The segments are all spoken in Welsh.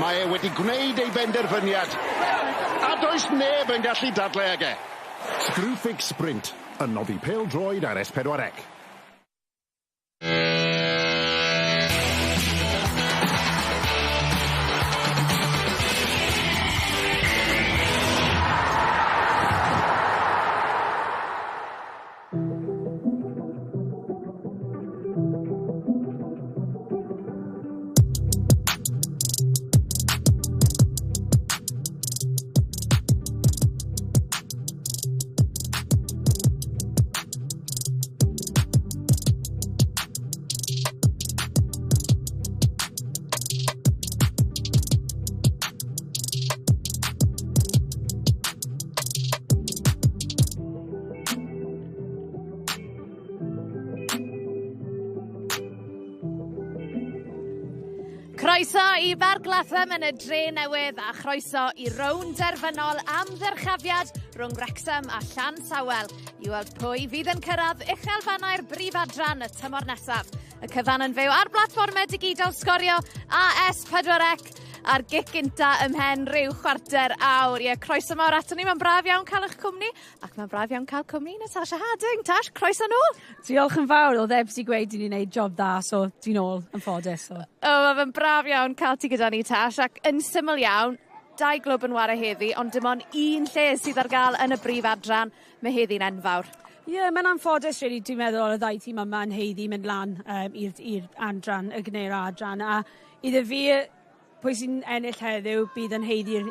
Mae e wedi gwneud ei benderfyniad. A does neb yn gallu dadle ag e. Screwfix Sprint, yn noddi pêl-droed ar S4C. Croeso i Barc Latham yn y Dre Newydd a chroeso i rownd derfynol am ddyrchafiad rhwng Wrexham a Llansawel i weld pwy fydd yn cyrraedd uchelfannau'r brif adran y tymor nesaf. Y cyfan yn fyw ar blatfformau digidol Sgorio a S4C a'r gic gynta ymhen rhyw chwarter awr. Ie, croeso mawr aton ni, mae'n braf iawn cael eich cwmni, ac mae'n braf iawn cael cwmni Natasha Harding. Tash, croeso nôl. Diolch yn fawr, oedd Ebs i gweud i ni wneud job dda, so dwi'n ôl yn ffodus. So. O, mae fe'n braf iawn cael ti gyda ni, Tash, ac yn syml iawn, dau glwb yn ware heddi, ond dim ond un lle sydd ar gael yn y brif adran. Mae heddi'n enfawr. Ie, yeah, mae'n anffodus, really, dwi'n meddwl, o'r ddau tîm yma yn haeddu mynd lan um, i'r adran, y gneir adran. A iddo fi, pwy sy'n ennill heddiw, bydd yn haeddu'r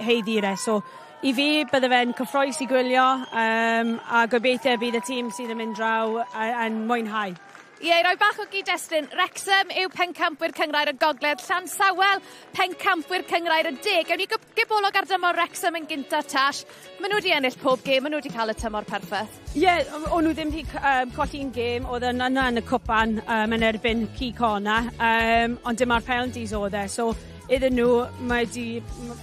haeddu'r e. So, i fi, bydde fe'n cyffroes i gwylio, um, a gobeithio bydd y tîm sydd yn mynd draw yn mwynhau. Ie, i roi bach o gyd-destun, Wrexham yw pencampwyr Cynghrair y Gogledd, Llansawel pencampwyr Cynghrair y De. Gewn ni gibolwg ar dymor Wrexham yn gynta, Tash. Maen nhw wedi ennill pob gêm, maen nhw wedi cael y tymor perffaith. Ie, yeah, o'n nhw ddim wedi um, colli un gêm, oedd yn yna yn y cwpan um, yn erbyn Ci Cona, um, ond dim ar penalties oedd e. So, iddyn nhw, mae, di,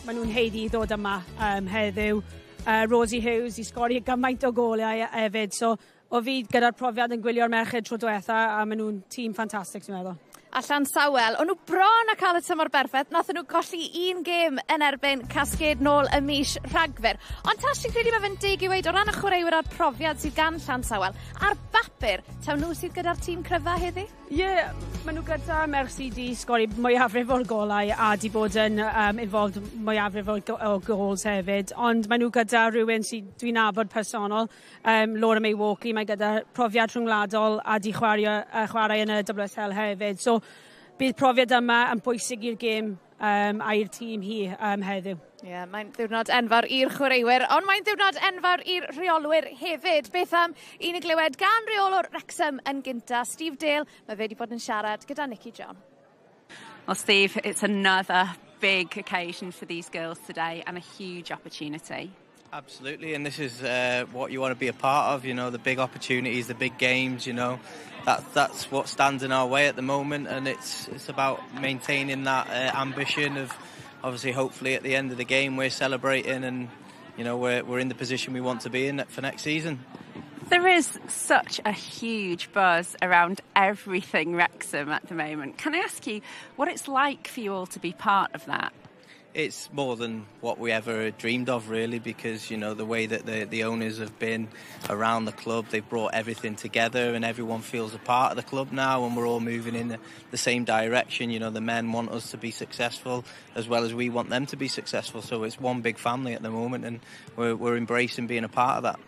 mae nhw'n haeddu i ddod yma um, heddiw. Uh, Rosie Hughes i sgori gymaint o goliau hefyd, so O fi gyda'r profiad yn gwylio'r merched tro diwetha a maen nhw'n tîm ffantastig dwi'n meddwl. A Llansawel, o'n nhw bron a cael y tymor berffaith, nathon nhw golli un gêm yn erbyn Cascade nôl ym mis Rhagfyr. Ond Tash, ti'n credu mae fe'n deg i weud o ran y chwaraewyr a'r profiad sydd gan Llansawel, ar bapur, taw nhw sydd gyda'r tîm cryfa heddi? Ie, yeah, maen nhw gyda merch sydd wedi sgori mwyafrif o'r golau a di bod yn um, involved mwyafrif o'r o goals hefyd, ond maen nhw gyda rhywun sydd dwi'n nabod personol, Um, Laura May Walkley, mae gyda profiad rhwngwladol a di chwario, uh, chwarae yn y WSL hefyd. So, bydd profiad yma yn bwysig i'r gêm um, a i'r tîm hi um, heddiw. Ie, yeah, mae'n ddiwrnod enfawr i'r chwaraewyr, ond mae'n ddiwrnod enfawr i'r rheolwyr hefyd. Beth am i ni glywed gan reolwr Wrexham yn gynta, Steve Dale, mae fe wedi bod yn siarad gyda Nicky John. Well, Steve, it's another big occasion for these girls today and a huge opportunity. Absolutely, and this is uh, what you want to be a part of. You know, the big opportunities, the big games. You know, that that's what stands in our way at the moment, and it's it's about maintaining that uh, ambition of obviously, hopefully, at the end of the game, we're celebrating and you know we're we're in the position we want to be in for next season. There is such a huge buzz around everything Wrexham at the moment. Can I ask you what it's like for you all to be part of that? It's more than what we ever dreamed of, really, because you know the way that the the owners have been around the club, they've brought everything together, and everyone feels a part of the club now, and we're all moving in the, the same direction. You know, the men want us to be successful as well as we want them to be successful. So it's one big family at the moment, and we're, we're embracing being a part of that.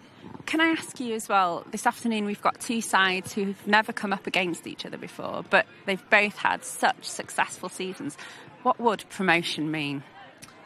Can I ask you as well, this afternoon we've got two sides who've never come up against each other before, but they've both had such successful seasons. What would promotion mean?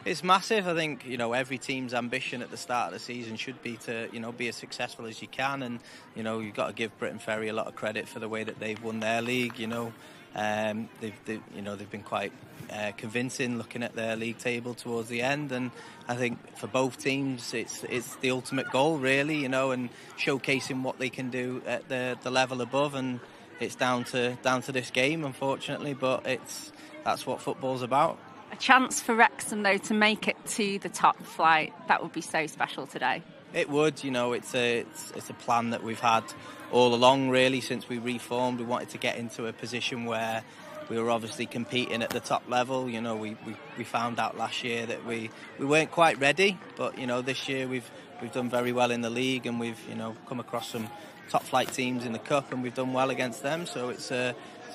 It's massive. I think you know every team's ambition at the start of the season should be to you know be as successful as you can, and you know you've got to give Britain Ferry a lot of credit for the way that they've won their league. You know, um, they've they, you know they've been quite uh, convincing looking at their league table towards the end, and I think for both teams it's it's the ultimate goal really. You know, and showcasing what they can do at the the level above, and it's down to down to this game unfortunately, but it's that's what football's about. A chance for Wrexham, though, to make it to the top flight, that would be so special today. It would, you know, it's a, it's, it's a plan that we've had all along, really, since we reformed. We wanted to get into a position where, We were obviously competing at the top level. You know, we found out last year that we weren't quite ready, but this year we've done very well in the league and we've come across some top flight teams in the cup and we've done well against them. So it's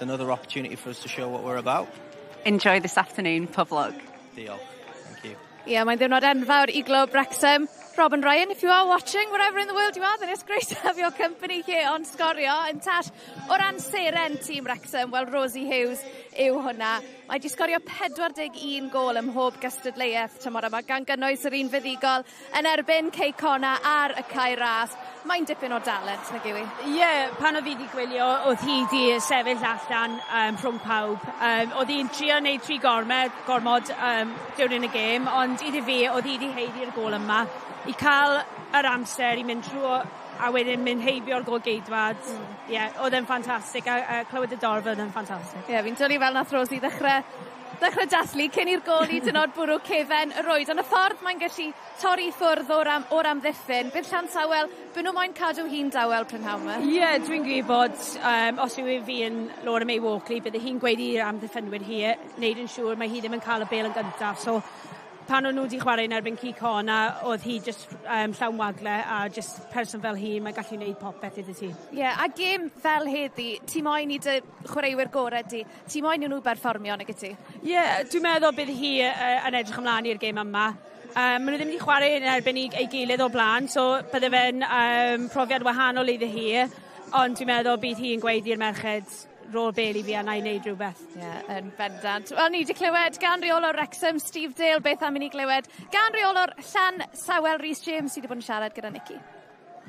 another opportunity for us to show what we're about. Enjoy this afternoon, pob lwc. Diolch. Thank you. Ie, yeah, mae'n ddiwrnod enfawr i glwb Wrexham. Robin Ryan, if you are watching, wherever in the world you are, then it's great to have your company here on Sgorio. Yn Tash, o ran seren tîm Wrexham, wel, Rosie Hughes yw hwnna. Mae wedi sgorio 41 gôl ym mhob gystadleuaeth tymor yma, gan gynnwys yr un fuddugol yn erbyn Cei Connah ar y Cae Ras. Mae'n dipyn o dalent, nag yw hi? Ie, yeah, pan oedd hi wedi gwylio, oedd hi wedi sefyll allan rhwng pawb. Oedd hi'n trio wneud tri gormed, gormod during y gêm, ond iddi fi, oedd hi wedi haeddu'r gôl yma. I cael yr amser i mynd trwy a wedyn mynd heibio'r gol geidwad. Ie, yeah, oedd e'n ffantastig a clywed y dorf oedd e'n ffantastig. Ie, yeah, fi'n dwlu fel nath Rosie ddechrau dathlu cyn i'r gôl hyd yn oed bwrw cefen y rwyd. Ond y ffordd mae'n gallu torri ffwrdd o'r amddiffyn, bydd Llansawel, byd nhw moyn cadw hi'n dawel prynhawn yma? Ie, yeah, dwi'n gwybod, os yw fi yn Laura May Walkley, bydde hi'n gweud i'r amddiffynwyr hi, wneud yn siŵr mae hi ddim yn cael y bêl yn gyntaf. So, pan o'n nhw wedi chwarae yn erbyn Cei Connah, oedd hi just llawn wagle a just person fel hi, mae'n gallu gwneud popeth iddi ti. Ie, yeah, a gêm fel heddi, ti moyn i dy chwaraewyr gorau di, ti moyn i nhw berfformio, nag ti? Ie, yeah, dwi'n meddwl bydd hi yn edrych ymlaen i'r gêm yma. Maen nhw ddim wedi chwarae yn erbyn ei gilydd o blaen, so bydde fe'n profiad wahanol iddi hi, ond dwi'n meddwl bydd hi'n gweud i'r merched, "Rho'r bêl i fi a na i wneud rhywbeth." Ie, yeah, yn bendant. Wel, ni wedi clywed gan reolwr Wrexham, Steve Dale, beth am i ni glywed gan reolwr Llansawel, Rhys James, sydd wedi bod yn siarad gyda Nicky.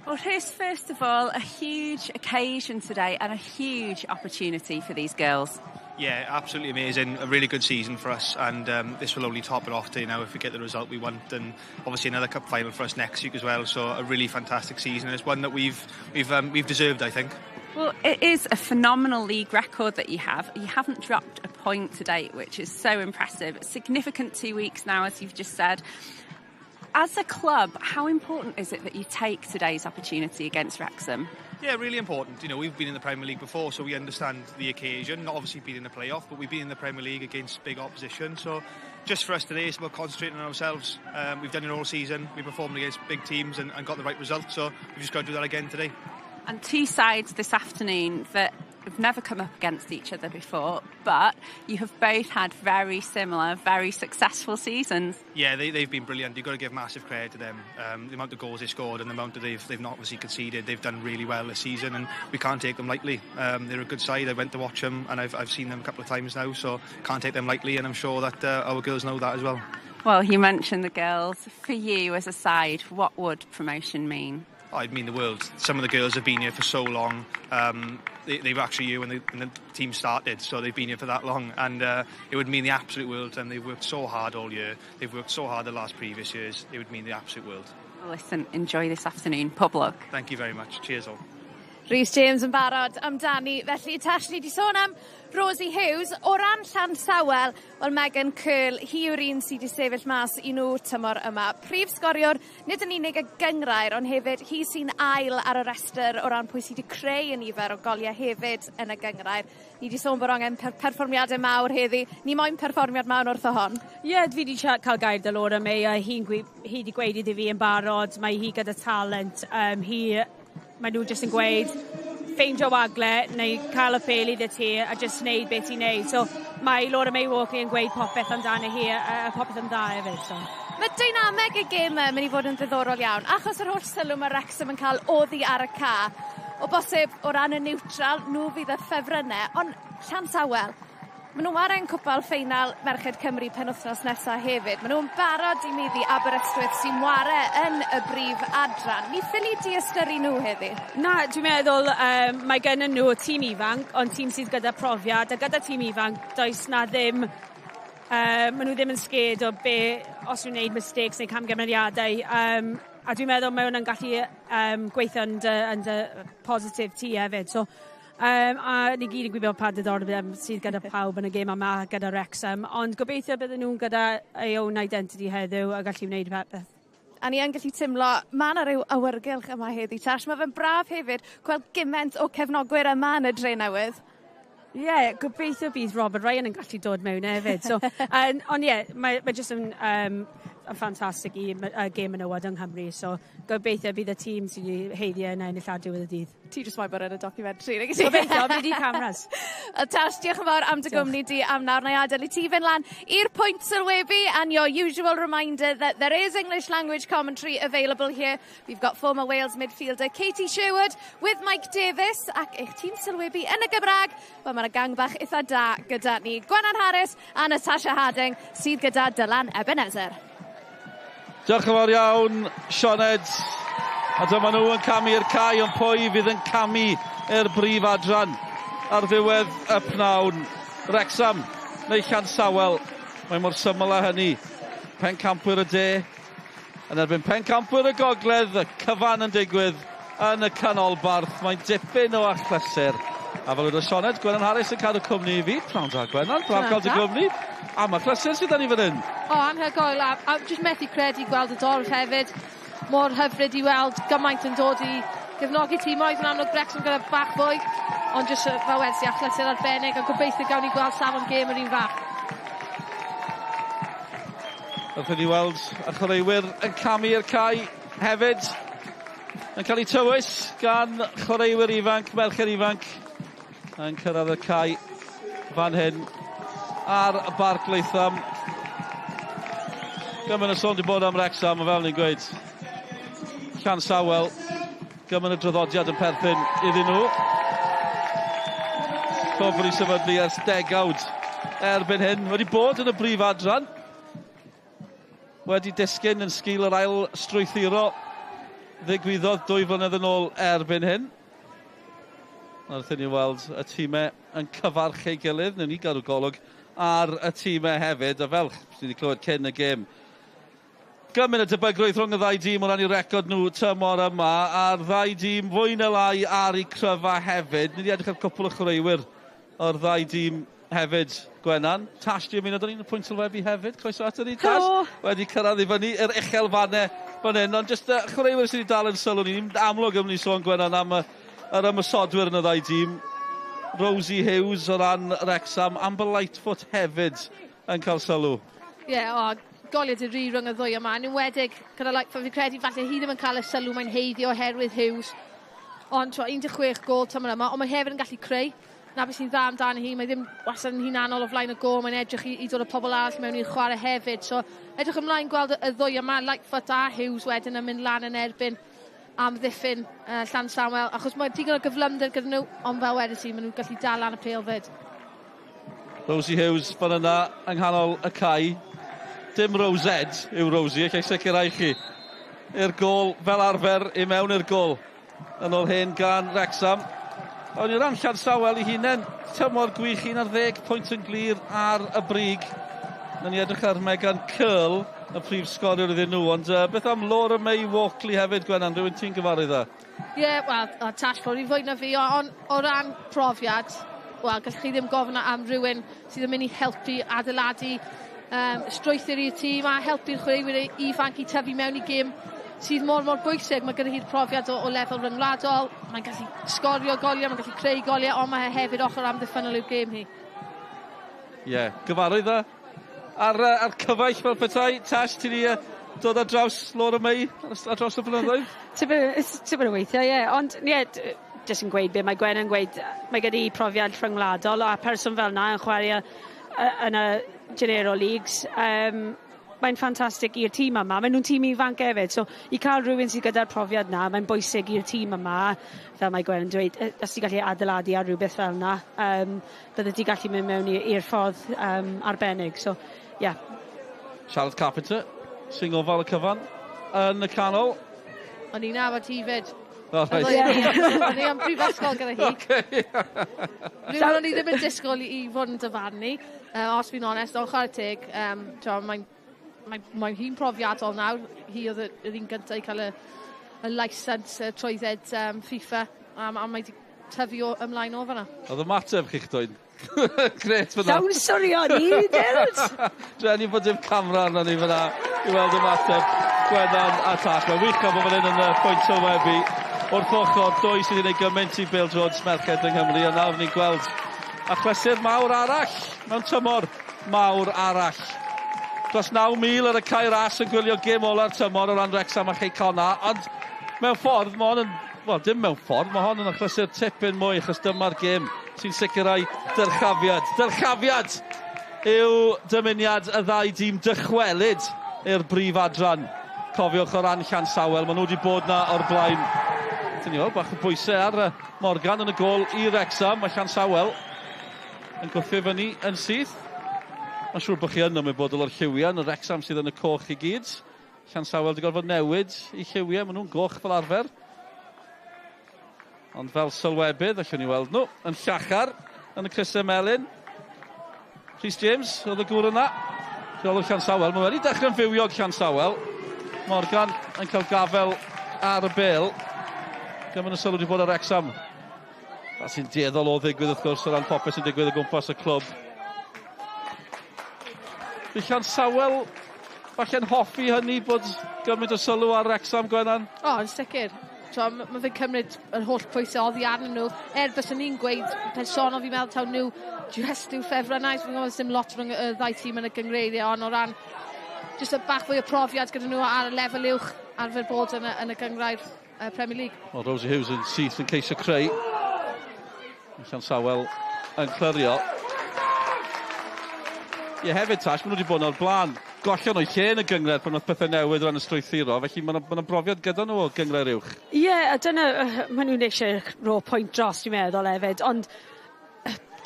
Well, Rhys, first of all, a huge occasion today and a huge opportunity for these girls. Yeah, absolutely amazing. A really good season for us, and this will only top it off today now if we get the result we want, and obviously another cup final for us next week as well. So a really fantastic season, and it's one that we've deserved, I think. Well, it is a phenomenal league record that you have. You haven't dropped a point to date, which is so impressive. Significant 2 weeks now, as you've just said. As a club, how important is it that you take today's opportunity against Wrexham? Yeah, really important. We've been in the Premier League before, so we understand the occasion. Not obviously been in the playoff, but we've been in the Premier League against big opposition. So just for us today, it's about concentrating on ourselves. We've done it all season. We performed against big teams and got the right result. So we've just got to do that again today. And two sides this afternoon that have never come up against each other before, but you have both had very similar, very successful seasons. Yeah, they've been brilliant. You've got to give massive credit to them. The amount of goals they scored and the amount that they've not obviously conceded, they've done really well this season, and we can't take them lightly. They're a good side. I went to watch them, and I've seen them a couple of times now, so can't take them lightly, and I'm sure that our girls know that as well. Well, you mentioned the girls. For you as a side, what would promotion mean? I'd mean the world. Some of the girls have been here for so long. They were actually here when the team started, so they've been here for that long. And it would mean the absolute world. And they've worked so hard all year. They've worked so hard the last previous years. It would mean the absolute world. Well, listen, enjoy this afternoon. Pob lwc. Thank you very much. Cheers all. Rhys James yn barod amdani. Felly, Tash, ni wedi sôn am Rosie Hughes. O ran Llansawel, wel, Megan Curl, hi yw'r un sydd wedi sefyll mas i nhw tymor yma. Prif sgoriwr, nid yn unig y gynghrair, ond hefyd hi sy'n ail ar y restr o ran pwy sydd wedi creu y nifer o goliau hefyd yn y gynghrair. Ni wedi sôn bod angen perfformiadau mawr heddi. Ni moyn perfformiad mawr wrtho hon. Ie, yeah, dwi wedi cael gair 'da Laura May a hi wedi gweud iddi fi yn barod, mae hi gyda talent. Hi mae nhw jyst yn gweud ffeindio wagle neu cael y bêl iddi ti a jyst wneud beth ti'n neud. So mae Laura May Walkley yn gweud popeth amdano hi a popeth yn dda hefyd. So. Mae deinameg y gêm yn mynd i fod yn ddiddorol iawn, achos yr holl sylw mae Wrexham yn cael oddi ar y ca. O bosib, o ran y neutral, nhw fydd y ffefrynnau, ond Llansawel, maen nhw'n chwarae'n cwpan ffeinal Merched Cymru penwythnos nesaf hefyd. Maen nhw'n barod i maeddu Aberystwyth sy'n ware yn y brif adran. Ni ffili diystyru nhw heddi? Na, dwi'n meddwl mae gen nhw tîm ifanc, ond tîm sydd gyda profiad, a gyda tîm ifanc, does na ddim. Maen nhw ddim yn scared o be, os nhw'n gwneud mistakes neu camgymeriadau. A dwi'n meddwl mae hwnna'n gallu gweithio yn dy positif ti hefyd. So, a ni gyd yn gwybod pa diddordeb sydd gyda pawb yn y gêm yma gyda Wrexham, ond gobeithio bydden nhw'n gyda ei own identity heddiw a gallu wneud peth. A ni yn gallu teimlo, mae yna rhyw awyrgylch yma heddi, Tash. Mae fe'n braf hefyd gweld gymaint o cefnogwyr yma yn y Dre Newydd. Ie, yeah, gobeithio bydd Robert Ryan yn gallu dod mewn hefyd. So, ond ie, yeah, mae jyst yn ffantastig i gêm menywod yng Nghymru. So, gobeithio bydd y tîm sydd wedi haeddu yn ennill ar diwedd y dydd. Ti jyst moyn bod yn y documentary. Gobeithio, bydd i cameras. Tash, diolch yn fawr am dy gwmni di am nawr. Na i adael i ti fynd lan i'r pwynt sylwebu and your usual reminder that there is English language commentary available here. We've got former Wales midfielder Katie Sherwood with Mike Davis ac eich tîm sylwebu yn y Gymraeg. Wel, mae'na gang bach eitha da gyda ni. Gwennan Harris a Natasha Harding sydd gyda Dylan Ebenezer. Diolch yn fawr iawn, Sioned. A dyma nhw yn camu i'r cae, ond pwy fydd yn camu i'r brif adran ar ddiwedd y pnawn? Wrexham neu Llansawel. Mae mor syml â hynny. Pencampwyr y De yn erbyn pencampwyr y Gogledd, y cyfan yn digwydd yn y canolbarth. Mae'n dipyn o achlysur. A fel wedodd Sioned, Gwennan Harris yn cadw cwmni i fi. Pnawn da, Gwennan. Braf cael dy gwmni. A mae achlysur sydd ni fan hyn. O, anhygoel. A jyst methu credu gweld y dorf hefyd. Mor hyfryd i weld gymaint yn dod i gefnogi tîmoedd yn amlwg Wrexham gyda bach fwy. Ond jyst fel wedes i, achlysur arbennig a gobeithio gawn ni gweld safon gêm yr un fath. Wrth ni weld y chwaraewyr yn camu i'r cae hefyd. Yn cael eu tywys gan chwaraewyr ifanc, merched ifanc, yn cyrraedd y cae fan hyn ar y Barc Latham. Gymaint o sôn di bod am Wrexham, a fel ni'n gweud, Llansawel, gymaint o draddodiad yn perthyn iddyn nhw. Clwb wedi sefydlu ers degawd erbyn hyn. Wedi bod yn y brif adran. Wedi disgyn yn sgil yr ail strwythuro ddigwyddodd 2 flynedd yn ôl erbyn hyn. Wrth i ni weld y tîmau yn cyfarch ei gilydd, newn ni gadw golwg ar y tîmau hefyd, a fel sydd wedi clywed cyn y gêm. Gymaint o debygrwydd rhwng y ddau dîm o ran eu record nhw tymor yma, a'r ddau dîm fwy na lai ar eu cryfa hefyd. Ni wedi edrych ar cwpl o chwaraewyr o'r ddau dîm hefyd, Gwennan. Tash, di ymuno 'da ni'n y pwynt sylwebu hefyd. Croeso ato ni, Tash. Wedi cyrraedd i fyny yr uchel fannau fan hyn. Ond jyst chwaraewyr sydd wedi dal yn sylw ni. Ni'n amlwg yn mynd i sôn, Gwennan, am yr ymosodwyr yn y ddau dîm. Rosie Hughes o ran Wrexham, Amber Lightfoot hefyd yn cael sylw. Ie, yeah, o, goliau di rhwng y ddwy yma. Yn enwedig gyda Lightfoot, fi credu falle hi ddim yn cael y sylw mae'n haeddu oherwydd Hughes. Ond 16 gol tymor yma, ond mae hefyd yn gallu creu. Na beth sy'n dda amdano hi, mae ddim wastad yn hunanol o flaen y gol, mae'n edrych i dod y pobl arall mewn i'r chwarae hefyd. So edrych ymlaen gweld y ddwy yma, Lightfoot a Hughes wedyn yn mynd lan yn erbyn amddiffyn Llansawel, achos mae digon o gyflymder gyda nhw, ond fel wedes i, maen nhw'n gallu dal lan y pêl fyd. Rosie Hughes fan yna yng nghanol y cae. Dim Rosed yw Rosie, allai sicrhau chi. I'r gol fel arfer, i mewn i'r gol. Yn ôl hyn gan Wrexham. Ond i ran Llansawel i hunain, tymor gwych, 11 pwynt yn glir ar y brig. Na ni edrych ar Megan Curl, y prif sgoriwr iddyn nhw. Ond beth am Laura May Walkley hefyd, Gwennan, rhywun ti'n gyfarwydd â? Ie, yeah, wel, Tash probably fwy na fi, ond o ran profiad, wel, gallwch chi ddim gofyn am rhywun sydd yn mynd i helpu adeiladu strwythur i'r tîm a helpu'r chwaraewyr ifanc i tyfu mewn i gêm sydd mor mor bwysig. Mae gyda hi'r profiad o lefel ryngwladol, mae'n gallu sgorio goliau, mae'n gallu creu goliau, ond mae hefyd ochr amddiffynnol i'w gêm hi. Ie, yeah, gyfarwydd â ar cyfaill fel petai. Tash, ti di dod ar draws Laura May ar draws y blynyddoedd? Tipyn o weithiau, ie. Ond, ie, yeah, jyst yn gweud be mae Gwen yn gweud, mae gyda hi profiad rhyngwladol a person fel na yn chwarae yn y Genero Leagues. Mae'n ffantastig i'r tîm yma. Maen nhw'n tîm ifanc hefyd, so i cael rhywun sydd gyda'r profiad na, mae'n bwysig i'r tîm yma, fel mae Gwen yn dweud, os ti'n gallu adeiladu ar rhywbeth fel na, bydde ti gallu mynd mewn i'r ffordd arbennig. So, yeah. Charlotte Carpenter, sy'n gofal y cyfan yn y canol. O'n i'n nabod hi fyd. Oh, right. O'n i am brifysgol gyda hi. Okay. Rhywun o'n i ddim yn disgwyl i fod yn dyfarnu, os fi'n onest, ond chwarae teg, mae'n mae hi'n profiadol nawr. Hi oedd yr un gyntaf i cael y licence trwydded FIFA, a mae wedi tyfu ymlaen o fanna. Oedd ymateb chi'ch dwy'n grêt fyna. Llawn sorion i, Deld! Drueni bod dim camera arno ni fyna i weld ymateb Gwennan a Tash. Mae'n wych cael bod fan hyn yn y pwynt sylwebu. Wrth ochr, dwy sydd wedi gwneud gymaint i bêl-droed merched yng Nghymru, a nawr ni'n gweld Achlysur mawr arall mewn tymor mawr arall. Dros 9,000 ar y Cae Ras yn gwylio gêm ola'r tymor o ran Wrecsam a Chei Connah, ond mewn ffordd, mae hon yn... Wel, dim mewn ffordd, mae hon yn achlysur tipyn mwy, achos dyma'r gêm sy'n sicrhau dyrchafiad. Dyrchafiad yw dymuniad y ddau dîm dychwelyd i'r brif adran. Cofiwch o ran Llansawel, maen nhw wedi bod na o'r blaen. Dyn ni weld bach o bwysau ar Morgan yn y gôl i Wrecsam. Mae Llansawel yn gwthio fyny yn syth. Mae'n siŵr bod chi yn ymwybodol o'r lliwiau yn y Wrecsam sydd yn y coch i gyd. Llansawel wedi gorfod newid i lliwiau, maen nhw'n goch fel arfer. Ond fel sylwebydd, allwn ni weld nhw yn llachar yn y crysau melyn. Rhys James oedd y gŵr yna. Rheolwr Llansawel. Mae wedi dechrau'n fywiog Llansawel. Morgan yn cael gafel ar y bel. Gymaint o sylw wedi bod ar Wrexham. A sy'n dueddol o ddigwydd wrth gwrs o ran popeth sy'n digwydd o gwmpas y clwb. Bydd Llansawel falle'n hoffi hynny bod gymaint o sylw ar Wrexham, Gwenan? O, yn sicr. So, mae fe'n cymryd yr holl pwysau oddi arnyn nhw. Er byswn ni'n gweud personol, fi'n meddwl taw nhw just yw ffefrynnau. Fi'n gwybod dim lot rhwng y ddau tîm yn y gyngreiriau, ond o ran just y bach fwy o profiad gyda nhw ar y lefel uwch arfer bod yn y, yn y gynghrair Premier League. Wel, Rosie Hughes yn syth yn ceisio creu. Llansawel yn clirio. Ie, hefyd, Tash, maen nhw wedi bod o'r blaen. Gollon nhw'u lle yn y gynghrair pan oedd pethau newydd ran y strwythuro, felly mae yna brofiad gyda nhw o gynghrair uwch. Ie, yeah, a dyna, maen nhw'n eisiau rho pwynt dros, dwi'n meddwl, hefyd, ond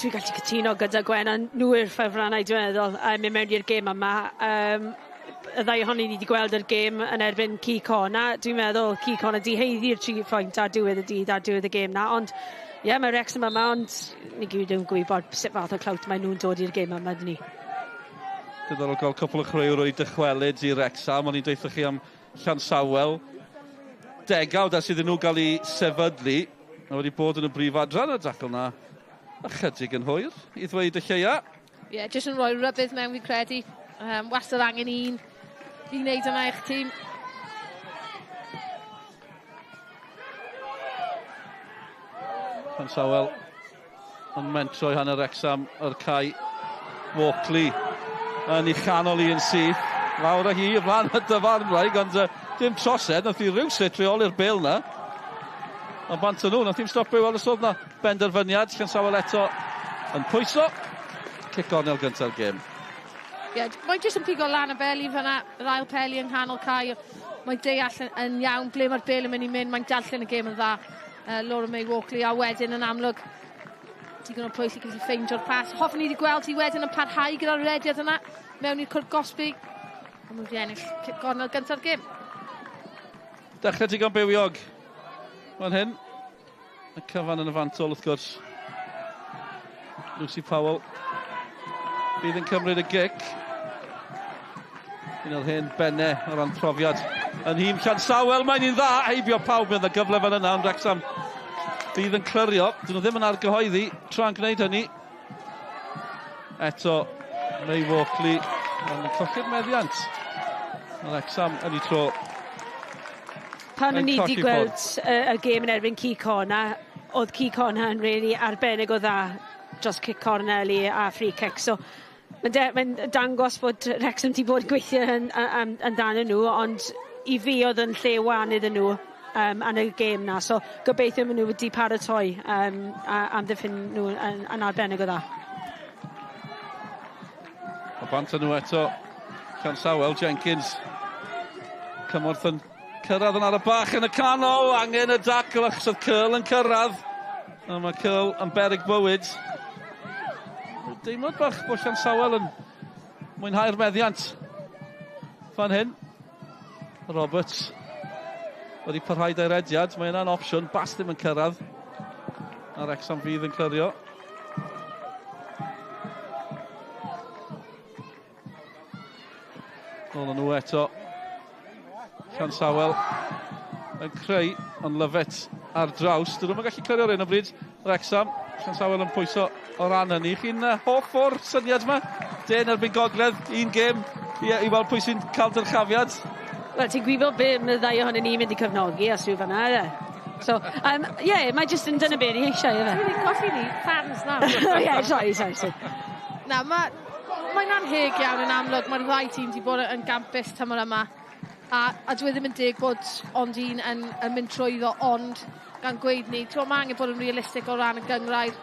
dwi'n gallu cytuno gyda Gwenan, nhw yw'r ffefrynnau, dwi'n meddwl, a mynd mewn i'r gêm yma. Um, y ddau ohonyn ni wedi gweld yr gêm yn erbyn Cei Connah. Dwi'n meddwl Cei Connah di haeddu'r tri phwynt ar diwedd y dydd, ar diwedd y gêm na, ond ie, yeah, mae Wrexham yma, ond ni gyd yn gwybod sut fath o clout mae nhw'n dod i'r gêm yma, dyn ni. Diddorol gael cwpl o chwaraewyr wedi dychwelyd i Wrexham, o'n i'n deutha chi am Llansawel. Degawd ers iddyn nhw gael eu sefydlu. Mae wedi bod yn y brif adran y dacl na ychydig yn hwyr, i ddweud y lleia. Ie, yeah, jyst yn rhoi rybudd mewn fi'n credu. Wastad angen un i wneud yna i'ch tîm. Llansawel yn mentro i hanner Wrexham o'r cae. Walkley yn ei chanol i yn syth. Lawr â hi o flaen y dyfarnwraig, ond dim trosedd, nath hi rywsut reoli'r bêl na. Ond bant nhw, nath hi'm stopio i weld os oedd na benderfyniad. Llansawel eto yn pwyso. Cic gornel gyntaf gêm. Ie, yeah, mae'n jyst yn pigo lan y beli fanna, yr ail peli yng nghanol cae. Mae'n deall yn, yn iawn ble mae'r bel yn mynd i mynd, mae'n darllen y gêm yn dda. Laura May Walkley, a wedyn yn amlwg digon o pwyll i gallu ffeindio'r pas. Hoffwn i wedi gweld hi wedyn yn parhau gyda'r rediad yna mewn i'r cwrt gosbi. Ond wedi ennill cic gornel gyntaf gêm. Dechrau digon bywiog fan hyn. Y cyfan yn y fantol wrth gwrs. Lucy Powell bydd yn cymryd y gic. Un o'r hen benne o ran profiad yn nhîm Llansawel. Mae'n un dda, heibio pawb mewn y gyfle fan yna, ond Wrexham bydd yn clirio. Dyn nhw ddim yn argyhoeddi tra'n gwneud hynny. Eto, May Walkley yn colli'r meddiant. Mae Wrexham yn ei tro. Pan o'n i wedi gweld y gêm yn erbyn Cei Connah, oedd Cei Connah yn really arbennig o dda dros cic corneli a free kick. So mae'n de, mae dangos bod Wrexham wedi bod yn gweithio yn, yn, yn dan nhw, ond i fi oedd yn lle wan iddyn nhw yn y gêm na. So gobeithio maen nhw wedi paratoi amddiffyn nhw yn, yn arbennig o dda. O bant nhw eto, Llansawel, Jenkins. Cymorth yn cyrraedd yn ar y bach yn y canol, angen y dacl achos oedd Curl yn cyrraedd. A mae Curl yn berig bywyd. Deimlad bach bod Llansawel yn mwynhau'r meddiant fan hyn. Roberts wedi parhau da'i rediad, mae yna'n opsiwn, Bas ddim yn cyrraedd. A Wrexham fydd yn clirio. Nôl nhw eto. Llansawel yn creu, ond Lovett ar draws. Dyn nhw'n gallu clirio ar hyn o bryd. Wrexham, Llansawel yn pwyso o ran hynny. Chi'n hoff o'r syniad yma? Den erbyn gogledd, un gêm i, i weld pwy sy'n cael dyrchafiad. Wel, ti'n gwybod be mae ddau ohonyn ni'n mynd i cefnogi os yw fanna, e? So, yeah, mae jyst yn dyna be ni eisiau, ife? Ti'n colli ni, fans nawr. Yeah, sorry, sorry, sorry. Na, mae'n anheg iawn yn amlwg. Mae'r ddau tîm wedi bod yn gampus tymor yma. A dwi ddim yn deg bod ond un yn mynd trwyddo, ond gan gweud ni, ti'n mae angen bod yn realistig o ran y gynghrair.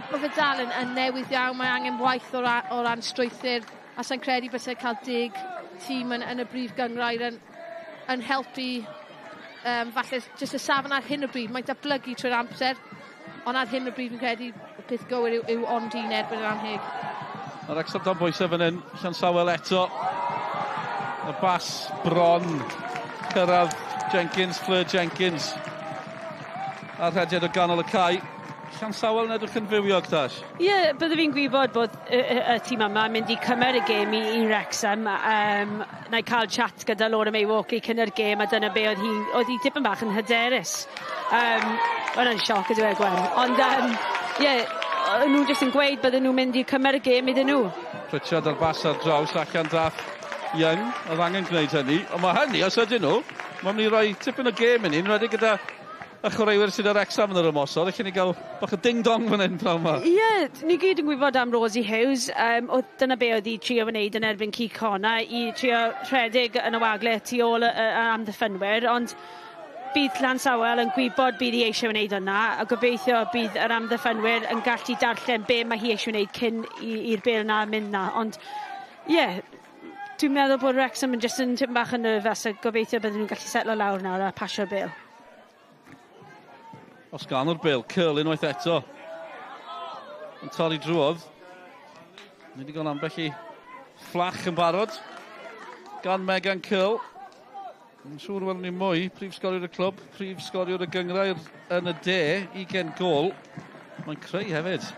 Mae fe dal yn newydd iawn, mae angen waith o ran strwythur, a sa'n credu bysau cael 10 tîm yn y brif gynghrair yn helpu falle jyst y safon ar hyn o bryd. Mae'n datblygu trwy'r amser, ond ar hyn o bryd fi'n credu y peth gywir yw ond un erbyn yr anheg. Mae'r Wrecsam dan bwysau fan hyn, Llansawel eto. Y bas bron cyrraedd Jenkins, Fleur Jenkins. A'r rhediad o ganol y cae. Llansawel yn edrych yn fywiog, Tash. Ie, yeah, bydde fi'n gwybod bod y tîm yma yn mynd i cymryd y gêm i Wrexham. Na i cael chat gyda Laura May Walkley cyn yr gêm, a dyna be oedd hi tipyn bach yn hyderus. Hwnna'n sioc ydw e, Gwen. Ond, ie, yeah, nhw jyst yn gweud bydden nhw'n mynd i cymryd y gêm iddyn nhw. Pritchard ar bas ar draws, allan dath Young, oedd angen gwneud hynny. Ond mae hynny, os ydyn nhw, mae'n mynd i roi tipyn o gêm i ni, yn enwedig gyda y chwaraewyr sydd ar Wrexham yn yr ymosod. Allen ni gael bach o ding-dong fan hyn pnawn yma. Ie, yeah, ni gyd yn gwybod am Rosie Hughes. Oedd, dyna be oedd hi trio wneud yn erbyn Cei Connah, i trio rhedeg yn y wagle tu ôl y amddiffynwyr, ond bydd Llansawel yn gwybod bydd hi eisiau wneud hwnna, a gobeithio bydd yr amddiffynwyr yn gallu darllen be mae hi eisiau wneud cyn i'r bêl na mynd na. Ond, ie, yeah, dwi'n meddwl bod Wrexham yn jyst yn tipyn bach yn nervous a gobeithio bydden nhw'n gallu setlo lawr nawr a pasio'r bêl. Os gan o'r bêl, Curl unwaith eto. Yn torri drwodd. Ni wedi gael ambell i fflach yn barod. Gan Megan Curl. Yn siŵr welwn ni mwy. Prif sgoriwr y clwb, prif sgoriwr y gynghrair yn y de, 20 gol. Mae'n creu hefyd.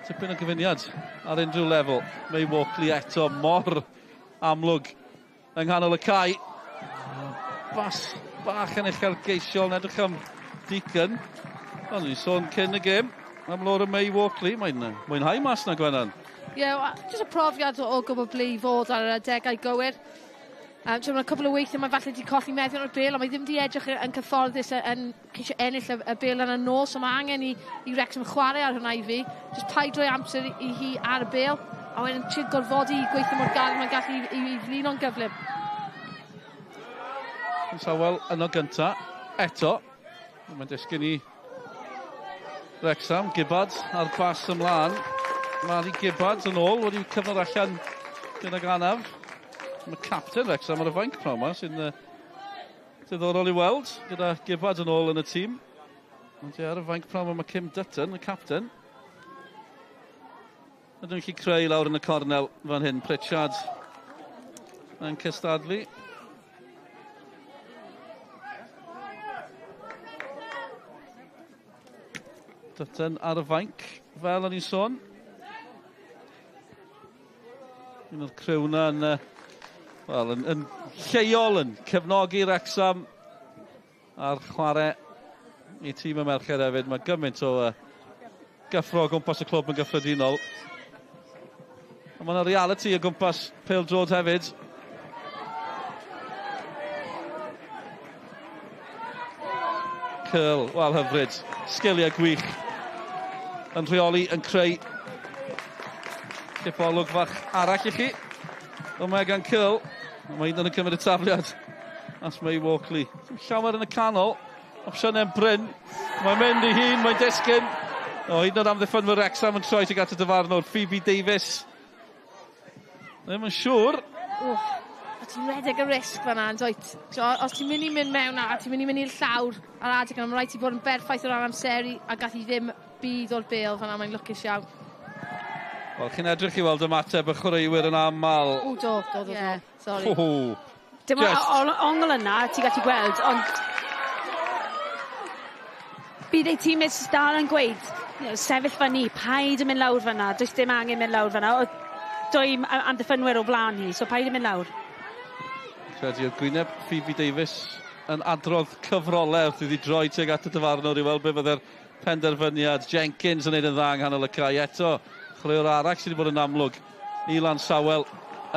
Tipyn o gyfuniad ar unrhyw lefel. May Walkley eto mor amlwg yng nghanol y cae. Bas bach yn uchelgeisiol, yn edrych am Deacon. Ond ni'n sôn cyn y gêm am Laura May Walkley. Mae'n mwynhau mas na, Gwenan. Ie, yeah, jyst y profiad o gwybod ble i fod ar yr adegau gywir. So mae'n cwpl o weithiau mae falle wedi colli meddiant o'r bêl, ond mae ddim wedi edrych yn cyfforddus yn ceisio ennill y bêl yn y nos, so mae angen i Wrexham chwarae ar hwnna i fi. Just paid rhoi amser i hi ar y bêl, a wedyn trio gorfodi i gweithio mor galed mae'n gallu i flino'n gyflym. Sawel yno gynta, eto. Mae'n disgyn i Wrexham, Gibbard ar bas ymlaen. Mari Gibbard yn ôl, wedi cyfnod allan gydag anaf. Mae captain Wrexham ar y fainc pnawn yma, sy'n diddorol i weld, gyda Gibbard yn ôl yn y tîm. Ond ie, ar y fainc pnawn yma mae Kim Dutton, y captain. Ydyn nhw'n gallu creu lawr yn y cornel fan hyn. Pritchard yn cystadlu. Dutton ar y fainc, fel o'n i'n sôn. Un o'r criw na yn, wel, yn lleol yn cefnogi Wrexham a'r chwarae i tîm y merched hefyd. Mae gymaint o gyffro o gwmpas y clwb yn gyffredinol. Ond mae yna reality o gwmpas pêl-droed hefyd. Curl, wel hyfryd. Sgiliau gwych. Yn rheoli, yn creu. Cipolwg fach arall i chi. O Megan Curl. Mae un yn cymryd y tafliad. As May Walkley. Llawer yn y canol. Opsiynau'n brin. Mae'n mynd i hun, mae'n disgyn. O, hyd yn oed amddiffynwyr Wrexham yn troi tuag at y dyfarnwr. Phoebe Davies. Ddim yn siŵr. Wff, a ti'n redeg y risg fan'na, yn dwyt? So, os ti'n mynd i mynd mewn a ti'n mynd i mynd i'r llawr ar adeg yna, mae'n rhaid ti bod yn berffaith o ran amseru a gath i ddim byd o'r bêl fan'na, mae'n lwcus iawn. Wel, chi'n edrych i weld ymateb y chwaraewyr yn aml. O, do, do, do, yeah, do. Sorry. O, Dim ongl yna, ti'n gallu gweld, ond bydd ei teammates dal yn gweud, sefyll fyny, paid yn mynd lawr fyna, does dim angen mynd lawr fyna. Oedd dwy amddiffynwyr o blaen hi, so paid yn mynd lawr. Credu oedd gwyneb Phoebe Davies yn adrodd cyfrolau wrth iddi droi tuag at y dyfarnwr i weld be fydde'r penderfyniad. Jenkins yn neud yn dda yng nghanol y cae eto. Chwaraewr arall sydd wedi bod yn amlwg i Lansawel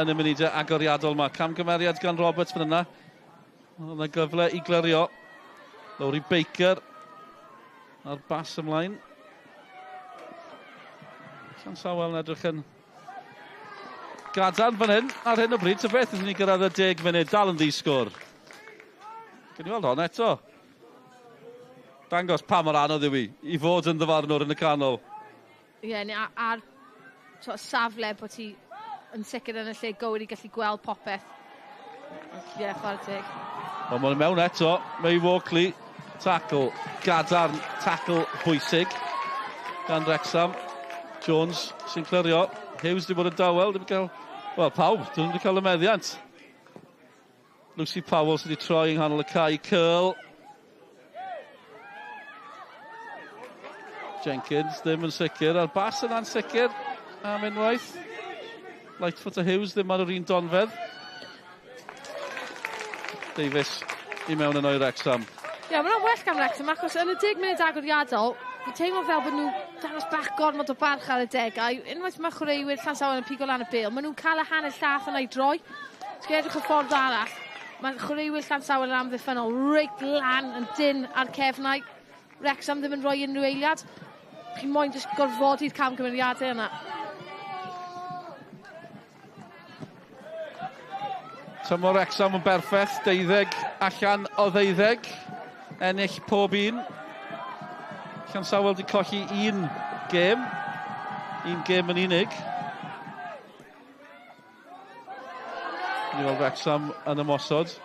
yn y munudau agoriadol yma. Camgymeriad gan Roberts fan yna. Oedd yna gyfle i glirio. Lowri Baker a'r bas ymlaen. Llansawel yn edrych yn gadarn fan hyn ar hyn o bryd. Ta beth, ydyn ni gyrraedd y 10 munud, dal yn ddi-sgôr. Gen i weld hon eto. Dangos pa mor anodd yw i, i fod yn ddyfarnwr yn y canol. Ie, yeah, a'r safle bod ti yn sicr yn y lle gywir i gallu gweld popeth. Ie, yeah, chwarae teg. Wel, mae'n mewn eto. May Walkley, tackle gadarn, tackle bwysig gan Wrexham. Jones sy'n clirio. Hughes wedi bod yn dawel, ddim cael... Wel, pawb, dyn nhw wedi cael y meddiant. Lucy Powell sydd wedi troi yng nghanol y cae. Curl. Jenkins ddim yn sicr, a'r bas yn ansicr am unwaith. Lightfoot a Hughes ddim ar yr un donfedd. Davies i mewn yn o'i Wrexham. Ie, yeah, mae'n well gan Wrexham achos yn y 10 munud agoriadol, fi'n teimlo fel bod nhw dangos bach gormod o barch ar y degau. Unwaith mae chwaraewyr Llansawel yn pigo lan y bêl, maen nhw'n cael y hanner llath yna i droi. Ti'n edrych y ffordd arall, mae chwaraewyr Llansawel yn amddiffynnol reit lan yn dyn ar cefnau. Wrexham ddim yn rhoi unrhyw eiliad. Chi moyn jyst gorfodi'r camgymeriadau yna. Tymor Wrexham yn berffaith, 12 allan o 12. Ennill pob un. Llansawel wedi colli un gêm. Un gêm yn unig. Ni weld Wrexham yn ymosod.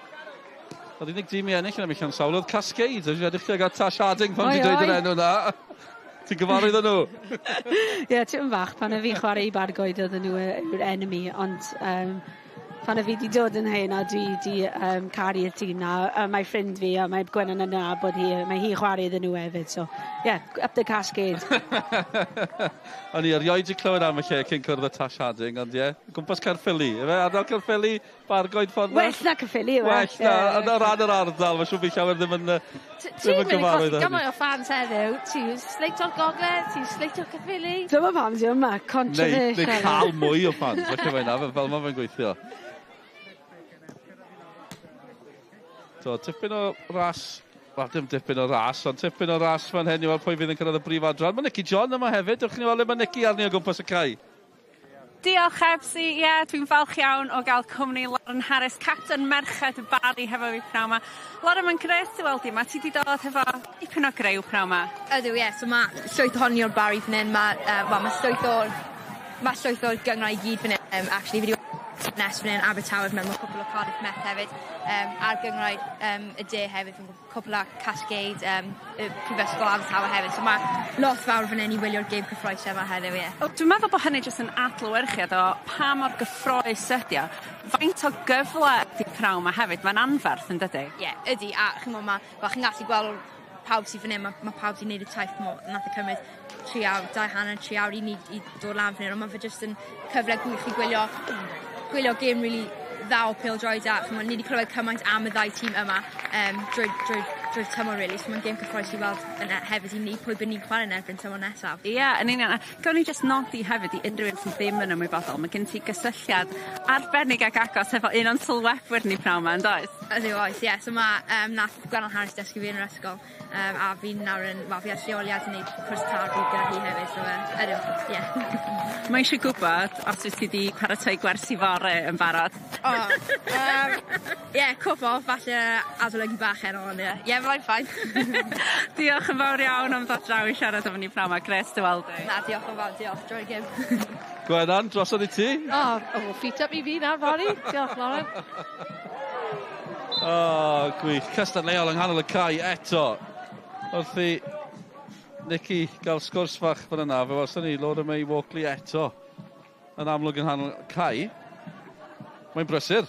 Yr unig dîm i ennill yn ymwneud Llansawel oedd Cascade. Dwi'n edrych tuag at Tash Harding pan wedi dweud yr enw na. Ti'n gyfarwydd â nhw? Ie, yeah, ti'n fach. Pan oedd fi'n chwarae i Bargoed oedden nhw yw'r enemy, ond pan oedd fi wedi dod yn hyn a dwi wedi caru'r tîm na, a mae ffrind fi a mae Gwennan yn nabod hi, mae hi chwarae iddyn nhw hefyd, so yeah, up the Cascade. O'n i erioed wedi clywed am y lle cyn cwrdd â Tash Harding, ond ie, yeah, gwmpas Caerffili. Efe, ardal Caerffili, Bargoed ffordd na? Well na Caerffili, yw e. Well na, yn o ran yr ardal, mae'n siŵr bydd llawer ddim yn, ddim yn gyfarwydd. Ti'n mynd i gymaint o fans heddiw, ti'n sleito'r gogledd, ti'n sleito'r Caerffili. Dyma pam ti yma, controversial. Neu cael mwy o fans, felly fe na, fel mae fe'n gweithio. So, tipyn o ras, wel dim tipyn o ras, ond tipyn o ras fan hyn i weld pwy fydd yn cyrraedd y brif adran. Mae Nicky John yma hefyd, dewch ni weld le mae Nicky arni o gwmpas y cae. Diolch Ebsi, ie, yeah, dwi'n falch iawn o gael cwmni Lauren Harris, captain Merched y Barri hefo fi pnawn yma. Lauren, mae'n grêt i weld di yma. Ti wedi dod hefo dipyn o greu pnawn yma. Ydw, ie. Yeah. So mae llwyth ohoni o'r Barri fan hyn. Mae well, ma llwyth o'r ma llwyth o'r gyngrau i gyd fan hyn. Actually, fi wedi Nes fan hyn, Abertawe fan hyn, mae cwpl o Cardiff Met hefyd, a'r gyngrau y de hefyd, cwpl o Cascade, y Prifysgol Abertawe hefyd. So mae lot fawr fan hyn i wylio'r gêm cyffrous yma heddiw, ie. Yeah. Dwi'n meddwl bod hynny jyst yn adlewyrchiad o pa mor gyffrous ydi o. Faint o gyfle ydi pnawn yma hefyd, mae'n anferth yn dydi? Ie, yeah, ydi, a chi'n gwybod, ma, chi'n gallu gweld pawb sydd fan hyn, mae pawb sy'n neud y taith, nath e cymryd 3 awr, 2.5, 3 awr i ni i dod lan fan hyn, ond mae fe jyst yn cyfle gwych i gwylio gêm really dda o pêl-droed a ch'mo' ni wedi clywed cymaint am y ddau tîm yma drwy'r tymor really, so mae'n gêm cyffrous i weld yn hefyd i ni pwy by ni'n chwarae yn erbyn tymor nesaf. Ie, yeah, yn union. Gawn ni jyst nodi hefyd i unrhyw un sydd ddim yn ymwybodol, mae gen ti gysylltiad arbennig ac agos efo un o'n sylwebwyr ni pnawn yma, yn does? Ydw, oes, ie. Yeah. So mae nath Gwennan Harris dysgu fi yn yr ysgol, a fi nawr yn, well, fi ar lleoliad yn neud cwrs tarfu gyda hi hefyd, so ydw, ie. Yeah. Mae eisiau gwybod os wyt ti wedi paratoi gwersi fore yn barod. O, ie, cwp off, falle adolygu bach heno, ond ie. Ie, mae'n fine. Diolch yn fawr iawn am ddod draw i siarad efo ni pnawn yma. Grêt dy weld di. Na, diolch yn fawr, diolch. Joio'r gêm. Gwennan, drosodd i ti. O, feet up i fi nawr, fory. Diolch, Lauren. O, gwych. Cystadleuol yng nghanol y cae eto. Wrth i Nicky gael sgwrs fach fan yna, fe welson ni Laura May Walkley eto yn amlwg yng nghanol cae. Mae'n brysur.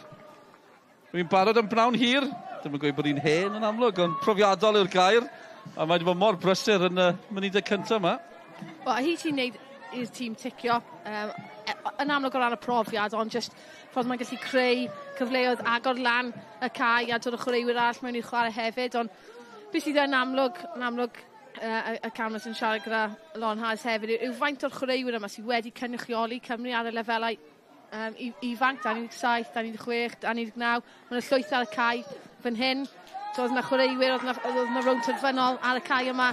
Dwi'n barod am bnawn hir. Ddim yn gweud bod hi'n hen yn amlwg, ond profiadol yw'r gair. A mae wedi bod mor brysur yn y munudau cyntaf yma. Wel, hi ti'n neud i'r tîm ticio. Yn amlwg o ran y profiad, ond just ffordd mae'n gallu creu cyfleoedd agor lan y cae a dod o chwaraewyr arall mewn i'r chwarae hefyd. Ond beth sydd yn amlwg, y cameras yn siarad gyda Lauren Harris hefyd, yw faint o'r chwaraewyr yma sydd wedi cynrychioli Cymru ar y lefelau ifanc, 17, 16, 19, mae'n llwyth ar y cae fan hyn. So, oedd yna chwaraewyr, oedd yna, oedd yna rownd terfynol ar y cae yma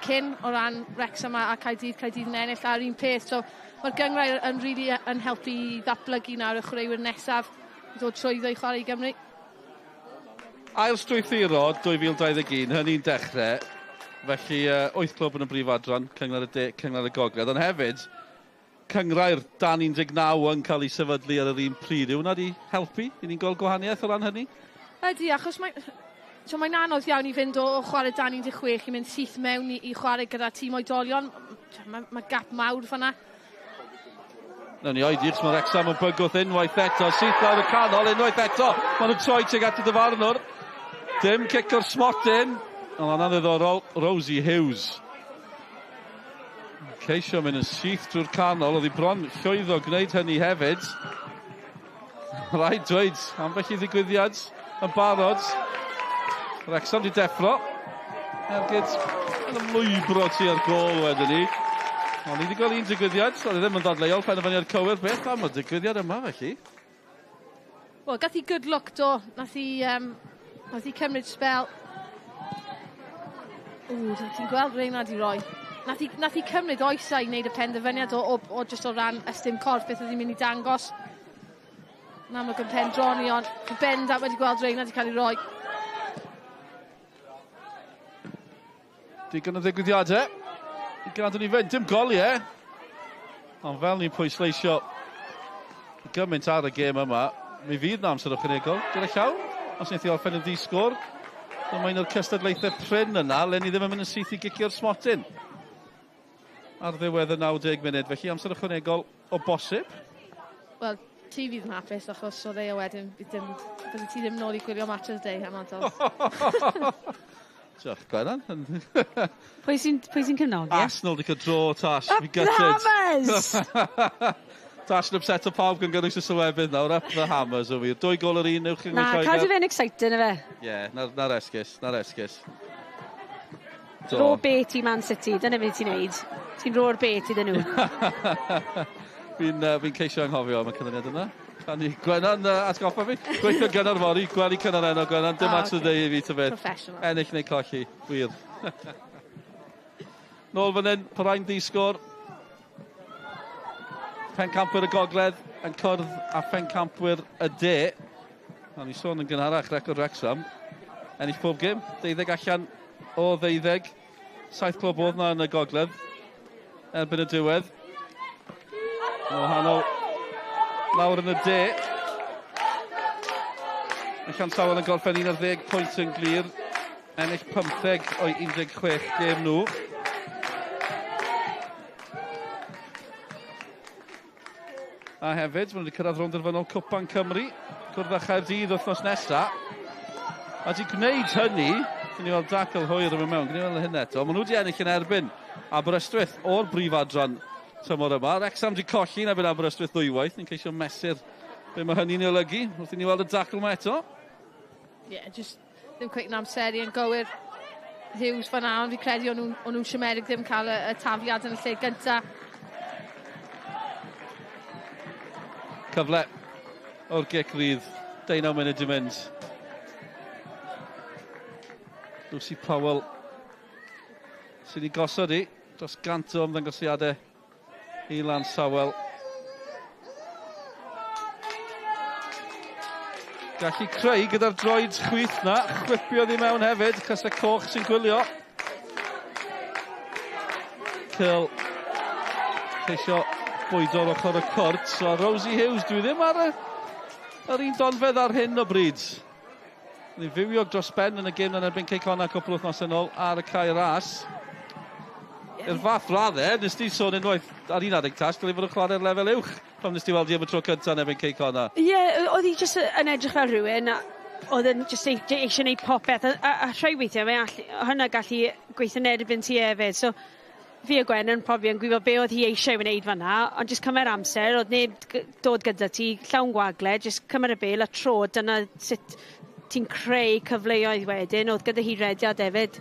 cyn o ran Wrexham a Caerdydd, Caerdydd yn ennill a'r un peth. So mae'r gynghrair yn really yn helpu i ddatblygu nawr y chwaraewyr nesaf i ddod trwyddo i chwarae i Gymru. Ail strwythuro 2021, hynny'n dechrau. Felly, 8 clwb yn y brif adran, Cynghrair y De, Cynghrair y Gogledd, ond hefyd, Cynghrair dan 19 yn cael ei sefydlu ar yr un pryd. Yw hwnna wedi helpu? I ni'n gweld gwahaniaeth o ran hynny? Ydy, achos mae'n so mae'n anodd iawn i fynd o chwarae dan 16 i mynd syth mewn i chwarae gyda tîm oedolion. Mae gap mawr fanna. Nawn ni oedi, achos mae Wrexham yn bygwth unwaith eto. Syth lawr y canol, unwaith eto. Maen nhw'n troi tuag at y dyfarnwr. Dim cic o'r smotyn. Ond hwnna'n ddiddorol. Rosie Hughes. Ceisio mynd yn syth drwy'r canol. Oedd hi bron llwyddo gwneud hynny hefyd. Rhaid dweud, ambell i ddigwyddiad yn barod. Wrexham di deffro. Ergyd yn ymlwybro tua'r gôl wedyn ni. Ond ni wedi gweld un digwyddiad, oedd e ddim yn ddadleuol, penderfyniad cywir. Beth am y digwyddiad yma felly? Wel, gath hi good look do. Nath hi, nath hi cymryd spel. Ww, ti'n gweld Reina di roi. Nath hi cymryd oesau i wneud y penderfyniad o just o ran ystym corff, beth oedd hi'n mynd i dangos. Yn amlwg yn pendroni, ond bendant wedi gweld Reina di cael ei roi. Digon o ddigwyddiadau i gadw ni fynd. Dim goliau, ond fel ni'n pwysleisio gymaint ar y gêm yma, mi fydd na amser ychwanegol gyda llaw. Os wnaeth i orffen yn ddi-sgôr, dyma un o'r cystadlaethau prin yna, le ni ddim yn mynd yn syth i gicio'r smotyn ar ddiwedd y 90 munud. Felly amser ychwanegol o bosib. Wel, ti fydd yn hapus achos o leia wedyn bydd dim, bydde ti ddim nôl i gwylio Match of the Day am adol. Diolch, Gwennan. Pwy sy'n cefnogi? Arsenal wedi cael dro, Tash. Up Fi the gutted. Hammers! Tash yn upset o pawb gan gynnwys y sylwebydd nawr. Up the Hammers o wir. 2 gôl yr un uwch yng Na, Lloegr. cadw fe'n exciting, efe. Ie, yeah, na'r esgus, na'r esgus. Do. Ro bet i Man City, dyna beth ti'n neud. Ti'n ro'r bet iddyn nhw. Fi'n fi ceisio anghofio am y canlyniad yna. Canu Gwennan atgoffa fi. Gweithio gynnar fory, gwely cynnar heno Gwennan. Dim Oh, match of the day i fi ta beth. Professional. Ennill neu colli, wir. Nôl fan hyn, Perain di-sgôr. Pencampwyr y Gogledd yn cwrdd â phencampwyr y De. A ni sôn yn gynharach, record Wrexham. Ennill pob gêm, 12 allan o 12. 7 clwb oedd na yn y Gogledd erbyn y diwedd. Yn wahanol lawr yn y de. Mae Llansawel yn gorffen 11 pwynt yn glir. Ennill 15 o'i 16 gêm nhw. A hefyd, maen nhw wedi cyrraedd rownd derfynol Cwpan Cymru. Cwrdd â Chaerdydd wythnos nesaf. A di gwneud hynny, gwn i weld dacl hwyr yma mewn, gwn i weld hyn eto. Maen nhw wedi ennill yn erbyn Aberystwyth o'r brif adran tymor yma. Wrexham wedi colli yn erbyn Aberystwyth ddwywaith. Ni'n ceisio mesur be mae hynny'n ei olygu wrth i ni weld y dacl yma eto. Ie, yeah, just ddim cweit yn amseru yn gywir. Hughes fan'na, ond fi credu o'n nhw'n siomedig ddim cael y tafliad yn y lle gynta. Cyfle o'r gic rydd. 19 munud i mynd. Lucy Powell sydd wedi gosod i dros 100 o ymddangosiadau i Lansawel. Gallu creu gyda'r droed chwith na, chwipio ddi mewn hefyd, crysau coch sy'n gwylio. Cyl, ceisio bwydo'r ochr y cwrt. So Rosie Hughes, dwi ddim ar yr un donfedd ar hyn o bryd. Ni fywiog dros ben yn y gêm yn erbyn Cei Connah cwpl wythnos yn ôl ar y Cae Ras. I'r fath raddau, nes ti sôn unwaith ar un adeg Tash, dylai fod yn chwarae'r lefel uwch pan nes ti weld hi am y tro cyntaf yn erbyn Cei Connah. Ie, yeah, oedd hi jyst yn edrych fel rhywun oedd yn jyst eisiau gwneud popeth. A rhai weithiau, mae hynna gallu gweithio yn erbyn ti hefyd. So, fi a Gwen yn profi yn gwybod be oedd hi eisiau wneud fan'na, ond jyst cymer amser, oedd neb dod gyda ti, llawn gwagle, jyst cymer y bêl a tro, dyna sut ti'n creu cyfleoedd wedyn, oedd gyda hi rediad hefyd,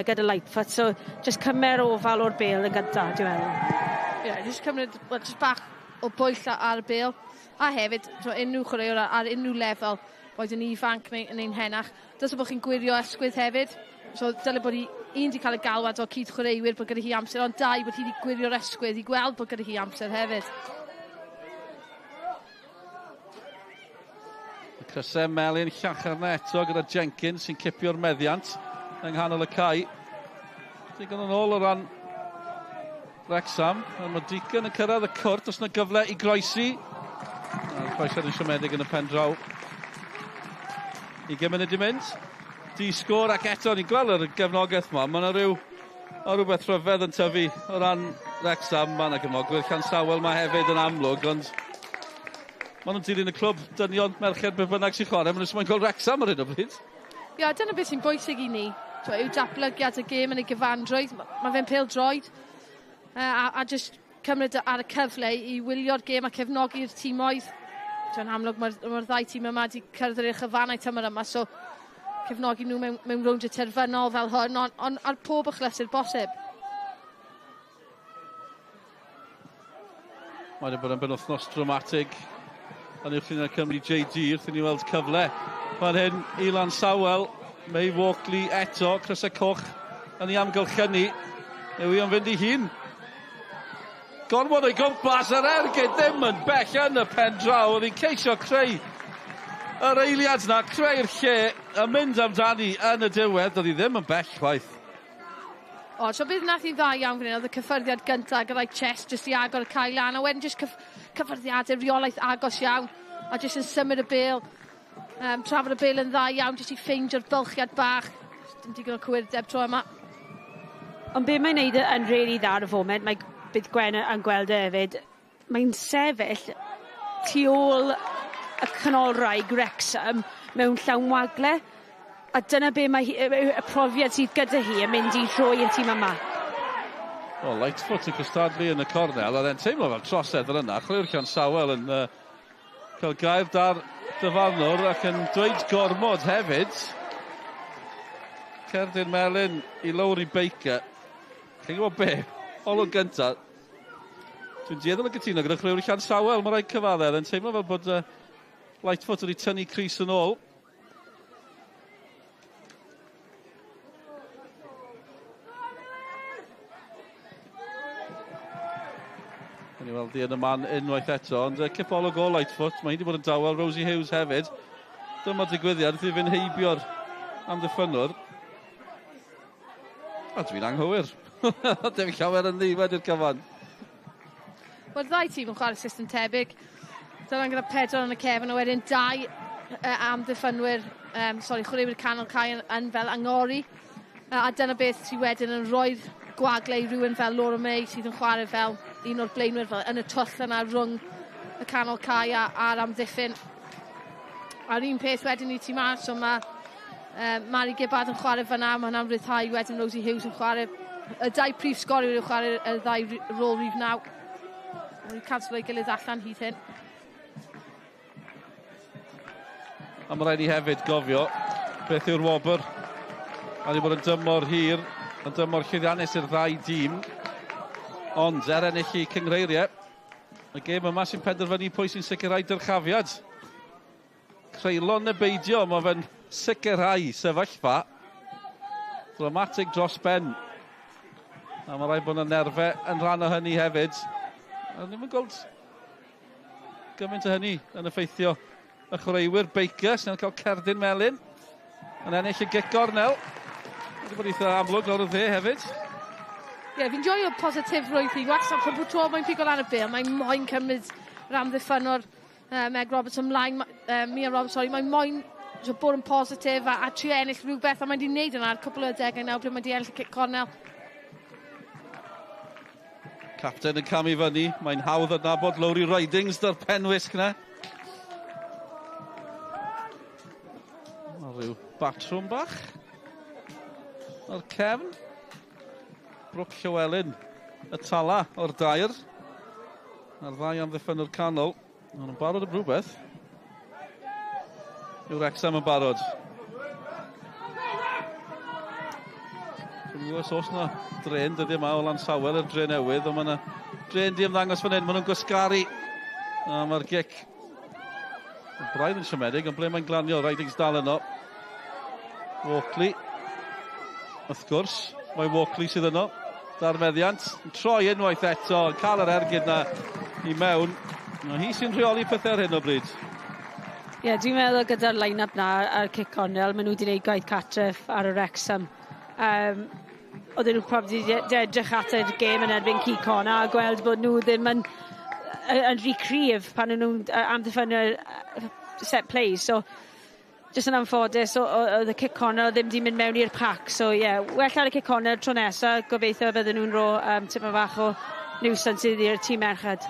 gyda Lightfoot, so jyst cymer ofal o'r bêl yn gyntaf, dwi'n meddwl. Ie, yeah, jyst cymryd, well, jyst bach o bwyll ar y bêl, a hefyd, so, unrhyw chwaraewr ar unrhyw lefel, Boed yn ifanc neu'n henach. Dylse bod chi'n gwirio ysgwydd hefyd. So dyle bod hi un 'di cael y galwad o cyd chwaraewyr bod gyda hi amser, ond dau bod hi wedi gwirio'r ysgwydd i gweld bod gyda hi amser hefyd. Y crysau melyn llachar na eto gyda Jenkins sy'n cipio'r meddiant yng nghanol y cae. Digon yn ôl o ran Wrexham. Ond mae Deacon yn cyrraedd y cwrt os yna gyfle i groesi. A'r croesiad yn siomedig yn y pen draw. 20 munud i mynd. Di sgôr ac eto ni'n gweld yr gefnogaeth yma. Mae yna rhyw o rhywbeth rhyfedd yn tyfu o ran Wrexham. Mae yna gefnogwyr Llansawel yma hefyd yn amlwg, ond maen nhw'n dilyn y clwb dynion, merched, be bynnag sy'n chwarae. Maen nhw'n gweld Wrexham ar hyn o bryd. Ie, yeah, dyna beth sy'n bwysig i ni. Yw datblygiad y gêm yn ei gyfanrwydd. Mae fe'n pêl droed. A just cymryd ar y cyfle i wylio'r gêm a cefnogi'r timoedd. Yn amlwg mae'r ma ddau tîm yma wedi cyrraedd yr uchelfannau tymor yma, so cefnogi nhw mewn rownd y terfynol fel hwn, ond ar pob achlysur bosib. Mae wedi bod yn benwythnos dramatig yn uwch gynghrair Cymru JD wrth i ni weld cyfle fan hyn i Lansawel. May Walkley eto, crysau coch yn ei amgylchynu. Yw hi am fynd i hun? Gormod o'i gwmpas, yr ergyd ddim yn bell yn y pen draw. Oedd hi'n ceisio creu yr eiliad na, creu'r lle, a mynd amdani yn y diwedd. Oedd hi ddim yn bell chwaith. O, so beth nath hi dda iawn fan hyn, oedd y cyffyrddiad gyntaf gyda'i chest jyst i agor y cae lan, a wedyn jyst cyffyrddiadau reolaeth agos iawn, a jyst yn symud y bêl, trafod y bêl yn dda iawn, jyst i ffeindio'r bylchiad bach. Dim digon o cywirdeb tro yma. Ond be mae'n neud yn really dda ar y foment, mae bydd Gwen yn gweld e hefyd, mae'n sefyll tu ôl y canolraig Wrexham mewn llawn wagle. A dyna be mae hi, y profiad sydd gyda hi yn mynd i rhoi i'r tîm yma. O, Lightfoot yn cystadlu yn y cornel, oedd e'n teimlo fel trosedd fel yna. Chwaraewr Llansawel yn cael gair da'r dyfarnwr ac yn dweud gormod hefyd. Cerdyn melyn i Lowri Baker. Chi'n gwybod be? Olwg gyntaf. Dwi'n dueddol o gytuno gyda chwaraewr Llansawel, mae rhaid cyfaddef. Yn teimlo fel bod Lightfoot wedi tynnu crys yn ôl. Gawn ni weld hi yn y man unwaith eto, ond cipolwg o Lightfoot, mae hi wedi bod yn dawel, Rosie Hughes hefyd. Dyma digwyddiad, wrth i fynd heibio'r amddiffynnwr. A dwi'n anghywir. Dim llawer yn ddi wedi'r cyfan. Mae'r ddau tîm yn chwarae system tebyg. Dyna'n gyda pedwar yn y cefn, a wedyn dau amddiffynwyr, sorry, chwaraewyr canol cae yn fel angori. A dyna beth sydd wedyn yn rhoi'r gwagle i rhywun fel Laura May sydd yn chwarae fel un o'r blaenwyr fel yn y twll yna rhwng y canol cae a'r amddiffyn. A'r un peth wedyn i tîm arall, so mae Mari Gibbard yn chwarae fyna, mae hwnna'n rhyddhau wedyn Rosie Hughes yn chwarae. Y dau prif sgoriwr yn chwarae y ddau rôl rhif 9. Mae'n canslo ei gilydd allan hyd hyn. A mae rhaid ni hefyd gofio beth yw'r wobr. Mae wedi bod yn dymor hir, yn dymor llwyddiannus i'r ddau dîm. Ond er ennill i cyngreiriau, y gêm yma sy'n penderfynu pwy sy'n sicrhau dyrchafiad. Creulon neu beidio, mae fe'n sicrhau sefyllfa dramatig dros ben. A mae rhaid bod yna nerfau yn rhan o hynny hefyd. A ddim yn gweld gymaint o hynny yn effeithio y chwaraewyr. Baker sy'n cael cerdyn melyn yn ennill y gic gornel. Wedi bod eitha amlwg lawr y dde hefyd. Ie, yeah, fi'n joio positifrwydd hi. Wastad pob tro mae'n pigo lan y bêl, mae'n moyn cymryd yr amddiffynnwr Meg Roberts ymlaen, Mia Roberts, sorry, mae'n moyn so, bod yn positif a trio ennill rhywbeth, a mae'n di wneud yna ar cwpl o adegau nawr pryd mae'n di ennill y cic cornel. Capten yn camu fyny, mae'n hawdd adnabod Lowri Ridings da'r penwisg na. Mae rhyw batrwm bach o'r cefn. Brooke Llywelyn, y tala o'r dair. A'r ddau amddiffynwr canol. Maen nhw'n barod am rhywbeth. Yw Wrexham yn barod? Dwi'n gwybod os oes yna dren dyddiau yma o Lansawel i'r dre newydd, ond mae yna dren di ymddangos fan hyn, maen nhw'n gwasgaru. A mae'r gic Braidd yn siomedig, ond ble mae'n glanio, Ridings dal yno. Walkley. Wrth gwrs, mae Walkley sydd yno. Darfeddiant, yn troi unwaith eto, yn cael yr ergyd na i mewn. No, hi sy'n rheoli pethau ar hyn o bryd. Ie, yeah, dwi'n meddwl gyda'r line-up na a'r cic cornel, maen nhw wedi gwneud gwaith cartref ar y Wrexham. Oedden nhw probably wedi edrych at y gêm yn erbyn Cei Connah a gweld bod nhw ddim yn rhy cryf pan o'n nhw'n amddiffyn set plays. So, jyst yn anffodus, oedd y cic corner ddim di mynd mewn i'r pac. So, ie, yeah, well ar y cic corner tro nesaf, gobeithio bydden nhw'n rho tipyn bach o nuisance i'r tîm merched.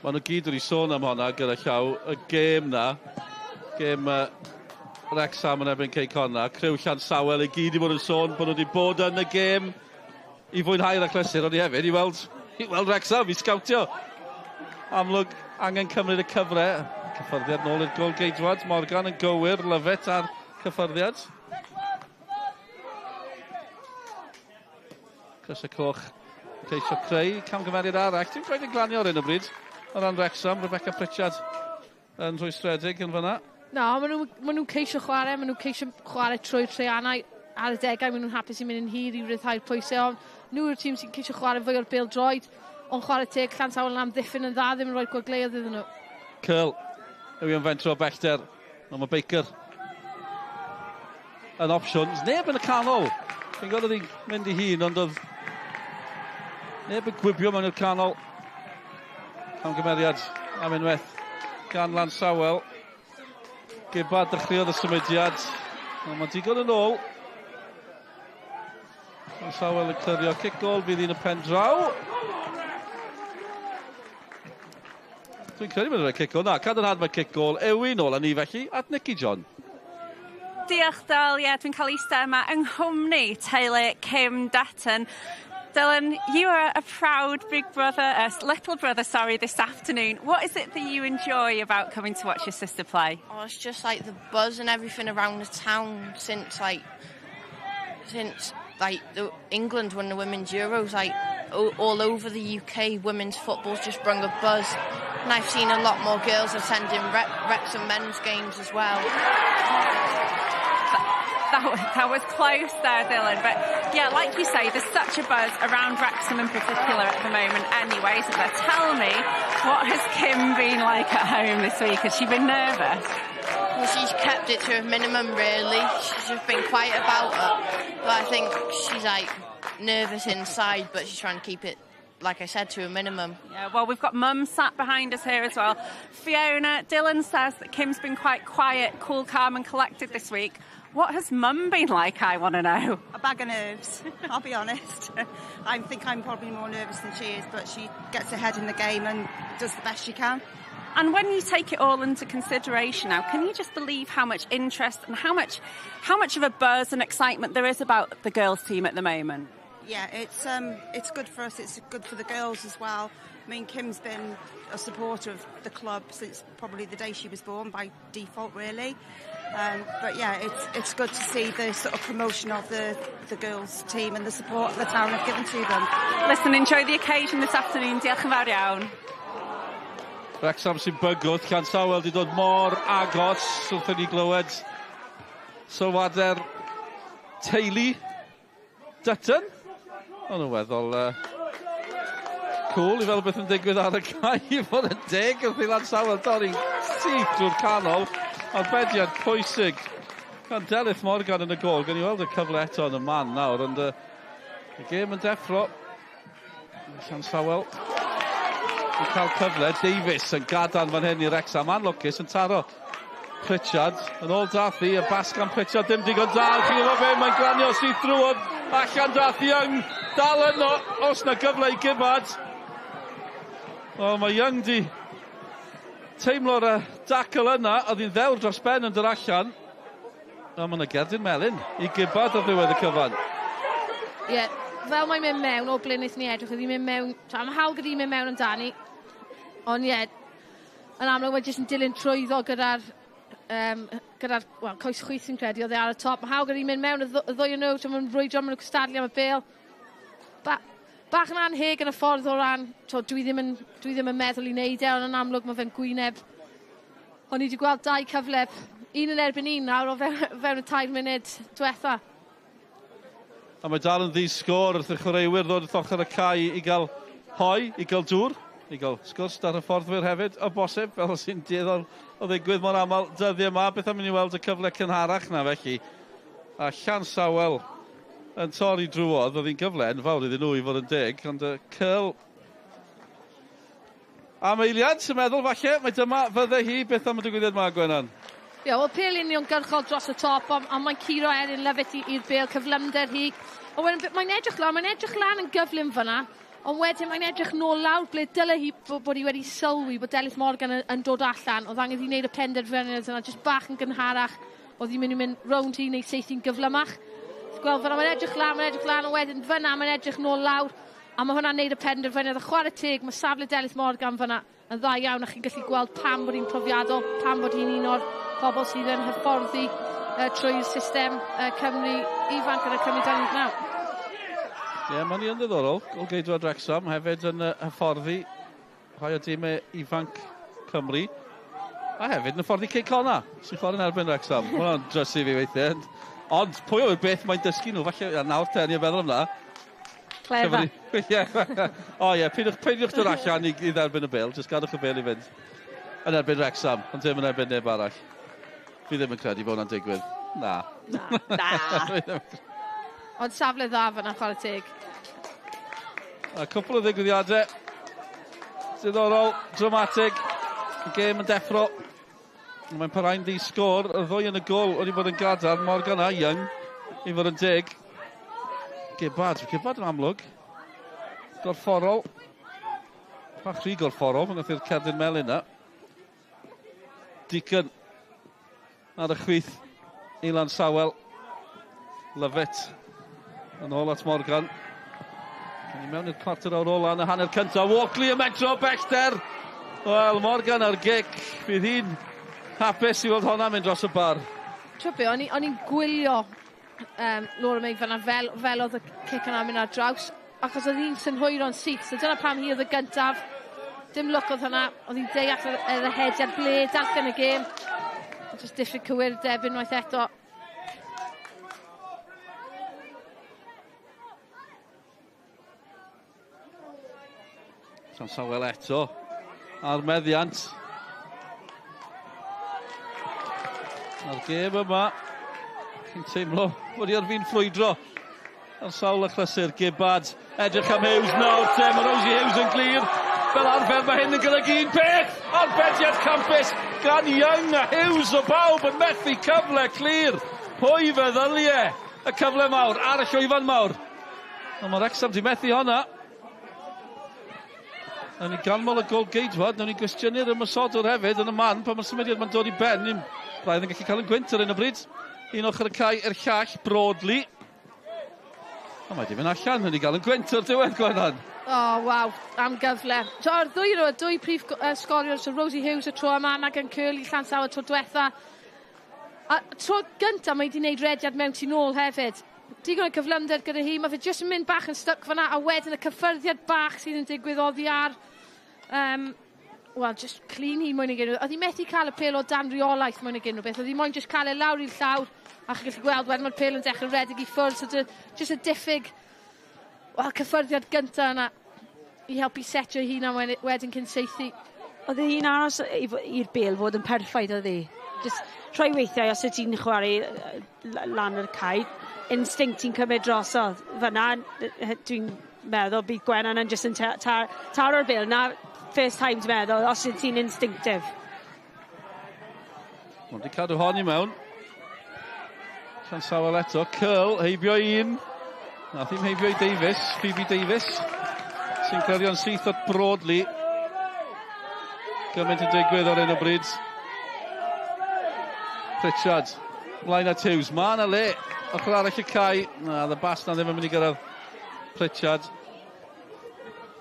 Maen nhw gyd wedi sôn am honna gyda llaw, y gêm na, gêm Wrexham yn erbyn Cei Connah, criw Llansawel i gyd i fod yn sôn bod nhw wedi bod yn y gêm i fwynhau'r achlysur, ond i hefyd i weld Wrexham, i sgawtio. Amlwg angen cymryd y cyfle. Cyffyrddiad nôl i'r gol geidwad. Morgan yn gywir, Lovett ar cyffyrddiad. Crysau Coch ceisio creu camgymeriad arall. Dim gwaith yn glanio ar hyn o bryd. O ran Wrexham, Rebecca Pritchard yn rhwystredig yn fyna. Na, maen nhw ceisio chwarae, maen nhw ceisio chwarae trwy'r treianau ar y degau, maen nhw'n hapus i mynd yn hir i ryddhau'r pwysau, ond nhw yw'r tîm sy'n ceisio chwarae fwy o'r bêl droed, ond chwarae teg, Llansawel yn amddiffyn yn dda, ddim yn rhoi gwagleoedd iddyn nhw. Curl, yw yn fentro o bellter, ond mae Baker yn opsiwn. Neb yn y canol. Fi'n gweld oedd hi'n mynd i hun, ond oedd neb yn gwibio mewn i'r canol. Camgymeriad am unwaith gan Lansawel. Gibbard dechreuodd y symudiad. Ond mae digon yn ôl. Llansawel yn clirio cic gôl fydd un y pen draw. Dwi'n credu bod yna cic gôl. Na, cadarnhad mae cic gôl. Ewi nôl â ni felly at Nicky John. Diolch, Dyl. Ie, yeah, dwi'n cael eistedd yma yng nghwmni teulu Kim Dutton. Dylan, you are a proud big brother, little brother, sorry, this afternoon. What is it that you enjoy about coming to watch your sister play? Oh, it's just like the buzz and everything around the town since like the England won the women's Euros, like all over the UK, women's football's just brung a buzz. And I've seen a lot more girls attending Wrexham men's games as well. That was close there, Dylan. But yeah, like you say, there's such a buzz around Wrexham in particular at the moment anyway, isn't there? Tell me, what has Kim been like at home this week? Has she been nervous? Well, she's kept it to a minimum, really. She's just been quiet about it. But I think she's like nervous inside, but she's trying to keep it, like I said, to a minimum. Yeah, well, we've got Mum sat behind us here as well. Fiona, Dylan says that Kim's been quite quiet, cool, calm and collected this week. What has Mum been like, I want to know? A bag of nerves, I'll be honest. I think I'm probably more nervous than she is, but she gets ahead in the game and does the best she can. And when you take it all into consideration now, can you just believe how much interest and how much of a buzz and excitement there is about the girls' team at the moment? Yeah, it's good for us. It's good for the girls as well. I mean, Kim's been a supporter of the club since probably the day she was born, by default, really. But yeah, it's good to see the sort of promotion of the girls' team and the support the town have given to them. Listen, enjoy the occasion this afternoon. Diolch yn fawr iawn. Wrexham sy'n bygwth, Llansawel wedi dod mor agos wrth i ni glywed sylwadau'r teulu Dutton. Ond yn weddol cool i fel beth yn digwydd ar y cae i fod yn deg wrth i Llansawel dorri syth drwy'r canol. Arbediad pwysig gan Delyth Morgan yn y gol. Gan i weld y cyfle eto yn y man nawr, ond y gêm yn deffro. Llansawel yn cael cyfle. Davies yn gadarn fan hyn i Wrexham. Anlwcus yn taro Pritchard. Yn ôl dath hi, y bas gan Pritchard, dim digon da. Chi'n gwybod be, mae'n glanio syth drwodd. Allan dath Young. Dal yno, os na gyfle i Gibbard. O, mae Young di teimlo'r dacl yna. Oedd hi'n ddewr dros ben yn dod allan. A mae yna gerdyn melyn i Gibbard ar ddiwedd y cyfan. Ie, yeah, fel mae'n mynd mewn o ble wnaethon ni edrych, oedd hi'n mynd mewn, tra, mae hawl gyda hi'n mynd mewn amdani. Ond ie, yeah, yn amlwg mae jyst yn dilyn trwyddo gyda'r, well, coes chwith sy'n credu, oedd e ar y top. Mae hawl gyda hi'n mynd mewn, y ddwy o'n nhw, tra mae'n brwydro, maen nhw'n cystadlu am y bêl. Bach yn anheg yn y ffordd o ran, to, dwi ddim yn meddwl i wneud e, ond yn amlwg mae fe'n gwyneb. O'n i wedi gweld 2 cyfle, 1 yn erbyn 1 nawr o fewn y 3 munud diwetha. A mae dal yn ddi-sgôr wrth y chwaraewyr ddod wrth ochr y cae i gael hoe, i gael dŵr, i gael sgwrs da'r hyfforddwyr hefyd, o bosib, fel sy'n dueddol o ddigwydd mor aml dyddiau yma. Beth am i ni weld y cyfle cynharach na felly? A Llansawel yn torri drwodd, oedd hi'n gyfle enfawr iddyn nhw i fod yn deg, ond y Curl am eiliad, sy'n meddwl falle, mae dyma fydde hi. Beth am y digwyddiad yma, Gwenan? Ie, yeah, wel, pêl uniongyrchol dros y top, ond mae'n curo Erin Lovett i'r bêl, cyflymder hi. Ond wedyn, mae'n edrych lan yn gyflym fyna, ond wedyn mae'n edrych nôl lawr ble dyle hi bod hi wedi sylwi bod Delyth Morgan yn dod allan. Oedd angen hi wneud y penderfyniad yna, jyst bach yn gynharach. Oedd hi'n mynd i mynd rownd hi neu seithi'n gyflymach. Gweld fyna, mae'n edrych lan, ond wedyn fyna, mae'n edrych nôl lawr. A mae hwnna'n neud y penderfyniad. A chwarae teg, mae safle Delyth Morgan fyna yn dda iawn, a chi'n gallu gweld pam bod hi'n profiadol, pam bod hi'n un o'r pobl sydd yn hyfforddi trwy'r system Cymru ifanc yn y Cymru 29. Ie, yeah, mae'n yn ddiddorol. Golgeidwad Wrexham hefyd yn hyfforddi rhai o dimau ifanc Cymru. A hefyd yn hyfforddi Cei Connah, sy'n chwarae'n erbyn Wrexham. Mae hwnna'n drysu fi weithiau. Ond pwy yw'r beth mae'n dysgu nhw? Falle, nawr te, ni'n meddwl am na. Clever. O ie, peidiwch dod allan i dderbyn y bêl, jyst gadwch y bêl i fynd. Yn erbyn Wrexham, ond ddim yn erbyn neb arall. Fi ddim yn credu bod hwnna'n digwydd. Na. Na. Ond safle dda fyna, chwarae teg. A cwpl o ddigwyddiadau. Diddorol, dramatig. Y gêm yn deffro. Mae'n parhau'n ddi-sgôr. Y ddwy yn y gôl wedi bod yn gadarn. Morgan a Young i fod yn deg. Gibbard yn amlwg. Gorfforol. Bach rhy gorfforol, pan nath i'r cerdyn melyn na. Deacon ar y chwith i Llansawel. Lovett yn ôl at Morgan. Ni mewn i'r cwarter awr ola yn y hanner cyntaf. Walkley yn metro bellter. Wel, Morgan ar gic. Fydd hi'n hapus i weld honna mynd dros y bar. Tro be, o'n i'n gwylio Laura May fan'na fel oedd y cic yna'n mynd ar draws, achos oedd hi'n synhwyro'n syth, so dyna pam hi oedd y gyntaf. Dim lwc oedd hwnna, oedd hi'n deall yr ehediad ble, darllen y gêm. Just diffyg cywirdeb unwaith eto. Llansawel eto a'r meddiant. A'r gêm yma, chi'n teimlo bod hi ar fin ffrwydro ar sawl achlysur. Gibbard, edrych am Hughes nawr te, mae Rosie Hughes yn glir. Fel arfer mae hyn yn golygu un peth, arbediad campus gan Young a Hughes o bawb yn methu cyfle clir. Pwy feddylie y cyfle mawr ar y llwyfan mawr. Ond mae Wrexham di methu honna. Nawn ni ganmol y golgeidwad, nawn ni gwestiynu'r ymosodwr hefyd yn y man pan mae'r symudiad ma'n dod i ben. Ni'n braidd yn gallu cael yn gwynt ar un o bryd. Un ochr y cae i'r llall, Broadley. A mae di mynd allan, nawn ni gael yn gwynt o'r diwedd, Gwenan. O, waw, am gyfle. So, o'r ddwy nhw, dwy prif sgoriwr, so Rosie Hughes y tro yma, Megan Curley, Llansawel tro diwetha. A tro gyntaf mae wedi gwneud rediad mewn tu nôl hefyd. Digon o cyflymder gyda hi, mae fe jyst yn mynd bach yn stuck fan'na, a wedyn y cyffyrddiad bach sydd yn digwydd oddi ar, wel, just clean hi mwy nag unrhyw. Oedd hi methu cael y pêl o dan reolaeth mwy nag unrhyw beth, oedd hi moyn just cael e lawr i'r llawr, a chi'n gallu gweld wedyn mae'r pêl yn dechrau redeg i ffwrdd, so just y diffyg, wel, cyffyrddiad gyntaf yna i helpu setio hi hunan wedyn cyn saethu. Oedd hi'n aros i'r bêl fod yn perffaith, oedd hi? Just rhoi weithiau os wyt ti'n chwarae lan yr cae, instinct ti'n cymryd drosodd. Fyna, dwi'n meddwl bydd Gwenan yn just yn taro'r bêl. Na, first time dwi'n meddwl, os wyt ti'n instinctive. Ond di cadw hon i mewn. Llansawel eto, Curl, heibio un. Nath hi'm heibio i Davies, Phoebe Davies, sy'n clirio'n syth at Broadley. Gymaint yn digwydd ar un o bryd. Pritchard, mlaen at Hughes. Ma' 'na le, ochr arall y cae. Na, y bas na ddim yn mynd i gyrraedd Pritchard.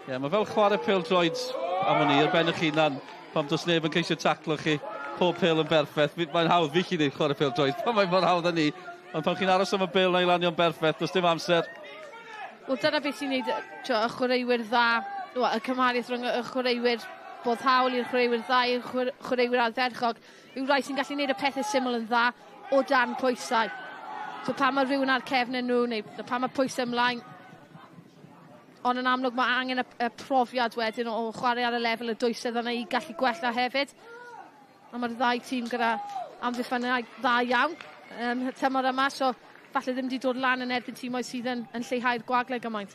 Ie, yeah, mae fel chwarae pêl-droed am wn i, ar ben eich hunan, pam does neb yn ceisio taclo chi. Pob pêl yn berffaith. Mae'n hawdd fi chi wneud chwarae pêl-droed, pan mae'n mor hawdd â ni. Ond pan chi'n aros am y bêl na i lanio'n berffaith, does dim amser. Wel, dyna beth sy'n neud y chwaraewyr dda, y cymhariaeth rhwng y chwaraewyr boddhaol i'r chwaraewyr dda, i'r chwaraewyr ardderchog, yw rai sy'n gallu gwneud y pethau syml yn dda o dan pwysau. So pan mae rhywun ar cefn nhw, neu pan mae pwysau ymlaen, ond yn amlwg mae angen y profiad wedyn o chwarae ar y lefel y dwysedd yna i gallu gwella hefyd. A mae'r ddau tîm gyda amddiffynnau dda iawn tymor yma, so falle ddim wedi dod lan yn erbyn tîmoedd sydd yn lleihau'r gwagle gymaint.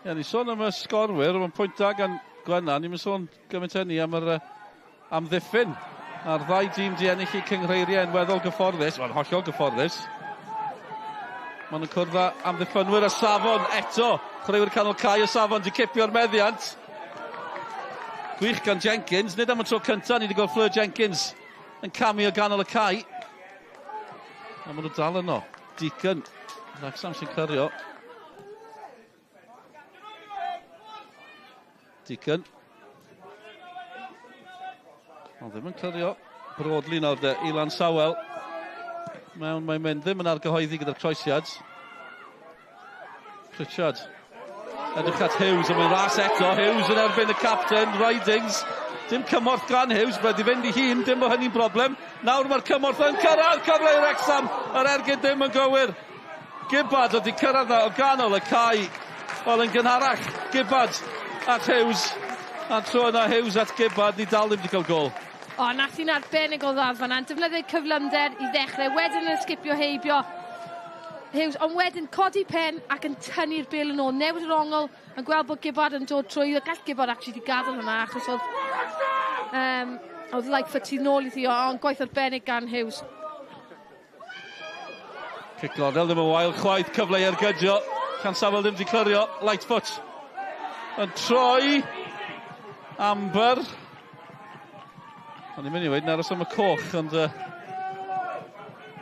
Ie, ni sôn am y sgorwyr, mae'n pwynt da gan Gwenna, ni'n sôn gymaint hynny am yr amddiffyn. A'r ddau dîm di ennill eu cynghreiriau yn weddol gyfforddus, mae'n hollol gyfforddus. Maen nhw'n cwrdd â amddiffynwyr y safon eto. Chwaraewyr canol cae y safon di cipio'r meddiant. Gwych gan Jenkins, nid am y tro cyntaf ni wedi gweld Fleur Jenkins yn camu o ganol y cae. A maen nhw dal yno. Deacon, Wrexham sy'n clirio. Deacon. Ond ddim yn clirio. Broadley nawr de, i Llansawel. Mewn mae'n mynd, ddim yn argyhoeddi gyda'r croesiad. Pritchard. Edrych at Hughes, a mae'n ras eto. Hughes yn erbyn y captain, Ridings. Dim cymorth gan Hughes, wedi fynd i hun, dim o hynny'n broblem. Nawr mae'r cymorth yn cyrraedd, cyfle i Wrexham. Yr ergyd ddim yn gywir. Gibbard wedi cyrraedd o ganol y cae. Wel, yn gynharach, Gibbard at Hughes. A tro yna Hughes at Gibbard, ni dal ddim wedi cael gol. O, nath hi'n arbennig o dda fan'na. Defnyddio cyflymder i ddechrau, wedyn yn sgipio heibio Hughes, ond wedyn codi pen ac yn tynnu'r bêl yn ôl, newid yr ongl, yn gweld bod Gibbard yn dod trwy. Gall Gibbard actually di gadael hwnna achos oedd Lightfoot tu nôl iddi, ond gwaith arbennig gan Hughes. Cic gornel ddim yn wael chwaith, cyfle i ergydio. Llansawel ddim wedi clirio, Lightfoot yn troi. Amber. O'n i'n mynd i weud yn aros am y coch, ond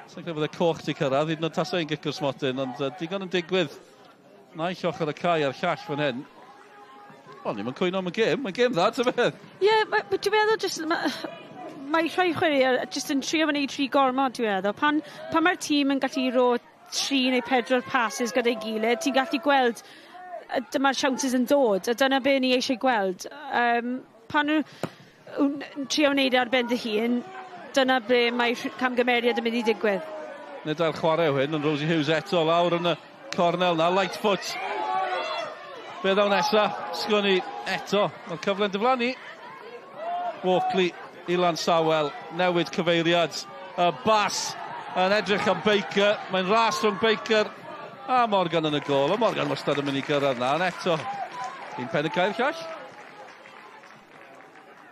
sa'n credu bod y coch di cyrraedd, hyd yn oed tasau i'n gic o'r smotyn, ond digon yn digwydd naill ochr y cae a'r llall fan hyn. O, ni'n cwyno am y gêm, mae'n gêm dda, ta beth? Ie, yeah, dwi'n meddwl jyst, mae rhai chwaraewyr jyst yn trio wneud rhy gormod, dwi'n meddwl. Pan mae'r tîm yn gallu rhoi 3 neu 4 passes gyda'i gilydd, ti'n gallu gweld dyma'r chances yn dod, a dyna be ni eisiau gweld. Pan nhw'n trio wneud e ar ben dy hun, dyna ble mae camgymeriad yn mynd i digwydd. Nid ail chwarae yw hyn, ond Rosie Hughes eto lawr yn y cornel na, Lightfoot. Be ddaw nesa? Sgwn i eto. Mae'r cyfle'n diflannu. Walkley i Llansawel, newid cyfeiriad. Y bas yn edrych am Baker. Mae'n ras rhwng Baker a Morgan yn y gôl. A Morgan wastad yn mynd i gyrraedd na, ond eto un pen y cae'r llall.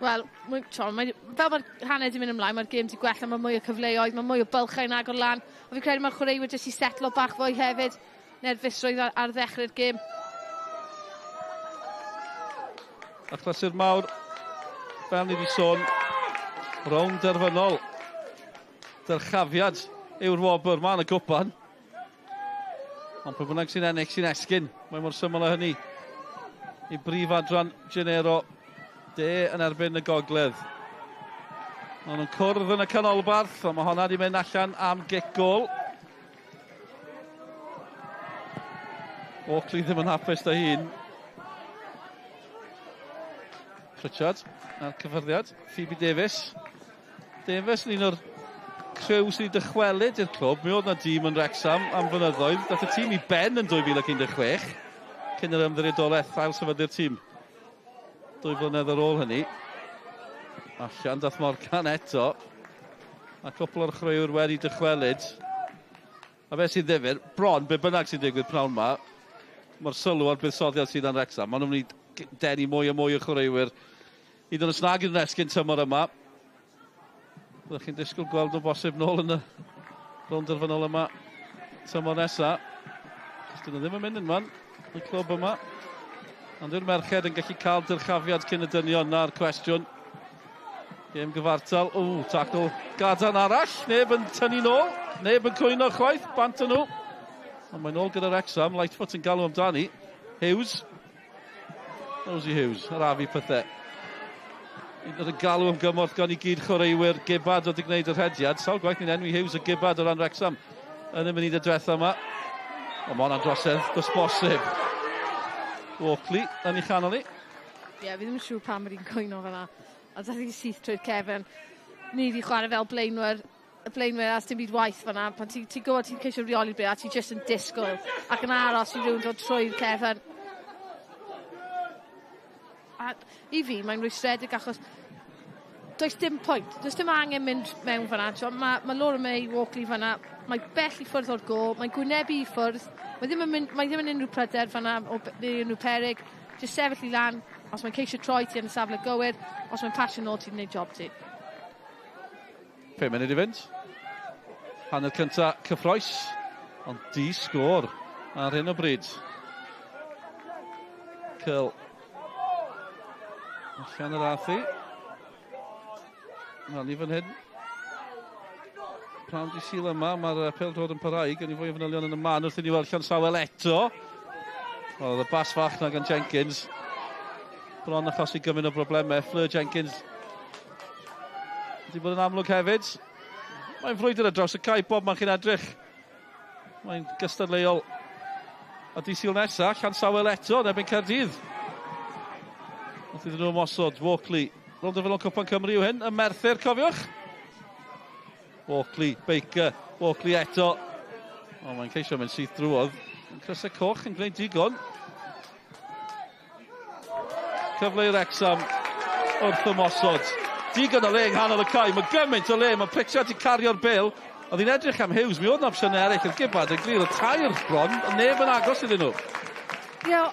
Wel, fel mae'r hanner di mynd ymlaen, mae'r gêm di gwella, mae mwy o cyfleoedd, mae mwy o bylchau'n agor lan. Ond fi'n credu mae'r chwaraewyr jyst i setlo bach fwy hefyd, nerfusrwydd ar ddechrau'r gêm. Achlysur mawr, fel ni wedi sôn, rownd derfynol. Dyrchafiad yw'r wobr, mae yna gwpan. Ond pwy bynnag sy'n ennill sy'n esgyn, mae mor syml â hynny. I brif adran Genero, de yn erbyn y gogledd. Maen nhw'n cwrdd yn y canolbarth, ond mae honna wedi mynd allan am gic gôl. Walkley ddim yn hapus da hun. Pritchard a'r cyffyrddiad. Phoebe Davies. Davies yn un o'r criw sydd wedi dychwelyd i'r clwb. Mi oedd yna dîm yn Wrexham am flynyddoedd. Dath y tîm i ben yn 2016 cyn yr ymddiriedolaeth ail sefydlu'r tîm. 2 flynedd ar ôl hynny. Allan dath Morgan eto. A cwpl o'r chwaraewyr wedi dychwelyd. A fe sy'n ddifyr, bron, be bynnag sy'n digwydd pnawn ma, mae'r sylw a'r buddsoddiad sydd yn Wrexham. Maen nhw'n mynd i denu mwy a mwy o chwaraewyr. Hyd yn oed os nag ydyn nhw'n esgyn tymor yma. Byddwch chi'n disgwyl gweld nhw bosib nôl yn y rownd derfynol yma tymor nesa. Dyn nhw ddim yn mynd yn fan, y clwb yma. Ond yw'r merched yn gallu cael dyrchafiad cyn y dynion, na'r cwestiwn. Gêm gyfartal. O, tacl gadarn arall. Neb yn tynnu nôl. Neb yn cwyno chwaith. Bant yn nhw. Ond mae'n nôl gyda Wrexham. Lightfoot yn galw amdani. Hughes. Rosie Hughes. Arafu pethau. Un oedd yn galw am gymorth gan i gyd chwaraewyr. Gibbard oedd wedi gwneud y rhediad. Sawl gwaith ni'n enwi Hughes a Gibbard o ran Wrexham yn y munud y diwetha yma. Ond mae hwnna'n drosedd, does bosib. Walkley yn ei chanol ni. Ie, yeah, fi ddim yn siŵr pam bod hi'n cwyno fan'na. Ond dath hi syth trwy'r cefn. Ni wedi chwarae fel blaenwyr, y blaenwyr a dim byd waith fan'na. Pan ti'n ti gwybod ti'n ceisio reoli'r bêl a ti jyst yn disgwyl ac yn aros i rhywun dod trwy'r cefn. A i fi, mae'n rwystredig achos does dim pwynt. Does dim angen mynd mewn fan'na. Mae ma Laura May Walkley fan'na, mae bell i ffwrdd o'r gôl, mae'n gwynebu i ffwrdd, mae ddim yn, mynd, mae ddim yn unrhyw pryder fan'na o neu unrhyw peryg. Jyst sefyll i lan, os mae'n ceisio troi ti yn y safle gywir, os mae'n pasio nôl ti'n gwneud job ti. 5 munud i fynd. Hanner cynta cyffroes, ond di sgôr ar hyn o bryd. Curl. Allan yr ath i. Wel, ni fan hyn. Prawn di Sul yma, mae'r pêl-droed yn parhau. Gawn ni fwy o fanylion yn y man wrth i ni weld Llansawel eto. Wel, oedd y bas fach na gan Jenkins. Bron achosi gymaint o broblemau. Fleur Jenkins wedi bod yn amlwg hefyd. Mae'n frwydr ar draws y cae, bob man chi'n edrych. Mae'n gystadleuol. A di Sul nesaf, Llansawel eto yn erbyn Caerdydd. Wrth iddyn nhw ymosod, Walkley. Rownd derfynol Cwpan Cymru yw hyn, y Merthyr, cofiwch. Walkley, Baker, Walkley eto. O, mae'n ceisio mynd syth drwodd. Crysau coch yn gwneud digon. Cyfle i Wrexham wrth ymosod. Digon o le yng nghanol y cae. Mae gymaint o le. Mae Pritchard wedi cario'r bêl. Oedd hi'n edrych am Hughes. Mi oedd yna opsiynau eraill. Oedd Gibbard yn glir. Oedd tair bron. Ond neb yn agos iddyn nhw. Ie, yeah,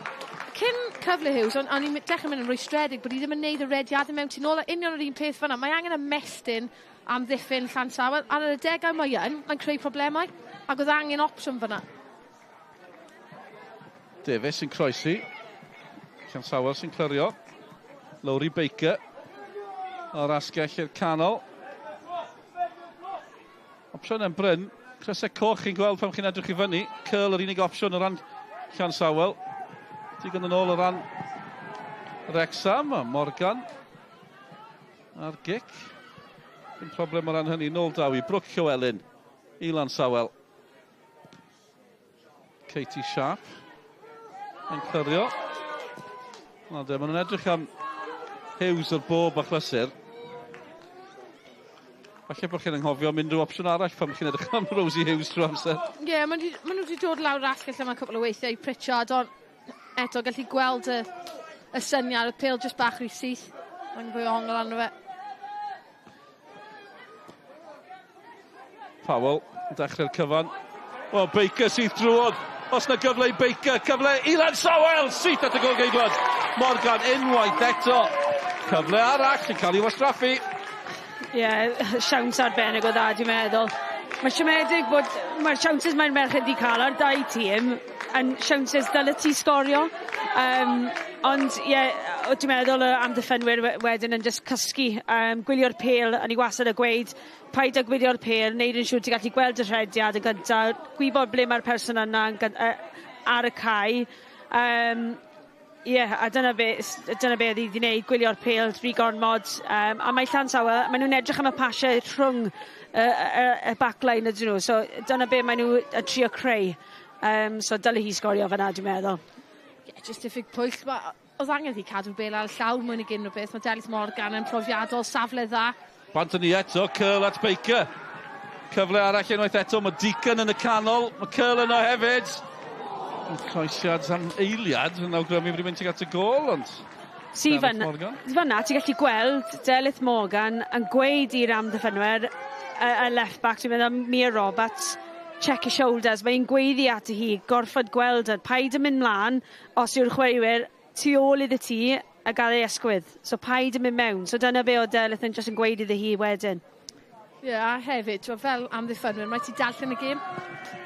cyn cyfle Hughes, o'n i'n dechrau mynd yn rwystredig bod hi ddim yn neud y rediadau mewn tu nôl, a union yr un peth fan'na. Mae angen ymestyn am ddiffyn Llansawel. Ar yr adegau mae yn, mae'n creu problemau, ac oedd angen opsiwn fan'na. Davies yn croesi. Llansawel sy'n clirio. Lowri Baker o'r asgell i'r canol. Opsiwn yn Bryn. Crysau coch chi'n gweld pan chi'n edrych i fyny. Curl yr unig opsiwn o ran Llansawel. Digon yn ôl o ran Wrexham. Morgan a'r gic. Dim problem o ran hynny. Nôl daw i Brooke Llewellyn i Lansawel. Katie Sharp yn clirio. Na de, maen nhw'n edrych am Hughes o'r bob achlysur. Falle bod chi'n anghofio am unrhyw opsiwn arall pan chi'n edrych am Rosie Hughes trwy amser. Ie, yeah, maen nhw wedi dod lawr asgell yma cwpl o weithiau i Pritchard, ond eto gallu gweld y syniad, y pêl jyst bach rhy syth. Mae'n fwy o ongl arno fe. Powell yn dechrau'r cyfan. Wel, Baker syth drwodd. Os na gyfle i Baker, cyfle i Llansawel! Syth at y gol geidwad. Morgan unwaith eto. Cyfle arall yn cael ei wastraffu. Ie, yeah, siawns arbennig o dda, dwi'n meddwl. Mae siomedig bod mae'r siawnsys mae'r merched wedi cael ar dau tîm yn siawnsys dyle ti sgorio. Ond ie, yeah, dwi'n meddwl y amddiffynwyr wedyn yn just cysgu, gwylio'r pêl, a ni wastad yn gweud, paid â gwylio'r pêl, neud yn siŵr ti'n gallu gweld y rhediad yn gyntaf, gwybod ble mae'r person yna ar y cae. Ie, yeah, a dyna be oedd hi wedi gwneud, gwylio'r pêl rhy gormod. A mae Llansawel, maen nhw'n edrych am y pasiau rhwng y backline ydyn nhw. So dyna be maen nhw yn trio creu. So dyle hi sgorio fan'na, dwi'n meddwl. Ie, yeah, just diffyg pwyll. Oedd angen hi cadw'r bêl ar y llawr mwy nag unrhyw beth. Mae Delyth Morgan yn profiadol, safle dda. Bant yn ni eto, Curl at Baker. Cyfle arall unwaith eto, mae Deacon yn y canol, mae Curl yno hefyd. Croesiad am eiliad, yn awgrymu wedi mynd tuag at y gôl, ond... Si, fan'na, ti'n gallu gweld Delyth Morgan yn gweud i'r amddiffynwyr, y left back, dwi'n meddwl Mia Roberts, check your shoulders. Mae'n gweiddi ati hi, gorfod gweld e, paid yn mynd mlaen os yw'r chwaraewyr tu ôl iddi ti a gael ei ysgwydd. So paid yn mynd mewn. So dyna be oedd Delyth yn just yn gweud iddi hi wedyn. Ie, yeah, a hefyd, fel amddiffynwyr, mae ti darllen y gêm.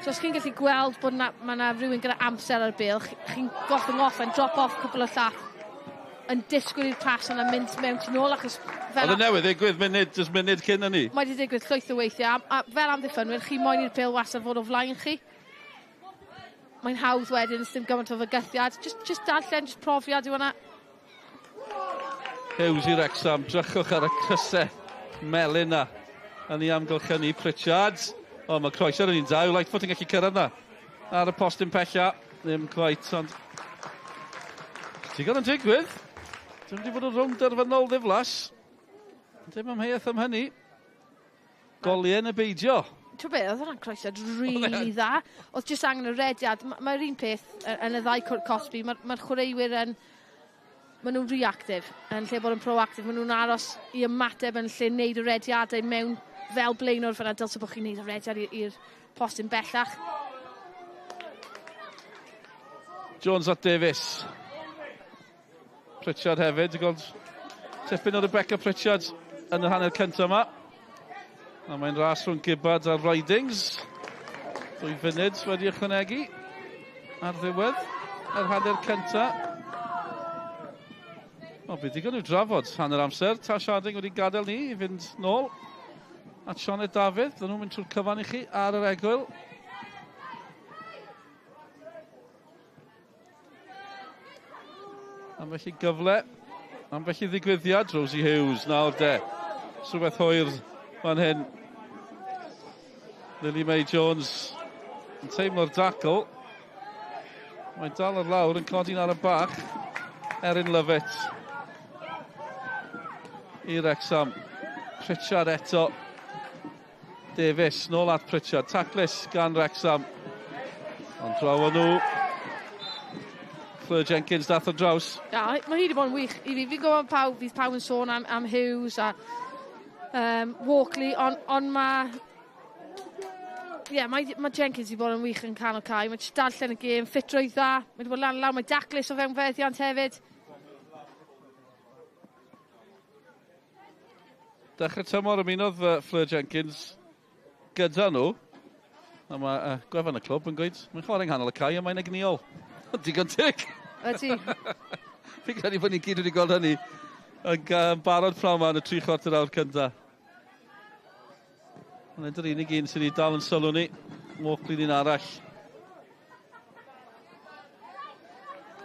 So os chi'n gallu gweld bod mae yna rhywun gyda amser ar y bêl, chi'n goffyn off yn drop off cwpl o llath yn disgwyl i'r pas yna mynd mewn tu nôl achos... Oedd y newydd ddigwydd munud, just munud cyn hynny. Mae wedi digwydd llwyth o weithiau. A fel amddiffynwyr, chi moyn i'r bêl wastad fod o flaen chi. Mae'n hawdd wedyn, dim gymaint o fygythiad. Just darllen, just profiad yw hwnna. Hughes i Wrexham, drychwch ar y crysau melyn na yn ei amgylchynu. Pritchard. O, mae croesiad yn un da. Yw Lightfoot yn gallu cyrraedd na ar y postyn pella. Ddim quite, ond digon yn digwydd. Dwi'n wedi bod yn rownd derfynol ddiflas. Dim amheuaeth am hynny. Goliau yn y beidio. Ti'n beth, oedd hwnna'n croesiad rili dda. Oedd jyst angen y rediad. Mae'r un peth yn y ddau cwrt cosbi. Mae'r ma chwaraewyr yn... Maen nhw'n reactive yn lle bod yn proactive. Maen nhw'n aros i ymateb yn lle wneud y rediadau mewn fel blaenor fyna. Dylse bod chi'n wneud y rediad i'r postyn bellach. Jones at Davies. Pritchard hefyd, gweld tipyn o Rebecca Pritchard yn yr hanner cyntaf yma. A mae'n ras rhwng Gibbard a Ridings. 2 funud wedi ychwanegu ar ddiwedd yr hanner cyntaf. O, bydd digon i'w drafod hanner amser. Tash Harding wedi gadael ni i fynd nôl at Sioned Dafydd. Dyn nhw'n mynd trwy'r cyfan i chi ar yr egwyl. Ambell i gyfle, ambell i ddigwyddiad, Rosie Hughes nawr de. Rhywbeth hwyr fan hyn. Lily May Jones yn teimlo'r dacl. Mae'n dal ar lawr yn codi'n ar y bach. Erin Lovett i Wrexham. Pritchard eto. Davies nôl at Pritchard. Taclus gan Wrexham. Ond draw o nhw. Fleur Jenkins dath o draws. Ia, mae hi wedi bod yn wych i fi. Fi'n gwybod pawb, fydd pawb yn sôn am Hughes a Walkley, ond on mae... Ie, yeah, mae Jenkins wedi bod yn wych yn canol cae. Mae darllen y gêm, ffitrwydd dda. Mae wedi bod lan lawr, mae daclus o fewn feddiant hefyd. Dechrau tymor ymunodd Fleur Jenkins gyda nhw. A mae gwefan y clwb yn gweud, mae'n chwarae yng nghanol y cae a mae'n egnïol. Digon teg. Ydy. Fi'n credu bod ni'n gyd wedi gweld hynny yn barod pnawn yma yn y 3/4 awr cyntaf. Ond ydy'r unig un sydd wedi dal yn sylw ni. Walkley'n un arall.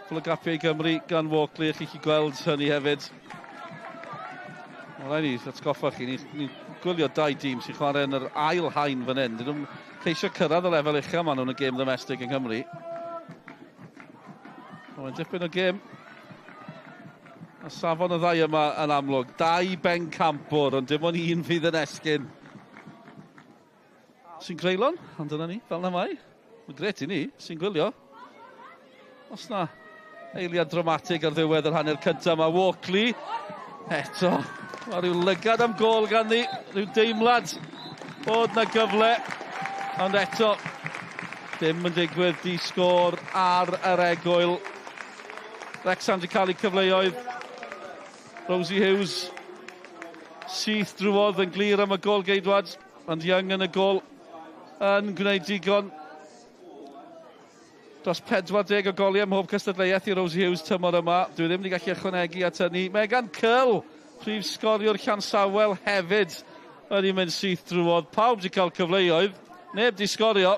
Cwpl o gapiau i Gymru gan Walkley, a chi gweld hynny hefyd. Mae'n rhaid ni atgoffa chi, ni'n gwylio dau dîm sy'n chwarae yn yr ail haen fan hyn. Dyn nhw'n ceisio cyrraedd y lefel uchel maen nhw'n y gêm ddomestig yng Nghymru. Mae'n dipyn o gêm. A safon y ddau yma yn amlwg. Dau bencampwr, ond dim ond un fydd yn esgyn. Sy'n greulon, ond dyna ni, fel na mae. Mae'n gret i ni, sy'n gwylio. Os na eiliad dramatig ar ddiwedd yr hanner cyntaf, mae Walkley eto. Mae rhyw lygad am gôl ganddi, rhyw deimlad bod na gyfle, ond eto dim yn digwydd, di sgôr ar yr egwyl. Wrexham wedi cael eu cyfleoedd. Rosie Hughes syth drwodd yn glir am y gôl geidwad, ond Young yn y gôl yn gwneud digon. Dros 40 o goliau ym mhob cystadleuaeth i Rosie Hughes tymor yma. Dwi ddim wedi gallu ychwanegu at hynny. Megan Curl, prif sgoriwr Llansawel hefyd, wedi mynd syth drwodd. Pawb wedi cael cyfleoedd, neb wedi sgorio.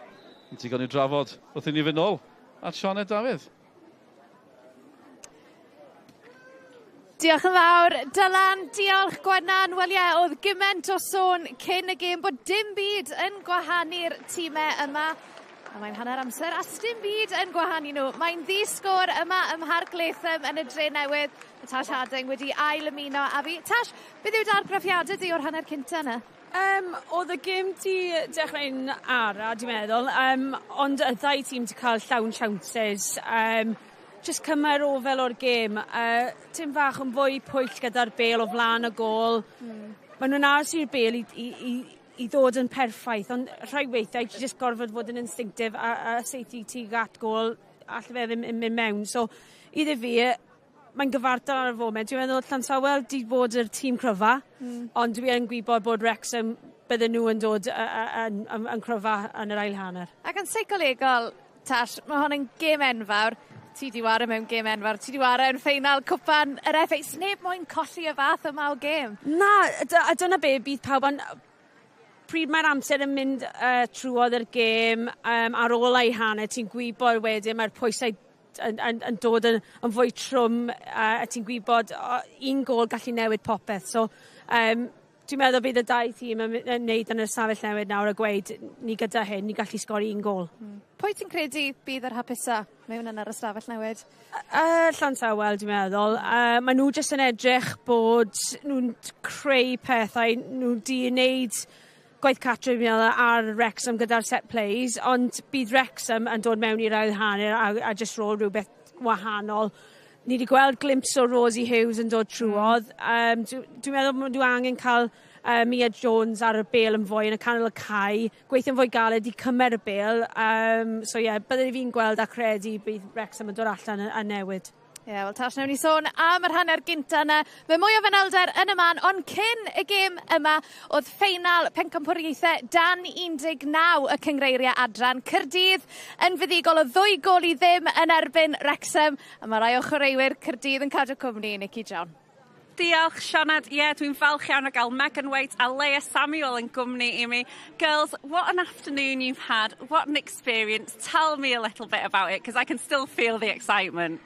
Yn digon i'w drafod wrth i ni fynd nôl at Sioned Dafydd. Diolch yn fawr, Dylan. Diolch, Gwenan. Wel ie, oedd gymaint o sôn cyn y gêm bod dim byd yn gwahanu'r tîmau yma. A mae'n hanner amser a sdim byd yn gwahanu nhw. Mae'n ddi-sgôr yma ym Mharc Latham yn y Dre Newydd. Mae Tash Harding wedi ail ymuno â fi. Tash, beth yw dargraffiadau di o'r hanner cynta yna? Oedd y gêm di dechrau'n ara, dwi'n meddwl, ond y ddau tîm di cael llawn chances. Just cymer ofel o'r gêm. Tim fach yn fwy pwyll gyda'r bêl o flaen y gôl. Maen nhw'n aros i'r bêl i ddod yn perffaith, ond rhai weithiau ti jyst gorfod fod yn instinctive a saethu tuag at gôl, alle fe ddim yn mynd mewn. So, iddo fi, mae'n gyfartal ar y foment. Dwi'n meddwl Llansawel di bod yr tîm cryfa, ond dwi yn gwybod bod Wrexham bydden nhw yn dod yn cryfa yn yr ail hanner. Ac yn seicolegol, Tash, mae hon yn gêm enfawr. Ti di ware mewn gêm enfawr, ti di ware yn ffeinal cwpan yr FA. Sneb moyn colli y fath yma o gêm. Na, a dyna be bydd pawb, ond pryd mae'r amser yn mynd trwodd yr gêm, ar ôl ei hanner, ti'n gwybod wedyn mae'r pwysau yn dod yn fwy trwm, a ti'n gwybod un gôl gallu newid popeth. So, dwi'n meddwl bydd y dau tîm yn neud yn y safell newid nawr a gweud ni gyda hyn, ni gallu sgori un gôl. Pwy ti'n credu bydd yr hapusa mewn yn yr ystafell newid? Llansawel, dwi'n meddwl. Maen nhw jyst yn edrych bod nhw'n creu pethau, nhw di wneud gwaith cartre fi'n meddwl ar Wrexham gyda'r set plays, ond bydd Wrexham yn dod mewn i'r ail hanner a, a jyst rôl rhywbeth wahanol. Ni wedi gweld glimpse o Rosie Hughes yn dod trwodd. Dwi'n dwi meddwl bod nhw angen cael Mia Jones ar y bel yn fwy yn y canol y cae, gweithio'n fwy galed i cymer y bel. So ie, yeah, byddai fi'n gweld a credu bydd Wrexham yn dod allan yn, yn newid. Ie, yeah, wel Tash, newn ni sôn am yr hanner gynta yna. Mae mwy o fanylder yn y man, ond cyn y gêm yma, oedd ffeinal pencampwriaethau dan 19 y cyngreiriau adran. Caerdydd yn fuddugol o ddwy gol i ddim yn erbyn Wrexham, a mae rai o chwaraewyr Caerdydd yn cadw cwmni Nicky John. Diolch, Sioned. Ie, yeah, dwi'n falch iawn o gael Megan Waite a Leah Samuel yn gwmni i mi. Girls, what an afternoon you've had. What an experience. Tell me a little bit about it, because I can still feel the excitement.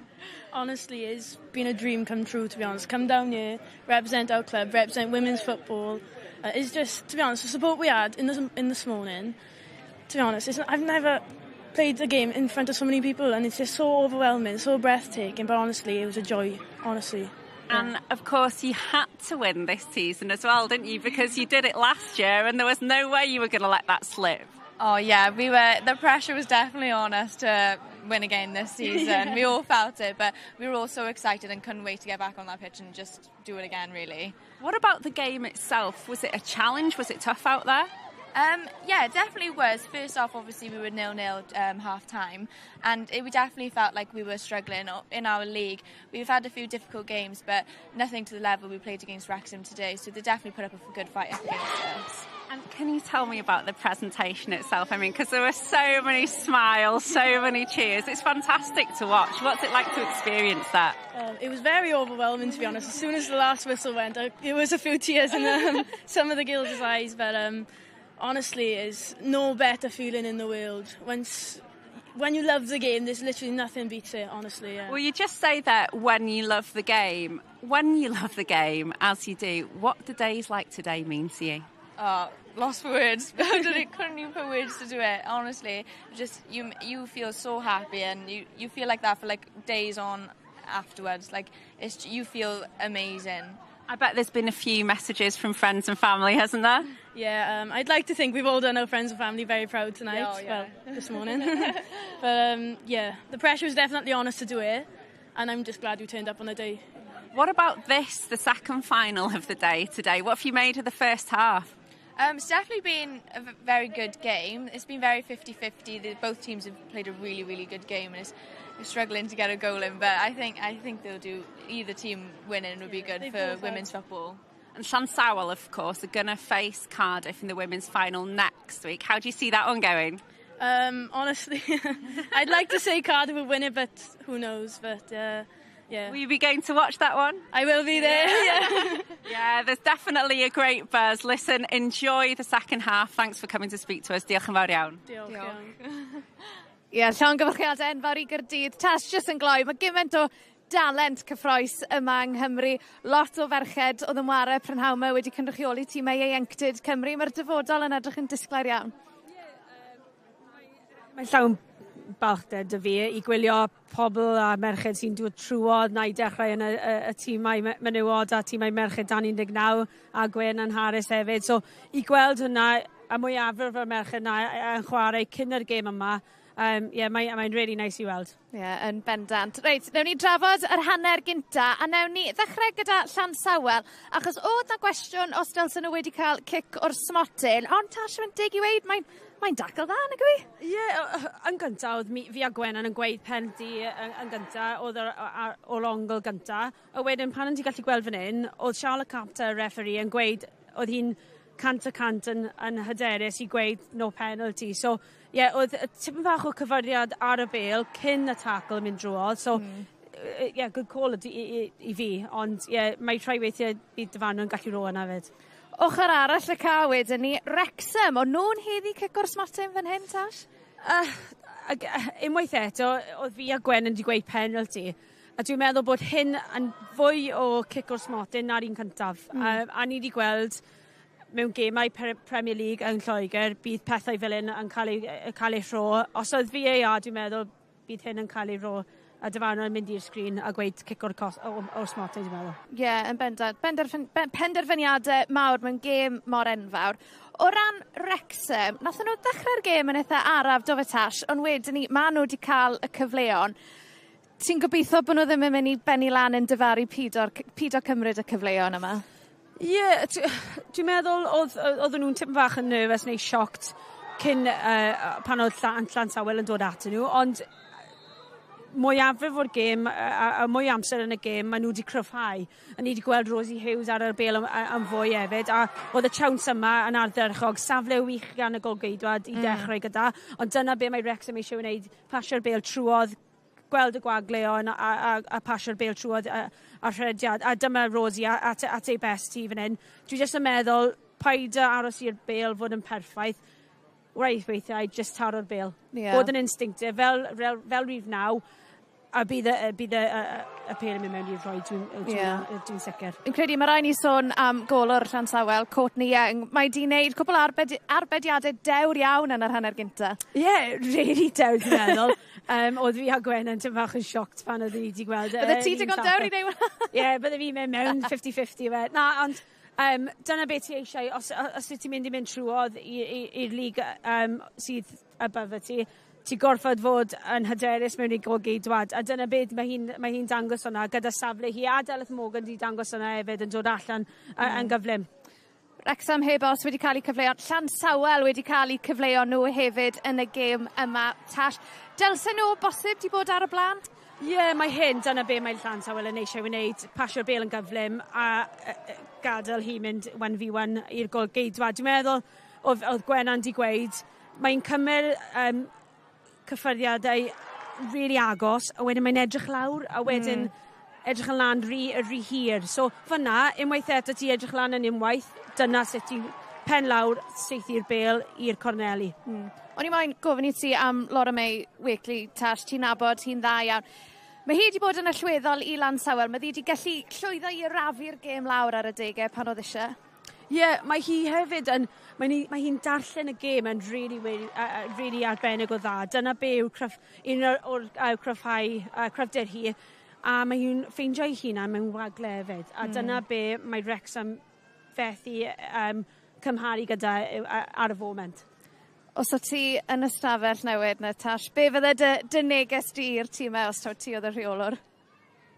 Honestly, it's been a dream come true, to be honest. Come down here, represent our club, represent women's football. It's just, to be honest, the support we had in, the, in this morning, to be honest, it's, I've never played a game in front of so many people and it's just so overwhelming, so breathtaking, but honestly, it was a joy, honestly. And of course, you had to win this season as well, didn't you? Because you did it last year and there was no way you were going to let that slip. Oh yeah, we were. The pressure was definitely on us to win again this season. Yeah. We all felt it, but we were all so excited and couldn't wait to get back on that pitch and just do it again. Really. What about the game itself? Was it a challenge? Was it tough out there? Yeah, it definitely was. First off, obviously, we were nil-nil half time, and we definitely felt like we were struggling in our league. We've had a few difficult games, but nothing to the level we played against Wrexham today, so they definitely put up a good fight up against us. And can you tell me about the presentation itself? I mean, because there were so many smiles, so many cheers. It's fantastic to watch. What's it like to experience that? It was very overwhelming, to be honest. As soon as the last whistle went, it was a few tears in some of the girls' eyes, but honestly, there's no better feeling in the world. When you love the game, there's literally nothing beats it, honestly. Yeah. Well, you just say that when you love the game. When you love the game, as you do, what do days like today mean to you? Oh, lost for words. I couldn't even put words to do it, honestly. Just you feel so happy and you feel like that for like days on afterwards. Like it's you feel amazing. I bet there's been a few messages from friends and family, hasn't there? Yeah, I'd like to think we've all done our friends and family very proud tonight. Oh, yeah. Well, this morning. But yeah, the pressure was definitely on us to do it, and I'm just glad we turned up on the day. What about this, the second final of the day today? What have you made of the first half? It's definitely been a very good game. It's been very 50-50. Both teams have played a really, really good game, and it's struggling to get a goal in. But I think they'll do. Either team winning would be good for women's football. And Llansawel, of course, are going to face Cardiff in the women's final next week. How do you see that one going? Honestly, I'd like to say Cardiff will win it, but who knows? But yeah. Will you be going to watch that one? I will be there. Yeah. Yeah, there's definitely a great buzz. Listen, enjoy the second half. Thanks for coming to speak to us. Diolch yn fawr iawn. Diolch. Diolch. Ie, yeah, llongyfarchiadau enfawr i Gaerdydd. Tash, jyst yn gloi, mae gymaint o dalent cyffrous yma yng Nghymru. Lot o ferched oedd yn ware prynhawn yma wedi cynrychioli tîmau ieuenctid Cymru. Mae'r dyfodol yn edrych yn disglair iawn. Mae'n llawn balchder 'da fi i gwylio pobl a merched sy'n dod trwodd na i dechrau yn y tîmau menywod a tîmau merched dan 19 a Gwen Harris hefyd. So i gweld hwnna a mwyafrif o'r merched na yn chwarae cyn yr gêm yma, yeah, mae'n really nice i weld. Ie, yeah, yn bendant. Reit, newn ni drafod yr hanner gynta, a newn ni ddechrau gyda Llansawel, achos oedd na gwestiwn os dylsen nhw wedi cael cic o'r smotyn, ond Tash, mae'n dig i weud, mae'n dacl dda, nag yw? Ie, yeah, yn gyntaf, oedd fi a Gwenan yn gweud penalty yn gyntaf, oedd o'r ongl gyntaf. A wedyn, pan yn ti gallu gweld fan hyn, oedd Charlotte Carter, referee, yn gweud, oedd hi'n 100% yn hyderus i gweud no penalty. So, ie, yeah, oedd tipyn bach o cyfyriad ar y bêl cyn y tackle yn mynd drwodd. So, yeah, good call i fi. Ond, ie, yeah, mae rhai weithiau bydd dyfarnwr yn gallu roi yna fyd. Ochr arall y cae wedyn ni, Wrexham, o'n nhw'n haeddu cic o'r smotyn fan hyn, Tash? Unwaith eto, oedd fi a Gwen yn di gweud penalty. A dwi'n meddwl bod hyn yn fwy o cic o'r smotyn na'r un cyntaf. A ni wedi gweld mewn gemau Premier League yn Lloegr, bydd pethau fel hyn yn cael ei rho. Os oedd VAR, dwi'n meddwl bydd hyn yn cael ei rho a dyfarnwr yn mynd i'r sgrin a gweud cic o'r smotyn, dwi'n meddwl. Ie, yeah, yn bendant. Penderfyniadau mawr mewn gêm mor enfawr. O ran Wrexham, nathon nhw ddechrau'r gêm yn eitha araf, do fe Tash, ond wedyn ni, maen nhw wedi cael y cyfleon. Ti'n gobeithio bod nhw ddim yn mynd i benni lan yn dyfaru pido cymryd y cyfleon yma? Ie, yeah, dwi'n meddwl oedden nhw'n tipyn bach yn nervous neu shocked cyn pan oedd Llansawel yn dod atyn nhw, ond mwyafrif o'r gêm a mwy amser yn y gêm, maen nhw wedi cryfhau. A ni wedi gweld Rosie Hughes ar y bêl am fwy hefyd, a oedd y chance yma yn ardderchog, safle wych gan y golgeidwad i dechrau gyda, ond dyna be mae Wrexham eisiau wneud, pasio'r bêl trwodd, gweld y gwagleon a pasio'r bêl trwodd a rhediad. A dyma Rosie at ei best hi fan hyn. Dwi jyst yn meddwl, paid aros i'r bêl fod yn perffaith. Weithiau, just taro'r bêl. Yeah. Bod yn instinctive, fel rhif 9, a bydd y pêl yn mynd mewn i'r rhoi, dwi'n sicr. Yn credu, mae rhaid ni sôn am golwr Llansawel, Courtney Young. Mae di wneud cwpl arbediadau dewr iawn yn yr hanner gynta. Ie, yeah, really dewr, dwi'n meddwl. Oedd fi a Gwen yn tipyn bach yn shocked pan oedd hi wedi gweld. Bydde ti digon dewr i wneud hwnna? Ie, bydde fi'n mynd mewn 50-50. Na, ond dyna beth ti eisiau, os ti'n mynd i mynd trwodd i'r lig sydd above ti, ti gorfod fod yn hyderus mewn i golgeidwad, a dyna beth mae hi'n dangos hwnna gyda safle hi, a Delyth Morgan di dangos hwnna hefyd yn dod allan yn gyflym. Wrexham heb os wedi cael eu cyfleon, Llansawel wedi cael eu cyfleon nhw hefyd yn y gêm yma. Tash, dylsen nhw bosib di bod ar y blaen? Ie, yeah, mae hyn, dyna be mae Llansawel yn eisiau wneud, pasio'r bêl yn gyflym a gadael hi mynd 1v1 i'r golgeidwad. Dwi'n meddwl, oedd Gwenan di gweud, mae'n cymryd cyffyrddiadau really agos, a wedyn mae'n edrych lawr, a wedyn edrych yn lan rhy hir. So fyna, unwaith eto ti edrych lan yn unwaith, dyna sut ti pen lawr, saethu'r bêl i'r corneli. O'n i moyn gofyn i ti am Laura May Wakely, Tash, ti'n nabod hi'n dda iawn. Mae hi wedi bod yn allweddol i Llansawel. Mae hi wedi gallu llwyddo i arafu'r gêm lawr ar y degau pan oedd eisiau. Ie, yeah, mae hi hefyd yn, mae hi'n darllen y gêm yn really, really, really arbennig o dda. Dyna be yw un o'r cryfder hi. A mae hi'n ffeindio ei hunan mewn wagle hefyd. A dyna be mae Wrexham fethu cymharu gyda ar y foment. Os o ti yn ystafell newid, Tash, be fydde dy neges di i'r tîmau os ti oedd y rheolwr?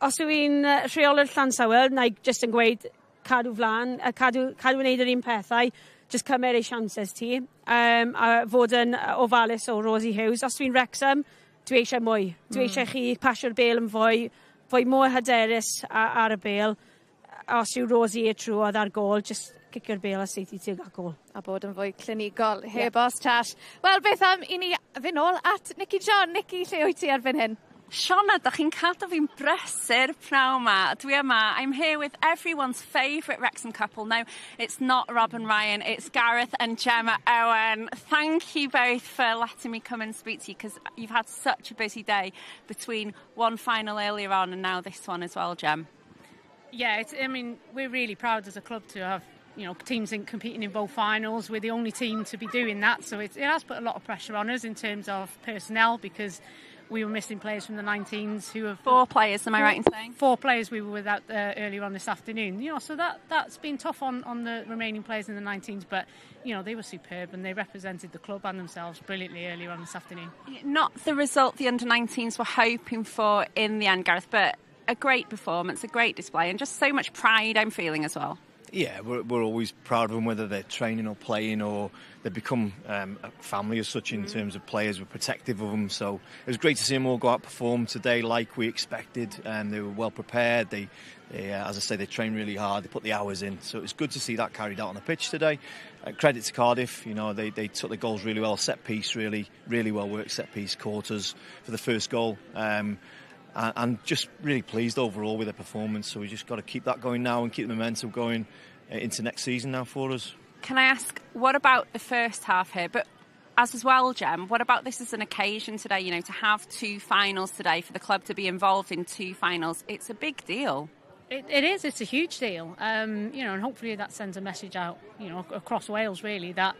Os yw'n rheolwr Llansawel, na i jyst yn gweud cadw flan, a cadw wneud yr un pethau, jyst cymryd ei chances ti, a fod yn ofalus o Rosie Hughes. Os dwi'n Wrexham, dwi eisiau mwy. Dwi eisiau chi pasio'r bêl yn fwy mwy hyderus ar y bêl. Os yw Rosie trwodd ar gôl, jyst cicio'r bêl a saethu tuag at gôl. A bod yn fwy clinigol, heb os, Tash. Wel, beth am i ni fynd nôl at Nicky John. Nicky, lle wyt ti erbyn hyn? Siona, da chi'n cadw fi'n brysur pnawn ma. Dwi yma, I'm here with everyone's favourite Wrexham couple. Now, it's not Rob and Ryan, it's Gareth and Gemma Owen. Thank you both for letting me come and speak to you, because you've had such a busy day between one final earlier on and now this one as well, Gem. Yeah, I mean, we're really proud as a club to have, you know, teams competing in both finals. We're the only team to be doing that, so it has put a lot of pressure on us in terms of personnel, because we were missing players from the 19s who have... 4 players, am I right in saying? 4 players we were without earlier on this afternoon. You know, so that's been tough on the remaining players in the 19s, but, you know, they were superb and they represented the club and themselves brilliantly earlier on this afternoon. Not the result the under-19s were hoping for in the end, Gareth, but a great performance, a great display, and just so much pride I'm feeling as well. Yeah, we're always proud of them, whether they're training or playing, or they become a family as such in terms of players. We're protective of them, so it was great to see them all go out and perform today like we expected. They were well prepared. They as I say, they trained really hard. They put the hours in, so it was good to see that carried out on the pitch today. Credit to Cardiff, you know, they took the goals really well. Set piece, really, really well worked set piece, caught us for the first goal. And just really pleased overall with the performance. So we just got to keep that going now and keep the momentum going into next season now for us. Can I ask, what about the first half here? But as well, Gem, what about this as an occasion today, you know, to have 2 finals today, for the club to be involved in 2 finals? It's a big deal. It, it is. It's a huge deal. You know, and hopefully that sends a message out, you know, across Wales really that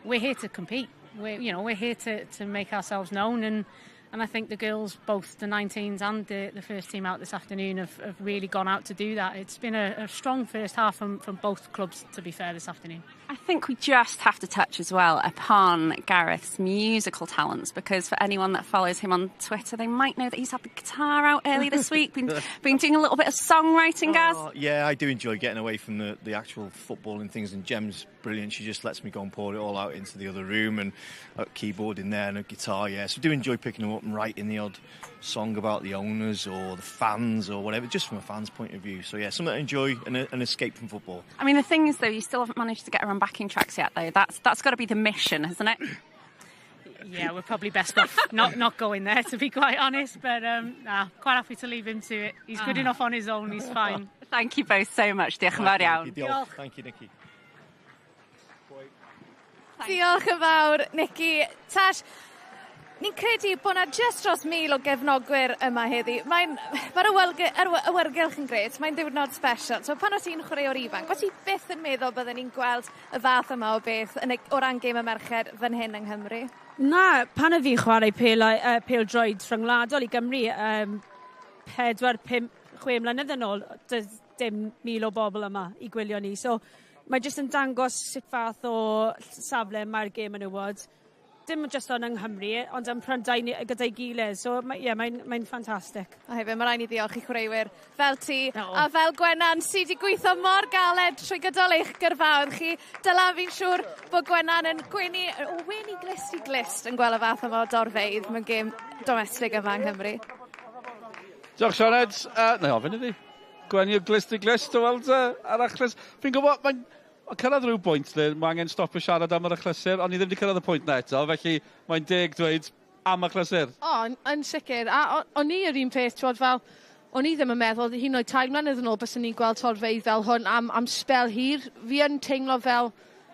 we're here to compete. We're, you know, we're here to, to make ourselves known and And I think the girls, both the 19s and the, the first team out this afternoon, have, have really gone out to do that. It's been a, a strong first half from, from both clubs, to be fair, this afternoon. I think we just have to touch as well upon Gareth's musical talents because for anyone that follows him on Twitter, they might know that he's had the guitar out early this week, been, been doing a little bit of songwriting, Gaz. Oh, yeah, I do enjoy getting away from the, the actual football and things, and Jem's brilliant. She just lets me go and pour it all out into the other room and a keyboard in there and a guitar, yeah. So I do enjoy picking them up and writing the odd song about the owners or the fans or whatever, just from a fan's point of view. So yeah, something I enjoy and an escape from football. I mean, the thing is though, you still haven't managed to get her on backing tracks yet though. That's, that's got to be the mission, hasn't it? Yeah, we're probably best off not, not going there, to be quite honest. But nah, quite happy to leave him to it. He's good enough on his own, he's fine. Thank you both so much. Diolch yn fawr iawn. Diolch. Thank you, Nicky. Diolch yn fawr, Nicky. Tash, ni'n credu bod 'na jyst dros 1,000 o gefnogwyr yma heddi. Mae'n ma'r awylgy- yr awyrgylch yn grêt, mae'n ddiwrnod special. So pan o't ti'n chwaraewr ifanc, o' ti byth yn meddwl bydden ni'n gweld y fath yma o beth yn y, o ran gêm y merched fan hyn yng Nghymru? Na, pan oedd fi'n chwarae pêl, uh, pêl-droed rhyngwladol i Gymru, um, 4, 5, 6 mlynedd yn ôl, does dim 1,000 o bobl yma i gwylio ni. So mae jyst yn dangos sut fath o safle mae'r gêm menywod. Dim jyst ond yng Nghymru, ond ym Mhrydain gyda'i gilydd. So, mae, yeah, mae'n mae ffantastig. A hefyd, mae rhaid ni ddiolch i chwaraewyr fel ti no. a fel Gwenan sydd wedi gweithio mor galed trwy gydol eich gyrfaoedd chi. Dyla fi'n siŵr bod Gwenan yn gwenu, o wenu glist i glist yn gweld y fath yma o dorfeydd mewn gêm domestig yma yng Nghymru. Diolch Sioned. Uh, na i ofyn iddi. Gwenu o glist i glist o weld uh, ar achlys. Fi'n gwybod, mae'n Mae'n cyrraedd rhyw bwynt lle mae angen stopio siarad am yr achlysur, ond ni ddim wedi cyrraedd y pwynt na eto, felly mae'n deg dweud am achlysur. O, yn, yn sicr. A o'n i yr un peth, twod, fel, o'n i ddim yn meddwl, hyn oed tair mlynedd yn ôl, byswn ni'n gweld torfeydd fel hwn am, am sbel hir. Fi yn teimlo fel,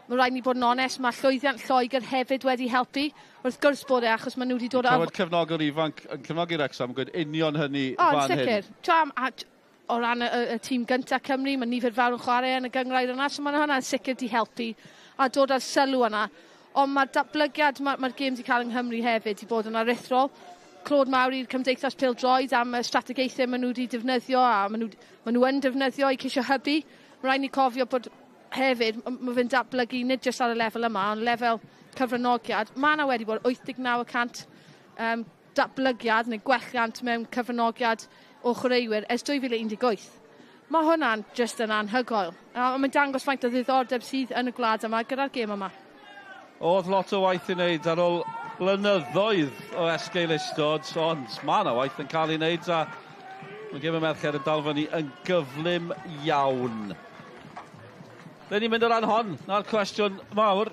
mae rhaid ni bod yn onest, mae llwyddiant Lloegr hefyd wedi helpu. Wrth gwrs bod e, achos maen nhw wedi dod... Clywed cefnogwr ifanc yn cefnogi Wrexham yn gweud union hynny o, fan hyn. O, yn sicr. O ran y, y, y tîm gyntaf Cymru, mae nifer fawr yn chwarae yn y gynghrair yna, so mae hwnna'n sicr di helpu a dod â'r sylw yna. Ond mae'r datblygiad mae'r mae gêm wedi cael yng Nghymru hefyd wedi bod yn aruthrol. Clod mawr i'r Cymdeithas Pêl-droed am y strategaethau maen nhw wedi defnyddio a maen nhw, maen nhw yn defnyddio i ceisio hybu. Mae rhaid ni cofio bod hefyd, mae fe'n datblygu nid jyst ar y lefel yma, ond lefel cyfranogiad. Mae yna wedi bod 89% um, datblygiad neu gwelliant mewn cyfranogiad o chwaraewyr ers 2018. Mae hwnna'n jyst yn anhygoel. A mae'n dangos faint o ddiddordeb sydd yn y gwlad yma gyda'r gêm yma. Oedd lot o waith i wneud ar ôl blynyddoedd o esgeulustod, ond mae yna waith yn cael ei wneud a mae gêm y merched yn dal fyny yn gyflym iawn. Le ni'n mynd o ran hon? Na'r cwestiwn mawr.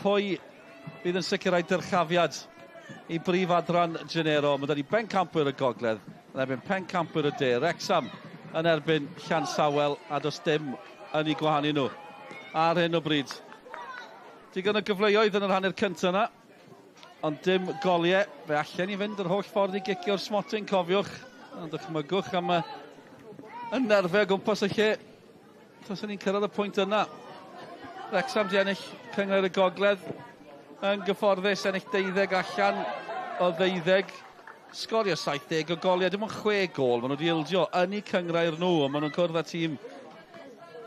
Pwy fydd yn sicrhau dyrchafiad i brif adran Genero? Mae 'da ni bencampwyr y gogledd yn erbyn pencampwyr y de. Wrexham yn erbyn Llansawel a does dim yn eu gwahanu nhw ar hyn o bryd. Digon o gyfleoedd yn yr hanner cyntaf yna, ond dim goliau. Fe allen ni fynd yr holl ffordd i gicio'r smotyn, cofiwch. Ond dychmygwch am y, y nerfau o gwmpas y lle. Taswn ni'n cyrraedd y pwynt yna. Wrexham di ennill Cynghrair y Gogledd yn gyfforddus, ennill deuddeg allan o ddeuddeg. Sgorio 70 o goliau, dim ond chwe gol maen nhw wedi ildio yn eu cynghrair nhw, ond maen nhw'n cwrdd â tîm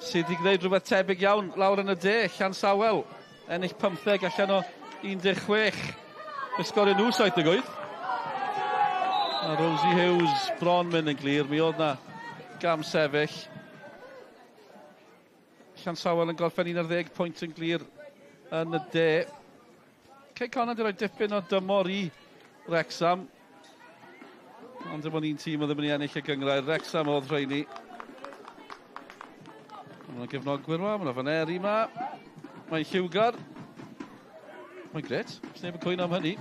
sydd wedi gwneud rhywbeth tebyg iawn lawr yn y de, Llansawel, ennill 15 allan o 16. Fe sgorio nhw 78. A Rosie Hughes bron mynd yn glir, mi oedd na gam sefyll. Llansawel yn gorffen 11 pwynt yn glir yn y de. Cei Connah wedi rhoi dipyn o dymor i Wrexham. Ond dim ond un tîm oedd yn mynd i ennill y gynghrair. Wrexham oedd rheini. Mae yna gefnogwyr yma, mae yna faneri yma. Mae'n lliwgar. Mae'n gret, os neb yn cwyno am hynny.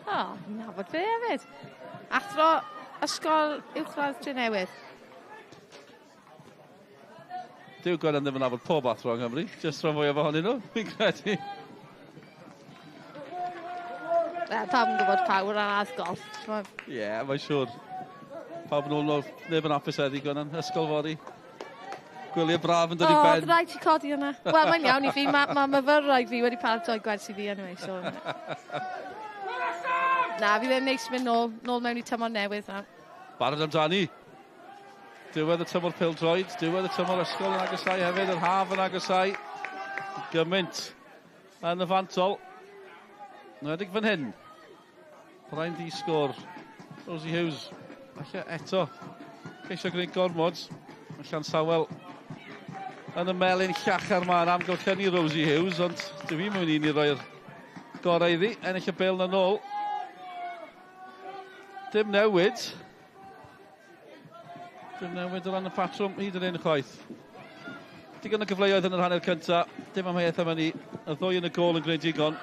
O, oh, fi'n nabod fe hefyd. Athro Ysgol Uwchradd Drenewydd. Dyw Gwennan ddim yn nabod pob athro yng Nghymru, jyst rhan fwyaf ohonyn nhw, fi'n credu. Pawb yn gwybod pawb ar ardd golf. Ie, yeah, mae'n siŵr. Pawb yn ôl, neb yn hapus heddi, Gwenan. Ysgol fory. Gwyliau braf yn dod i ben. O, rhaid ti codi hwnna. Wel, mae'n iawn i fi. Mae ma myfyrwraig fi wedi paratoi gwersi fi anyway, so... Na, fi ddim neis mynd nôl, nôl mewn i tymor newydd na. Barod amdani. Diwedd y tymor pêl-droed, diwedd y tymor ysgol yn agosau hefyd, yr haf yn agosau. Gymaint yn y fantol. Nwedig fan hyn. Brian D sgôr. Rosie Hughes. Falle eto. Ceisio gwneud gormod. Mae Llansawel yn y melyn llachar ma yn amgylchynu Rosie Hughes, ond dwi ddim yn mynd i ni roi'r gorau iddi. Ennill y bêl na nôl. Dim newid. Dim newid o ran y patrwm hyd yn hyn chwaith. Digon o gyfleoedd yn yr hanner cyntaf. Dim amheuaeth am hynny. Y ddwy yn y gôl yn gwneud digon.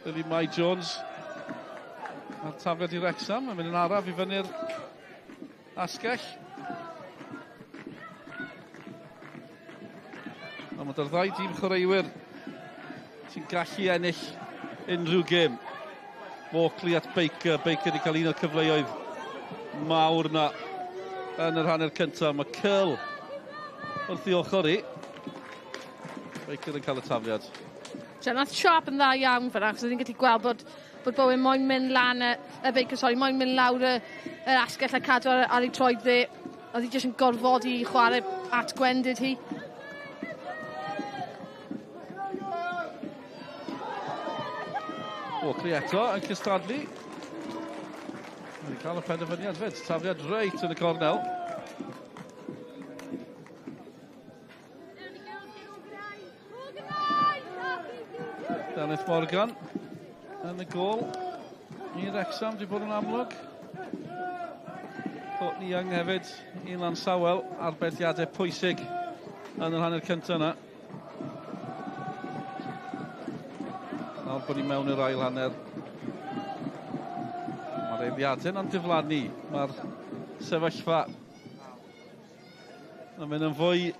Lily Mai Jones. Mae'r tafliad i Wrexham yn mynd yn araf i fyny'r asgell. Ond mae dy'r ddau dîm chwaraewyr sy'n gallu ennill unrhyw gêm. Walkley at Baker. Baker wedi cael un o'r cyfleoedd mawr na yn yr hanner cyntaf. Mae Curl wrth i ochr i. Baker yn cael y tafliad. So, nath Sharp yn dda iawn fyna, achos oedd hi'n gallu gweld bod, bod Bowen moyn mynd lan y, y Baker, sorry, moyn mynd lawr y, yr asgell a cadw ar, ar ei troed dde. Oedd hi jyst yn gorfodi i chwarae at gwendid hi. Walkley eto yn cystadlu. Mae'n cael y penderfyniad fyd. Tafliad reit yn y cornel. Danyth Morgan yn y gôl. I Wrexham, di bod yn amlwg. Courtney Young hefyd i Lansawel, arbediadau pwysig yn yr hanner cyntaf yna. Nawr bod ni mewn i'r ail hanner. Mae'r eiliadau yna'n diflannu. Mae'r sefyllfa yn mynd yn fwy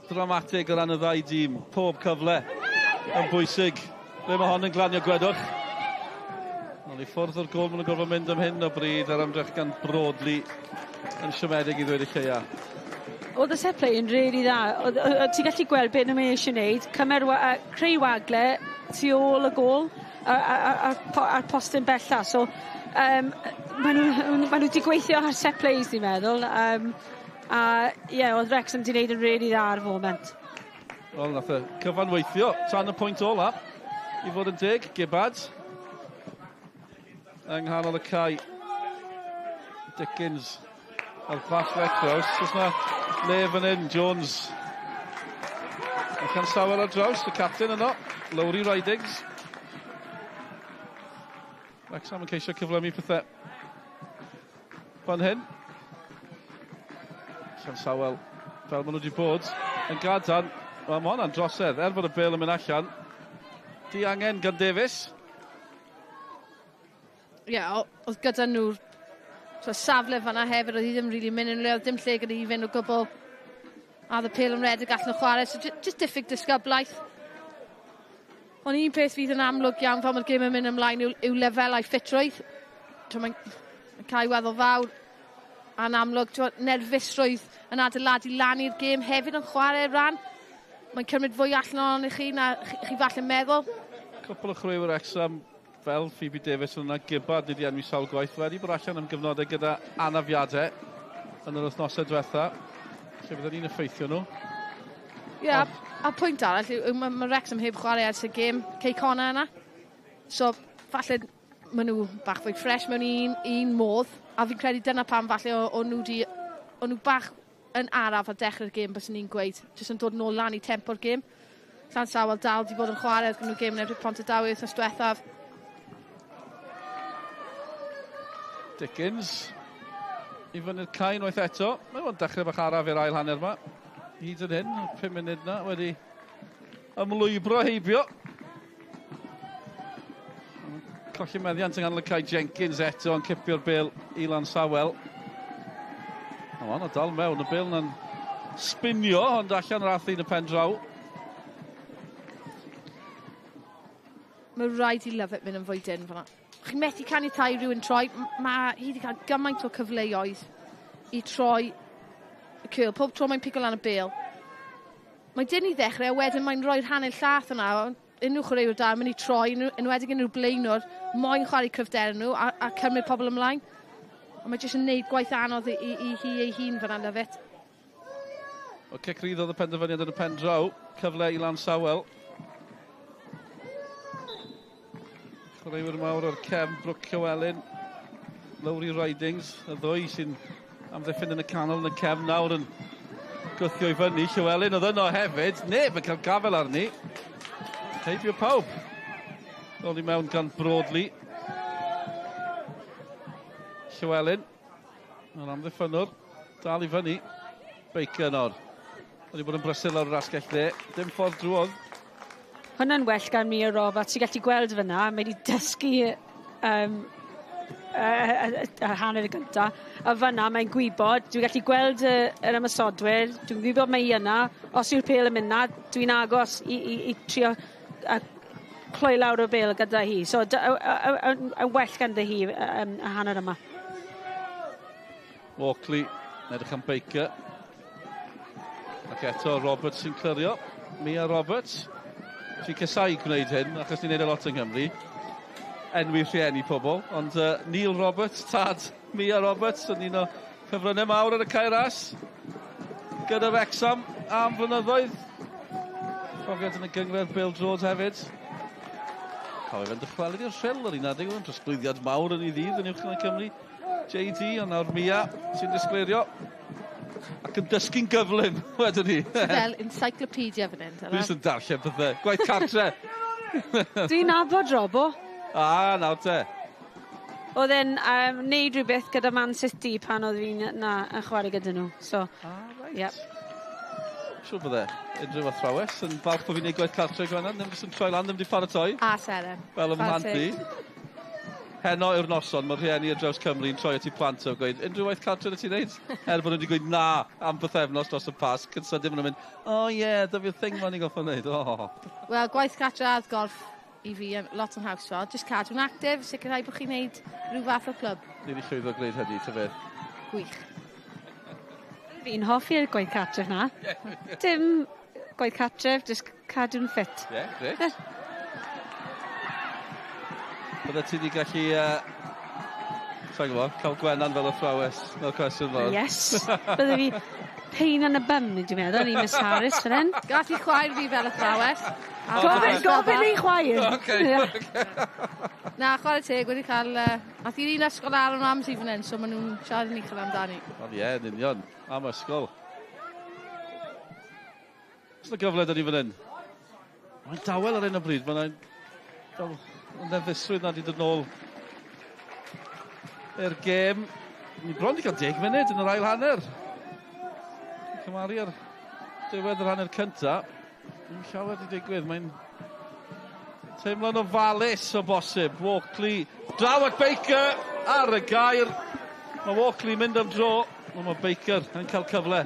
dramatig o ran y ddau dîm. Pob cyfle yn bwysig. Ble mae hon yn glanio gwedwch? Ond i ffwrdd o'r gol maen nhw'n gorfod mynd am hyn o bryd a'r ymdrech gan Broadley yn siomedig i ddweud y lleia. Oedd y set play yn really dda. Ti'n gallu gweld beth nhw'n eisiau gwneud. Cymer, creu wagle tu ôl y gôl a'r postyn bella. So, maen nhw, ma nhw wedi gweithio ar set plays, dwi'n meddwl. A ie, yeah, oedd Wrexham wedi gwneud yn really dda ar y foment. Wel, nath y cyfan weithio tan y pwynt ola. I fod yn deg, Gibbard. Yng nghanol y cae. Dickens a'r bach draws. Oes na le fan hyn, Jones. Mae Llansawel ar draws, y captain yno, Lowry Ridings. Wrexham yn ceisio cyflymu pethau fan hyn. Llansawel, fel maen nhw wedi bod, yn gadarn. Wel, mae hwnna'n drosedd, er bod y bêl yn mynd allan. Di angen gan Davies. Ie, yeah, oedd gyda nhw'r so, safle fanna hefyd, oedd hi ddim really mynd yn le, oedd dim lle gyda hi fynd o gwbl. A oedd y pêl yn redeg allan o chwarae, so just diffyg disgyblaeth. Ond un peth fydd yn amlwg iawn pan mae'r gêm yn mynd ymlaen yw, yw lefelau ffitrwydd. Mae'n mae cael weddol fawr a'n amlwg, nerfusrwydd yn adeiladu lan i'r gêm hefyd yn chwarae rhan. Mae'n cymryd fwy allan o'n i chi na chi, chi falle'n meddwl. Cwpl o chwaraewyr Wrexham fel Phoebe Davies yn yna, Gibbard ni wedi enwi sawl gwaith wedi bod allan am gyfnodau gyda anafiadau yn yr wythnosau diwetha. Lle bydden ni'n effeithio nhw. Ie, yeah, a pwynt arall, yw mae ma Wrexham heb chwarae ers y gêm Cei Connah yna. So, falle maen nhw bach fwy ffres mewn un, un modd, a fi'n credu dyna pam falle o, o nhw di, o nhw bach yn araf ar dechrau'r gêm, bys ni'n gweud, jyst yn dod nôl lan i tempo'r gêm. Llansawel dal di bod yn chwarae, oedd nhw gêm yn erbyn Pontardawe wythnos diwethaf. Dickens i fyny'r cae unwaith eto. Mae o'n dechrau bach araf i'r ail hanner yma. Hyd yn hyn, 5 munud na wedi ymlwybro heibio. Colli meddiant yng nghanol y cae Jenkins eto yn cipio'r bêl i Lansawel. O, o dal mewn, y bêl na'n spinio, ond allan yr ath un y pen draw. Mae rhaid i Lovett mynd yn fwy dyn fan'na. Chi'n methu caniatáu rhywun troi. Mae hi wedi cael gymaint o cyfleoedd i troi y curl. Pob tro mae'n pigo lan y bêl. Mae'n dyn i ddechrau, a wedyn mae'n rhoi'r hanner llath yna. Unrhyw chwaraewr da yn mynd i troi, enwedig unrhyw blaenwr, moyn chwarae cryfder nhw a, a cymryd pobl ymlaen. Ond mae jyst yn neud gwaith anodd i, i, i hi ei hun fan'na, Lovett. O cic rydd oedd y penderfyniad yn y pen draw. Cyfle i Lansawel. Chwaraewyr mawr o'r cefn, Brooke Llewellyn, Lowry Ridings, y ddwy sy'n amddiffyn yn y canol yn y cefn nawr yn gwthio i fyny. Llewellyn oedd yno hefyd, neb yn cael gafel arni. Heibio pawb. Nôl i mewn gan Broadley. Llewellyn. Yr amddiffynnwr. Dal i fyny. Baker nawr. Wedi bod yn brysur lawr yr asgell dde. Dim ffordd drwodd. Hwnna'n well gan Mia Roberts. Ti'n gallu gweld fyna. Mae wedi dysgu um, y, y, y, hanner y gynta. A fyna mae'n gwybod, dwi'n gallu gweld y, yr ymosodwyr, dwi'n gwybod mae hi yna. Os yw'r pêl yn mynd na, dwi'n agos i, i, i trio a cloi lawr y bêl gyda hi. So, yn well ganddo hi um, y hanner yma. Walkley, yn edrych am Baker. Ac eto Roberts sy'n clirio. Mia Roberts. Sy'n casau gwneud hyn, achos ni'n neud e lot yng Nghymru. Enwi rhieni pobl. Ond uh, Neil Roberts, tad Mia Roberts, yn un o ffefrynnau mawr ar y Cae Ras. Gyda Wrexham am flynyddoedd. Profiad yn y gynghrair bêl-droed hefyd. Cofio fe'n dychwelyd i'r Rhyl ar un adeg, oedd yn drosglwyddiad mawr yn ei ddydd yn Uwch Cymru. JD, ond nawr Mia sy'n disgleirio. Ac yn dysgu'n gyflym, wedyn ni. Fel encyclopedia fan hyn. Dwi jyst yn darllen pethau. Gwaith cartre. Dwi'n nabod Robo. Ah, nawr te. Oedd e'n um, neud rhywbeth gyda Man City pan oedd fi'n na, yn chwarae gyda nhw. So, ah, right. Yep. Siŵr bydde unrhyw athrawes yn falch bod fi'n neud gwaith cartre Gwenan, ddim jyst yn troi lan, ddim wedi paratoi. A Seren. Fel ym mhlant i. Heno yw'r noson, mae rhieni ar draws Cymru yn troi at eu plant a gweud, unrhyw waith cartre na ti'n neud? Er bod nhw wedi gweud na am bythefnos dros y Pasg, cyn sydyn maen nhw'n mynd, oh yeah, dyf yw'r thing ma'n i'n gorfod wneud, oh. Wel, gwaith cartre a golff i fi yn lot yn haws fel. Just cadw'n actif, sicrhau bod chi'n neud rhyw fath o clwb. Ni wedi llwyddo gwneud hynny, ta beth. Gwych. Fi'n hoffi'r gwaith cartref na. Dim gwaith cartref, just cadw'n ffit. Ie, yeah, grêt. Bydde ti wedi gallu, uh, sa'n gwybod, cael Gwenan fel athrawes, fel cwestiwn fel. Yes. Bydde fi pain yn y bum, dwi'n meddwl, i Miss Harris fan hyn. Gath i chwaer fi fel athrawes. Gofyn, gofyn ei chwaer. Okay, okay. Na, chwarae teg, wedi cael... Uh, nath i'r un ysgol Aaron Ramsey fan hyn, so maen nhw'n siarad yn uchel amdani. Wel ie, yn union. Am ysgol. Oes 'na gyfle 'da ni fan hyn? Mae'n dawel ar hyn o bryd. Mae'n fel yn nerfusrwydd na 'di dod nôl i'r gêm. Ni bron 'di cael deg munud yn yr ail hanner. Cymaru ar diwedd yr hanner cynta. Ddim llawer 'di digwydd. Mae'n teimlo'n ofalus o bosib. Walkley draw at Baker ar y gair. Mae Walkley mynd am dro, ond mae Baker yn cael cyfle.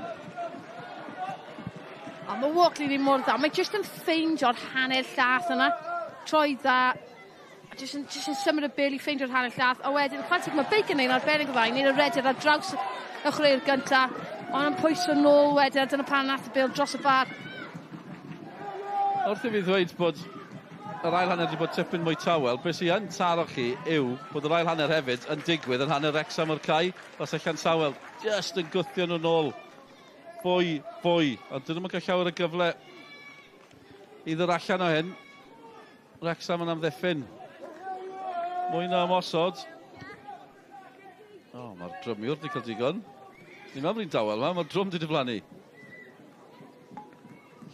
A mae Walkley ddim mor dda. Mae jyst yn ffeindio'r hanner llath yna. Troi dda. A jyst yn, jyst yn symud y bel i ffeindio'r hanner llath. A wedyn, chwarae teg, mae Baker yn arbennig o dda. I'n neud y rediad ar draws y chwaraewr gynta. Ond yn pwyso nôl wedyn, a dyna pan nath y bel dros y bar. Wrth i fi ddweud bod yr ail hanner wedi bod tipyn mwy tawel, beth sy'n yn taro chi yw bod yr ail hanner hefyd yn digwydd yn hanner Wrecsam o'r cae. Os allan Sawel just yn gwthio nhw nôl fwy, fwy. Ond dyn nhw'n cael llawer o gyfle i ddod allan o hyn. Wrecsam yn amddiffyn. Mwy na ymosod. O, oh, mae'r drymiwr wedi cael digon. Ni'n meddwl bod ni'n dawel yma, mae'r drwm wedi diflannu.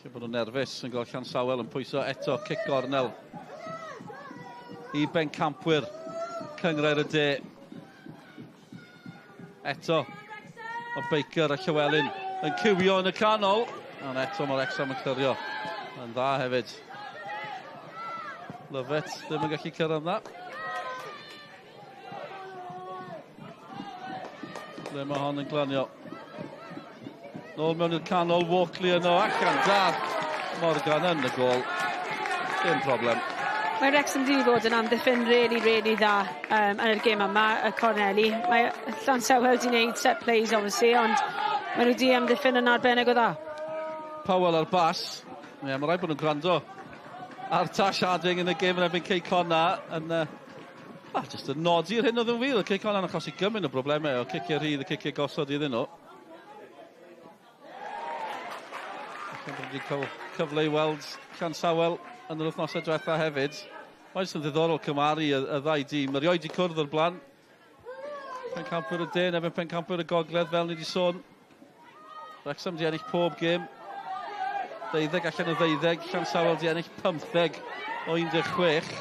Lle bod nhw'n nerfus yn gweld Llansawel yn pwyso eto, cic gornel i bencampwyr Cynghrair y De. Eto, mae Baker a Llywelyn yn cywio yn y canol. Ond eto mae'r Wrexham yn clirio. Yn dda hefyd. Lovett ddim yn gallu cyrraedd na. Ble mae hon yn glanio? Nôl mewn i'r canol, Walkley yno, allan da. Morgan yn y gol. Dim problem. Mae Wrexham wedi bod yn amddiffyn really, really dda yn yr gêm yma, y corneli. Mae Llansawel wedi gwneud set plays, obviously, ond maen nhw wedi amddiffyn yn arbennig o dda. Powell ar bas. Ie, yeah, mae rhaid bod nhw'n gwrando ar Tash Harding yn y gêm yn erbyn Cei Connah yn just yn nodi'r hyn oedd yn wir. Cei Connah'n achosi gymaint o broblemau o ciciau rhydd a ciciau gosod iddyn nhw. Allan bod wedi cael cyfle i weld Llansawel yn yr wythnosau diwetha hefyd. Mae'n jyst yn ddiddorol cymharu y ddau dîm. Erioed 'di cwrdd o'r blaen. Pencampwyr y De yn erbyn pencampwyr y Gogledd, fel ni wedi sôn. Wrexham 'di ennill pob gêm. 12 allan o 12. Llansawel 'di ennill 15 o 16.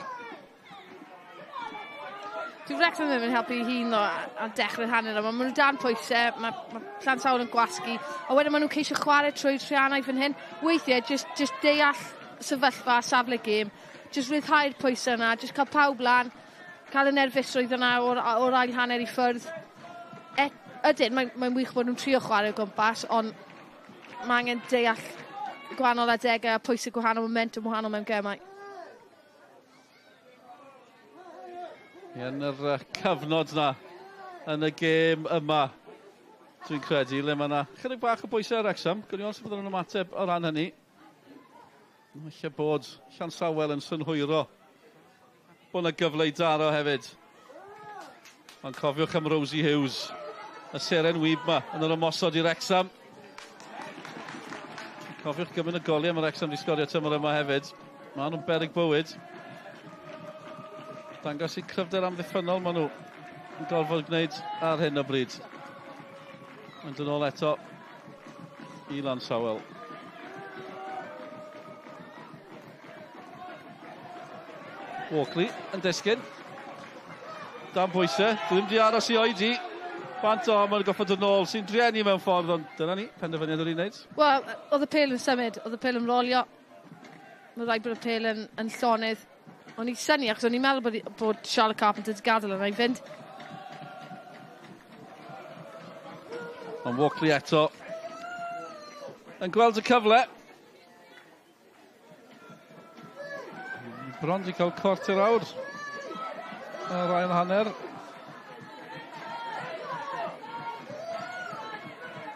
Dyw Wrexham ddim yn helpu ei hun ddo ar dechrau'r hanner yma. Maen nhw dan pwysau, mae Llansawel yn gwasgu, a wedyn maen nhw'n ceisio chwarae trwy'r rhiannau fan hyn. Weithiau, just deall sefyllfa, safle gêm, just rhyddhau'r pwysau yna, just cael pawb lan, cael y nerfusrwydd yna o'r ail hanner i ffwrdd. Ydyn, mae'n wych bod nhw'n trio chwarae o gwmpas, ond mae angen deall gwahanol adegau a pwysau gwahanol, momentum wahanol mewn gemau. Yn yr cyfnod na yn y gêm yma, dwi'n credu, le mae yna chydig bach o bwysau ar Wrexham. Gwni os byddwn nhw'n ymateb o ran hynny. Lle bod Llansawel yn synhwyro bod yna gyfle i daro hefyd. Ond cofiwch am Rosie Hughes, y seren wib yma yn yr ymosod i Wrexham. Cofiwch gymaint o goliau mae Wrexham wedi sgorio tymor yma hefyd. Maen nhw'n beryg bywyd. Dangos i cryfder amddiffynnol maen nhw yn gorfod gwneud ar hyn o bryd. Mynd yn ôl eto i Lansawel. Walkley yn disgyn. Dan pwysau, ddim di aros i oedi. Bant o, mae'n goffod yn ôl, sy'n drueni mewn ffordd, ond dyna ni, penderfyniad o'r un wneud. Wel, oedd y pêl yn symud, oedd y pêl yn rolio. Mae rhaid bod y pêl yn llonydd. O'n i'n synnu, achos o'n i'n meddwl bod Charlotte Carpenter wedi gadael yna i fynd. Ond Walkley eto yn gweld y cyfle. Bron di cael cwarter awr ar ail hanner.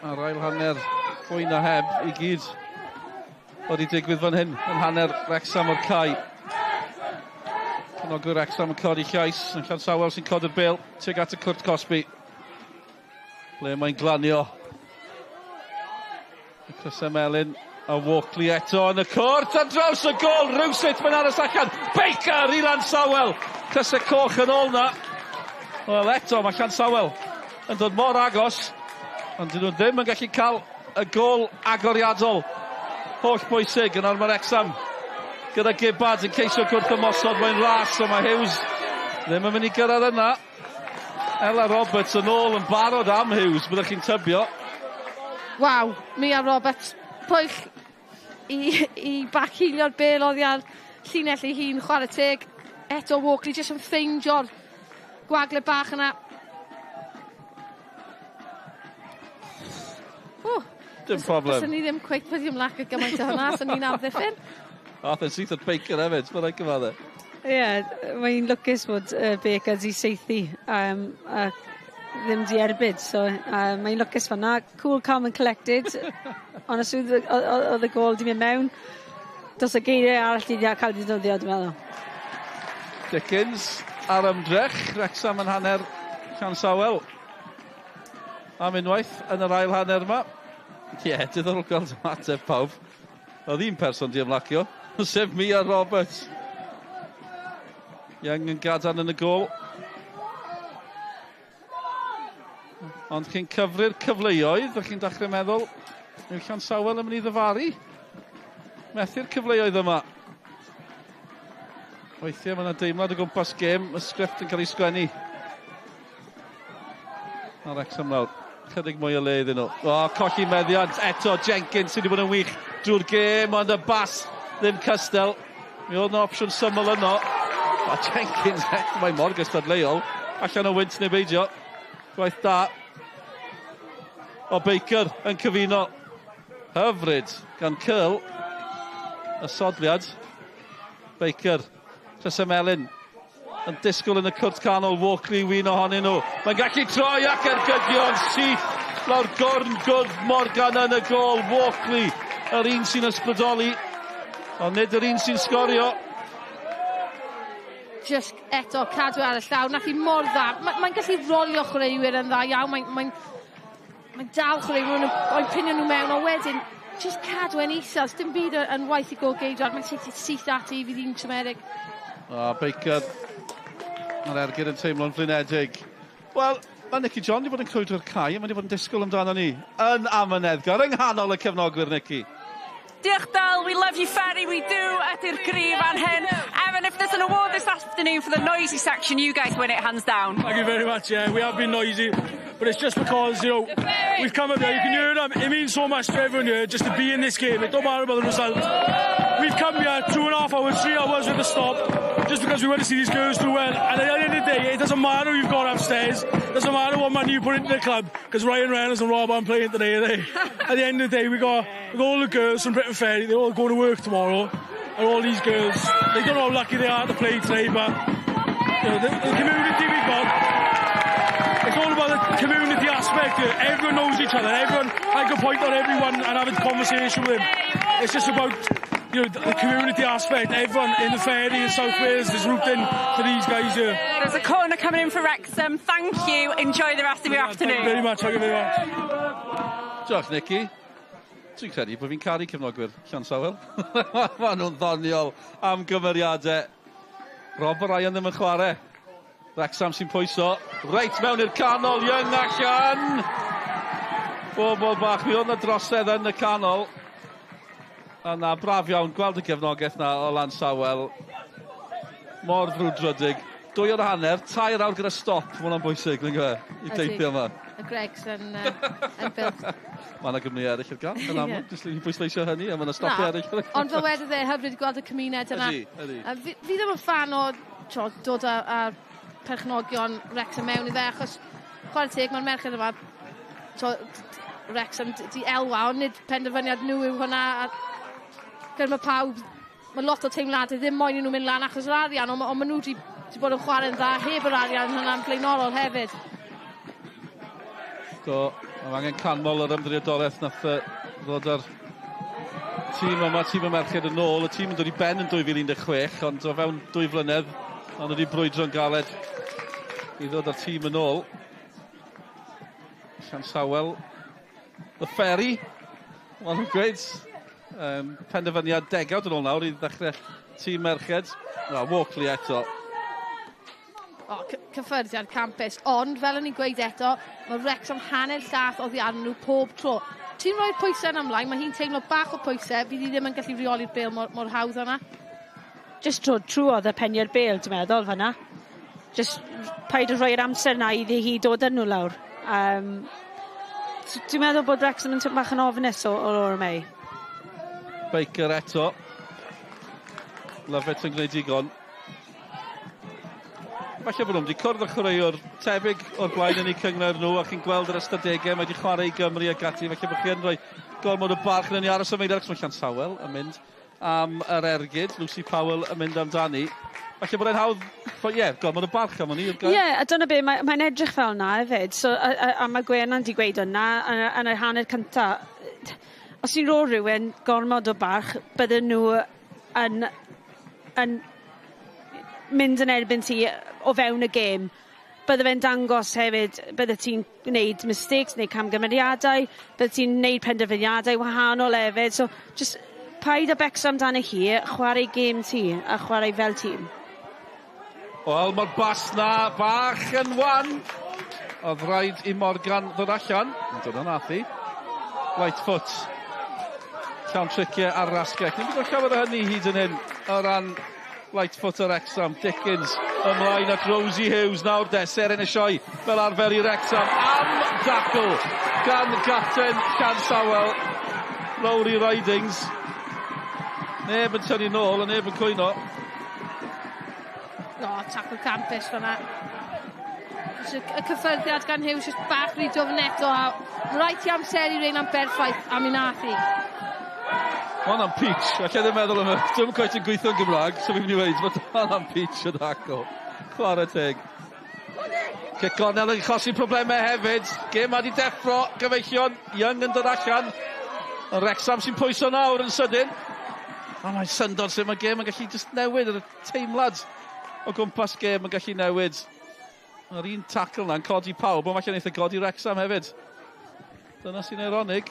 Ar ail hanner, fwy na heb i gyd wedi digwydd fan hyn yn hanner Wrexham o'r cae. Cefnogwyr Wrexham yn codi llais, yn Llansawel sy'n codi'r bêl tuag at y cwrt cosbi. Ble mae'n glanio. Y crysau melyn a Walkley eto yn y cwrt ar draws y gol. Rywsut mae'n aros allan. Baker i Llansawel. Crysau coch yn ôl na. Wel eto mae Llansawel yn dod mor agos, ond dyn nhw ddim yn gallu cael y gol agoriadol. Holl bwysig yn arfer Wrexham gyda Gibbard yn ceisio gwrth ymosod, mae'n ras, ond mae Hughes ddim yn mynd i gyrraedd yna. Ella Roberts yn ôl yn barod am Hughes, byddwch chi'n tybio. Waw, Mia Roberts, pwyll i backhilio'r bêl oddi ar llinell ei hun, chwarae teg. Eto Walkley jyst yn ffeindio'r gwagle bach yna. Dim problem. Fyswn ni ddim cweit wedi ymlacio gymaint o hwnna, swn ni'n amddiffyn. Ath e'n syth at Baker hefyd, mae'n rhaid cyfadde. Ie, yeah, mae'n lwcus bod Baker di saethu a ddim di erbyd, so mae'n lwcus fan'na. Cool, calm and collected. Ond os oedd y gol di mynd mewn, dos y geiriau arall di cael ei ddefnyddio, dwi'n meddwl. Dickens ar ymdrech, Wrexham yn hanner Llansawel. Am unwaith yn yr ail hanner yma. Ie, yeah, diddorol gweld ymateb pawb. Oedd un person di ymlacio, sef Mia Roberts. Young yn gadarn yn y gôl. Ond chi'n cyfri'r cyfleoedd, ych chi'n dechrau meddwl, yw Llansawel yn mynd i ddyfaru? Methu'r cyfleoedd yma. Weithiau mae yna deimlad o gwmpas gêm, y sgript yn cael ei sgwennu. A Wrexham lawr, chydig mwy o le iddyn nhw. O, colli meddiant eto, Jenkins sydd wedi bod yn wych drwy'r gêm, ond y bas ddim cystal. Mi oedd yna opsiwn syml yno. A Jenkins, mae mor gystadleuol. Allan o wynt neu beidio. Gwaith da. O Baker yn cyfuno. Hyfryd gan Curl. Y sodliad. Baker Rhys Melyn yn disgwyl yn y cwrt canol, Walkley un ohonyn nhw. Mae'n gallu troi ac ergydio'n syth lawr gorn gwrdd Morgan yn y gol. Walkley, yr un sy'n ysbrydoli, ond nid yr un sy'n sgorio. Just eto cadw ar y llaw. Nath hi mor dda. Mae'n mae gallu rolio chwaraewyr yn dda iawn. Mae'n mae, mae dal chwaraewyr, mae'n pinio nhw mewn, ond wedyn just cadw e'n isel. Dim byd yn waith i gol geidwad. Mae'n syth, syth ati i fydd hi'n siomedig. O, Baker. Mae'r ergyd yn teimlo'n flinedig. Wel, mae Nicky John wedi bod yn crwydro'r cae, mae wedi bod yn disgwyl amdano ni. Yn amyneddgar, yng nghanol y cefnogwyr, Nicky. Diolch Dal, we love you Ferry, we do ydy'r gri fan hyn. Evan, if there's an award this afternoon for the noisy section, you guys win it hands down. Thank you very much, yeah, we have been noisy, but it's just because, we've come up here, you can hear them, it means so much to everyone here just to be in this game, it don't matter about the result. We've come here 2.5 hours, 3 hours with a stop, just because we want to see these girls do well. And at the end of the day, it doesn't matter who you've got upstairs, it doesn't matter what money you put into the club, because Ryan Reynolds and Rob aren't playing today, are they? At the end of the day, we got all the girls from Briton Ferry, they all go to work tomorrow, and all these girls, they don't know how lucky they are to play today, but the community we've got, it's all about the community aspect here. Everyone knows each other. Everyone, I can point on everyone and have a conversation with them. It's just about the community aspect. Everyone in the ferry in South Wales is rooting for these guys here. There's a corner coming in for Wrexham. Thank you. Enjoy the rest of your afternoon. Thank you very much. Thank you very much. Diolch, Nicky. Dwi'n credu bod fi'n caru cefnogwyr Llansawel. Maen nhw'n ddoniol am gymeriadau. Rob Ryan ddim yn chwarae. Wrexham sy'n pwyso. Reit mewn i'r canol, Young allan! Bobl bach, mi oedd yna drosedd yn y canol. A na, braf iawn gweld y gefnogaeth na o Lansawel. Mor frwdfrydig. 2.5, 3 awr gyda stop, mae hwnna'n bwysig, dwi'n gwybod, i deithio yma. Y Greggs yn built. Mae yna gwmni eraill ar gael, yn amlwg, jyst i bwysleisio hynny, a mae yna stopiau eraill. Ond fel wedodd e, hyfryd gweld y cymuned yna. Ydy, ydy. Fi ddim yn fan o tro, dod â perchnogion Wrexham mewn i fe, achos chwarae teg, mae'r merched yma, tro, Wrexham di elwa, ond nid penderfyniad nhw yw hwnna. A gyda mae pawb, mae lot o teimladau ddim moyn i nhw mynd lan achos yr arian, ond, on maen nhw wedi bod yn chwarae'n dda heb yr arian hynna'n blaenorol hefyd. Do, mae angen canmol yr ymddiriedolaeth nath ddod ar tîm yma, tîm y merched yn ôl. Y tîm yn dod i ben yn 2016, ond o fewn 2 flynedd, ond wedi brwydro'n galed i ddod â'r tîm yn ôl. Llansawel, the Ferry, maen nhw'n gweud, penderfyniad degawd yn ôl nawr i ddechrau tîm merched. No, Walkley eto. O, cyffyrddiad campus, ond fel o'n i'n gweud eto, mae Wrexham hanner llath oddi arnyn nhw pob tro. Ti'n rhoi'r pwysau yn ymlaen, mae hi'n teimlo bach o pwysau, fydd hi ddim yn gallu reoli'r bêl mor hawdd yna. Just trwy trwodd y penio'r bêl, dwi'n meddwl, fanna. Just paid o rhoi'r amser na iddi hi dod â nhw lawr. Dwi'n meddwl bod Wrexham yn bach yn ofnus o Laura May. Baker eto. Lovett yn gwneud digon. Falle bod nhw'n wedi cwrdd â chwaraewr tebyg o'r blaen yn eu cynghrair nhw, a chi'n gweld yr ystadegau, mae wedi chwarae i Gymru ac ati, felly bod chi yn rhoi gormod o barch yn ni aros am eiliad, achos mae Llansawel yn mynd am yr ergyd, Lucy Powell yn mynd amdani. Falle bod e'n hawdd, ie, yeah, gormod o barch am hynny. Ie, yeah, a dyna be, mae'n mae edrych fel na hefyd. So, a mae Gwenan di gweud hwnna yn y hanner cynta. Os ti'n rhoi rhywun gormod o barch, bydden nhw yn mynd yn erbyn ti o fewn y gêm. Bydde fe'n dangos hefyd, bydde ti'n gwneud mistakes neu camgymeriadau, bydde ti'n gwneud penderfyniadau wahanol hefyd. So, just paid â becso amdano hi, chwarae gêm ti a chwarae fel tîm. Wel, mae'r bas na bach yn wan. Oedd rhaid i Morgan ddod allan. Yn dod o'n nath i. Lightfoot. Llawn triciau ar yr asgell. Ni'n gwybod llawer o hynny hyd yn hyn o ran Lightfoot o'r Wrexham. Dickens ymlaen at Rosie Hughes nawr de. Seren y sioe fel arfer i Wrexham. Am dacl gan gapten Llansawel. Lowry Ridings. Neb yn tynnu nôl a neb yn cwyno. O, tackle campus fanna. Y cyffyrddiad gan Hughes just bach rhy dwfn eto a rhaid ti amseru rein am berffaith a mi nath hi. Mae hwnna'n peach. Alla ddim meddwl am y... Dwi'm cweit yn gweithio'n Gymraeg, so fi'n mynd i weud bod hwnna'n peach yn acw. Chwarae teg. Cic gornel yn achosi problemau hefyd. Gêm ma di deffro, gyfeillion. Young yn dod allan. Ond Wrexham sy'n pwyso nawr yn sydyn. A mae'n syndod sut mae gêm yn gallu just newid, yr teimlad o gwmpas gêm yn gallu newid. Mae'r un tackle na'n codi pawb, ond falle wneith e godi Wrexham hefyd. Dyna sy'n eironig.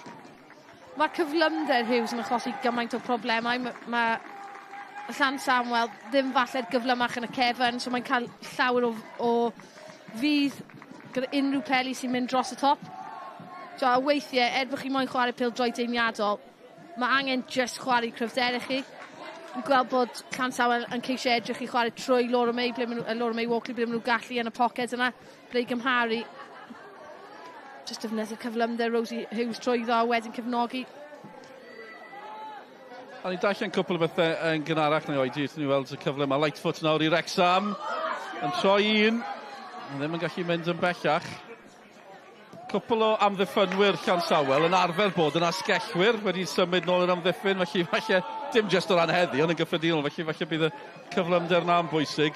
Mae'r cyflymder Hughes yn achosi gymaint o problemau. Mae ma Llansawel ddim falle'r gyflymach yn y cefn, so mae'n cael llawer o fudd gyda unrhyw peli sy'n mynd dros y top. So, a weithiau, er bod chi moyn chwarae pêl-droed deimiadol, mae angen just chwarae cryfder i chi. Dwi'n gweld bod Llansawel yn ceisio edrych i chwarae trwy Laura May, ble maen nhw, Laura May Walkley, ble maen nhw gallu yn y poced yna, ble i gymharu just defnyddio cyflymder Rosie Hughes trwyddo a wedyn cefnogi. A ni darllen cwpl o bethau yn gynharach na oedi, wrth ni weld y cyfle yma. Lightfoot nawr i Wrexham. Yn troi un. Ond ddim yn gallu mynd yn bellach. Cwpl o amddiffynwyr Llansawel yn arfer bod yn asgellwyr wedi symud nôl i'r amddiffyn, felly falle dim jyst o ran heddi, ond yn gyffredinol, felly falle bydd y cyflymder na'n bwysig.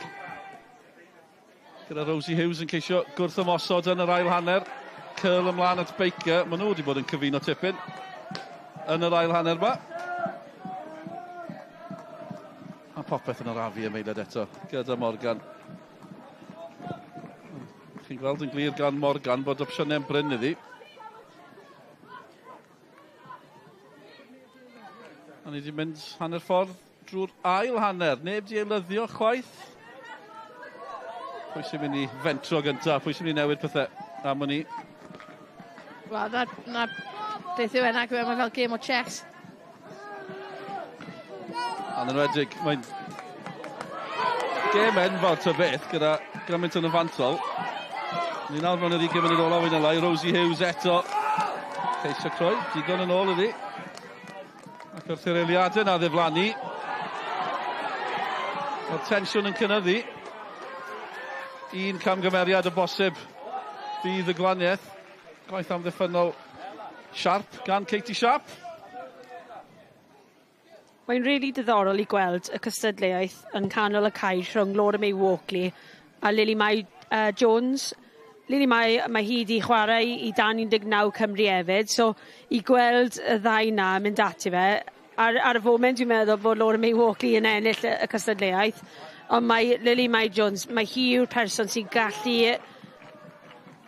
Gyda Rosie Hughes yn ceisio gwrth ymosod yn yr ail hanner. Curl ymlaen at Baker. Maen nhw wedi bod yn cyfuno tipyn yn yr ail hanner yma. A popeth yn arafu am eiliad eto gyda Morgan. Chi'n gweld yn glir gan Morgan bod opsiynau'n brin iddi. A ni wedi mynd hanner ffordd drwy'r ail hanner. Neb di eilyddio chwaith. Pwy sy'n mynd i fentro gyntaf? Pwy sy'n mynd i newid pethau am hynny? Wel, na beth yw e, nag yw e, mae fel game o chess. A'n enwedig, mae'n gêm enfawr ta beth gyda gymaint yn y fantol. Ni nawr mewn yr 20 munud olaf un lai, Rosie Hughes eto. Ceisio croi, digon yn ôl iddi. Ac wrth i'r eiliadau na ddiflannu, mae'r tensiwn yn cynyddu. Un camgymeriad o bosib fydd y gwaniaeth. Gwaith amddiffynnol Sharp gan Katie Sharp. Mae'n rili really diddorol i gweld y cystadleuaeth yn canol y cae rhwng Laura May Walkley a Lily Mai Jones. Lily Mai, mae hi wedi chwarae i dan 19 Cymru hefyd, so i gweld y ddau na mynd ati fe, ar y foment dwi'n meddwl bod Laura May Walkley yn ennill y cystadleuaeth, ond mae Lily Mai Jones, mae hi yw'r person sy'n gallu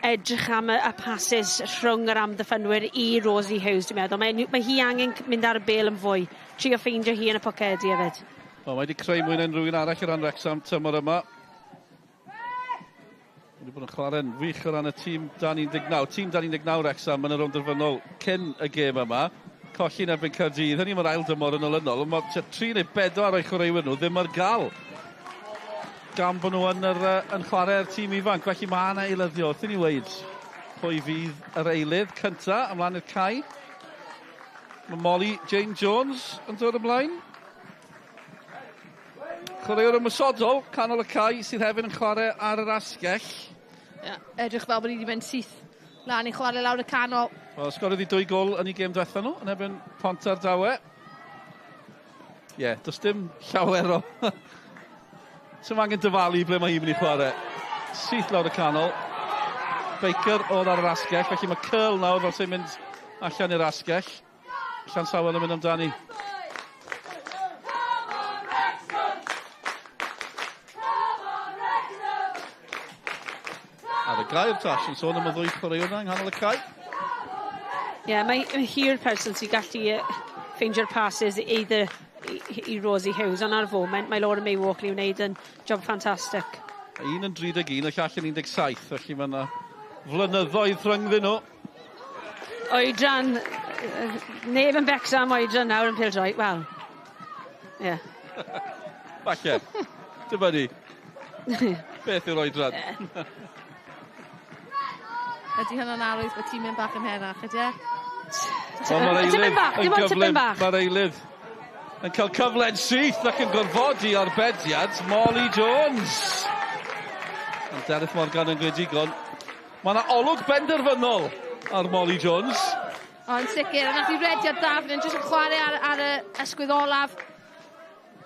edrych am y passes rhwng yr amddiffynwyr i Rosie Hughes, dwi'n meddwl. Mae hi angen mynd ar y bêl yn fwy. Trio ffeindio hi yn y pocedi hefyd. Wel, mae wedi creu mwy na unrhyw un arall o ran Wrexham tymor yma. Wedi bod yn chwarae'n wych o ran y tîm dan 19. Tîm dan 19 Wrexham yn y rownd derfynol cyn y gêm yma. Colli'n erbyn Caerdydd. Hynny mae'r ail dymor yn olynol. Mae tua 3 neu 4 o'i chwaraewyr nhw ddim ar gael. Gan bod nhw yn chwarae'r tîm ifanc. Felly mae yna eilyddio. Wrth i ni weud pwy fydd yr eilydd cynta ymlaen i'r cae. Mae Molly Jane Jones yn dod ymlaen. Chwaraewr ymosodol, canol y cae, sydd hefyd yn chwarae ar yr asgell. Yeah, edrych fel bod ni wedi mynd syth lan i chwarae lawr y canol. Wel, sgoriodd i 2 gol yn ei gêm diwetha nhw, yn erbyn Pontardawe. Ie, yeah, does dim llawer o... Sdim angen dyfalu ble mae hi'n mynd i chwarae. Syth lawr y canol. Baker oedd ar yr asgell, felly mae Curl nawr fel sy'n mynd allan i'r asgell. Llansawel yn mynd amdani. Ar y gair, Tash, yn sôn am y ddwy chwaraewr yna yng nghanol y cae. Ie, yeah, mae hi'r person sy'n gallu ffeindio'r passes either i Rosie Hughes, ond ar y foment mae Laura May Walkley wneud yn job ffantastig. Un yn 31, y llall yn 17, felly mae yna flynyddoedd rhyngddyn nhw. Oedran, neb yn becso am oedran nawr yn pêl-droed, wel, ie. Yeah. Falle, dyma ni. Beth yw'r oedran? Ydy hynna'n arwydd bod ti'n mynd bach yn henach, ydy e? Wel, mae'r eilydd Tipyn bach, yn dim ond tipyn gyflym. bach. Mae'r eilydd yn cael cyfle'n syth ac yn gorfodi arbediad Molly Jones. Ond Derek Morgan yn gweud digon. Mae yna olwg benderfynol ar Molly Jones. O, yn sicr, a nath i rediad dda fan hyn, jyst yn chwarae ar, ar y ysgwydd olaf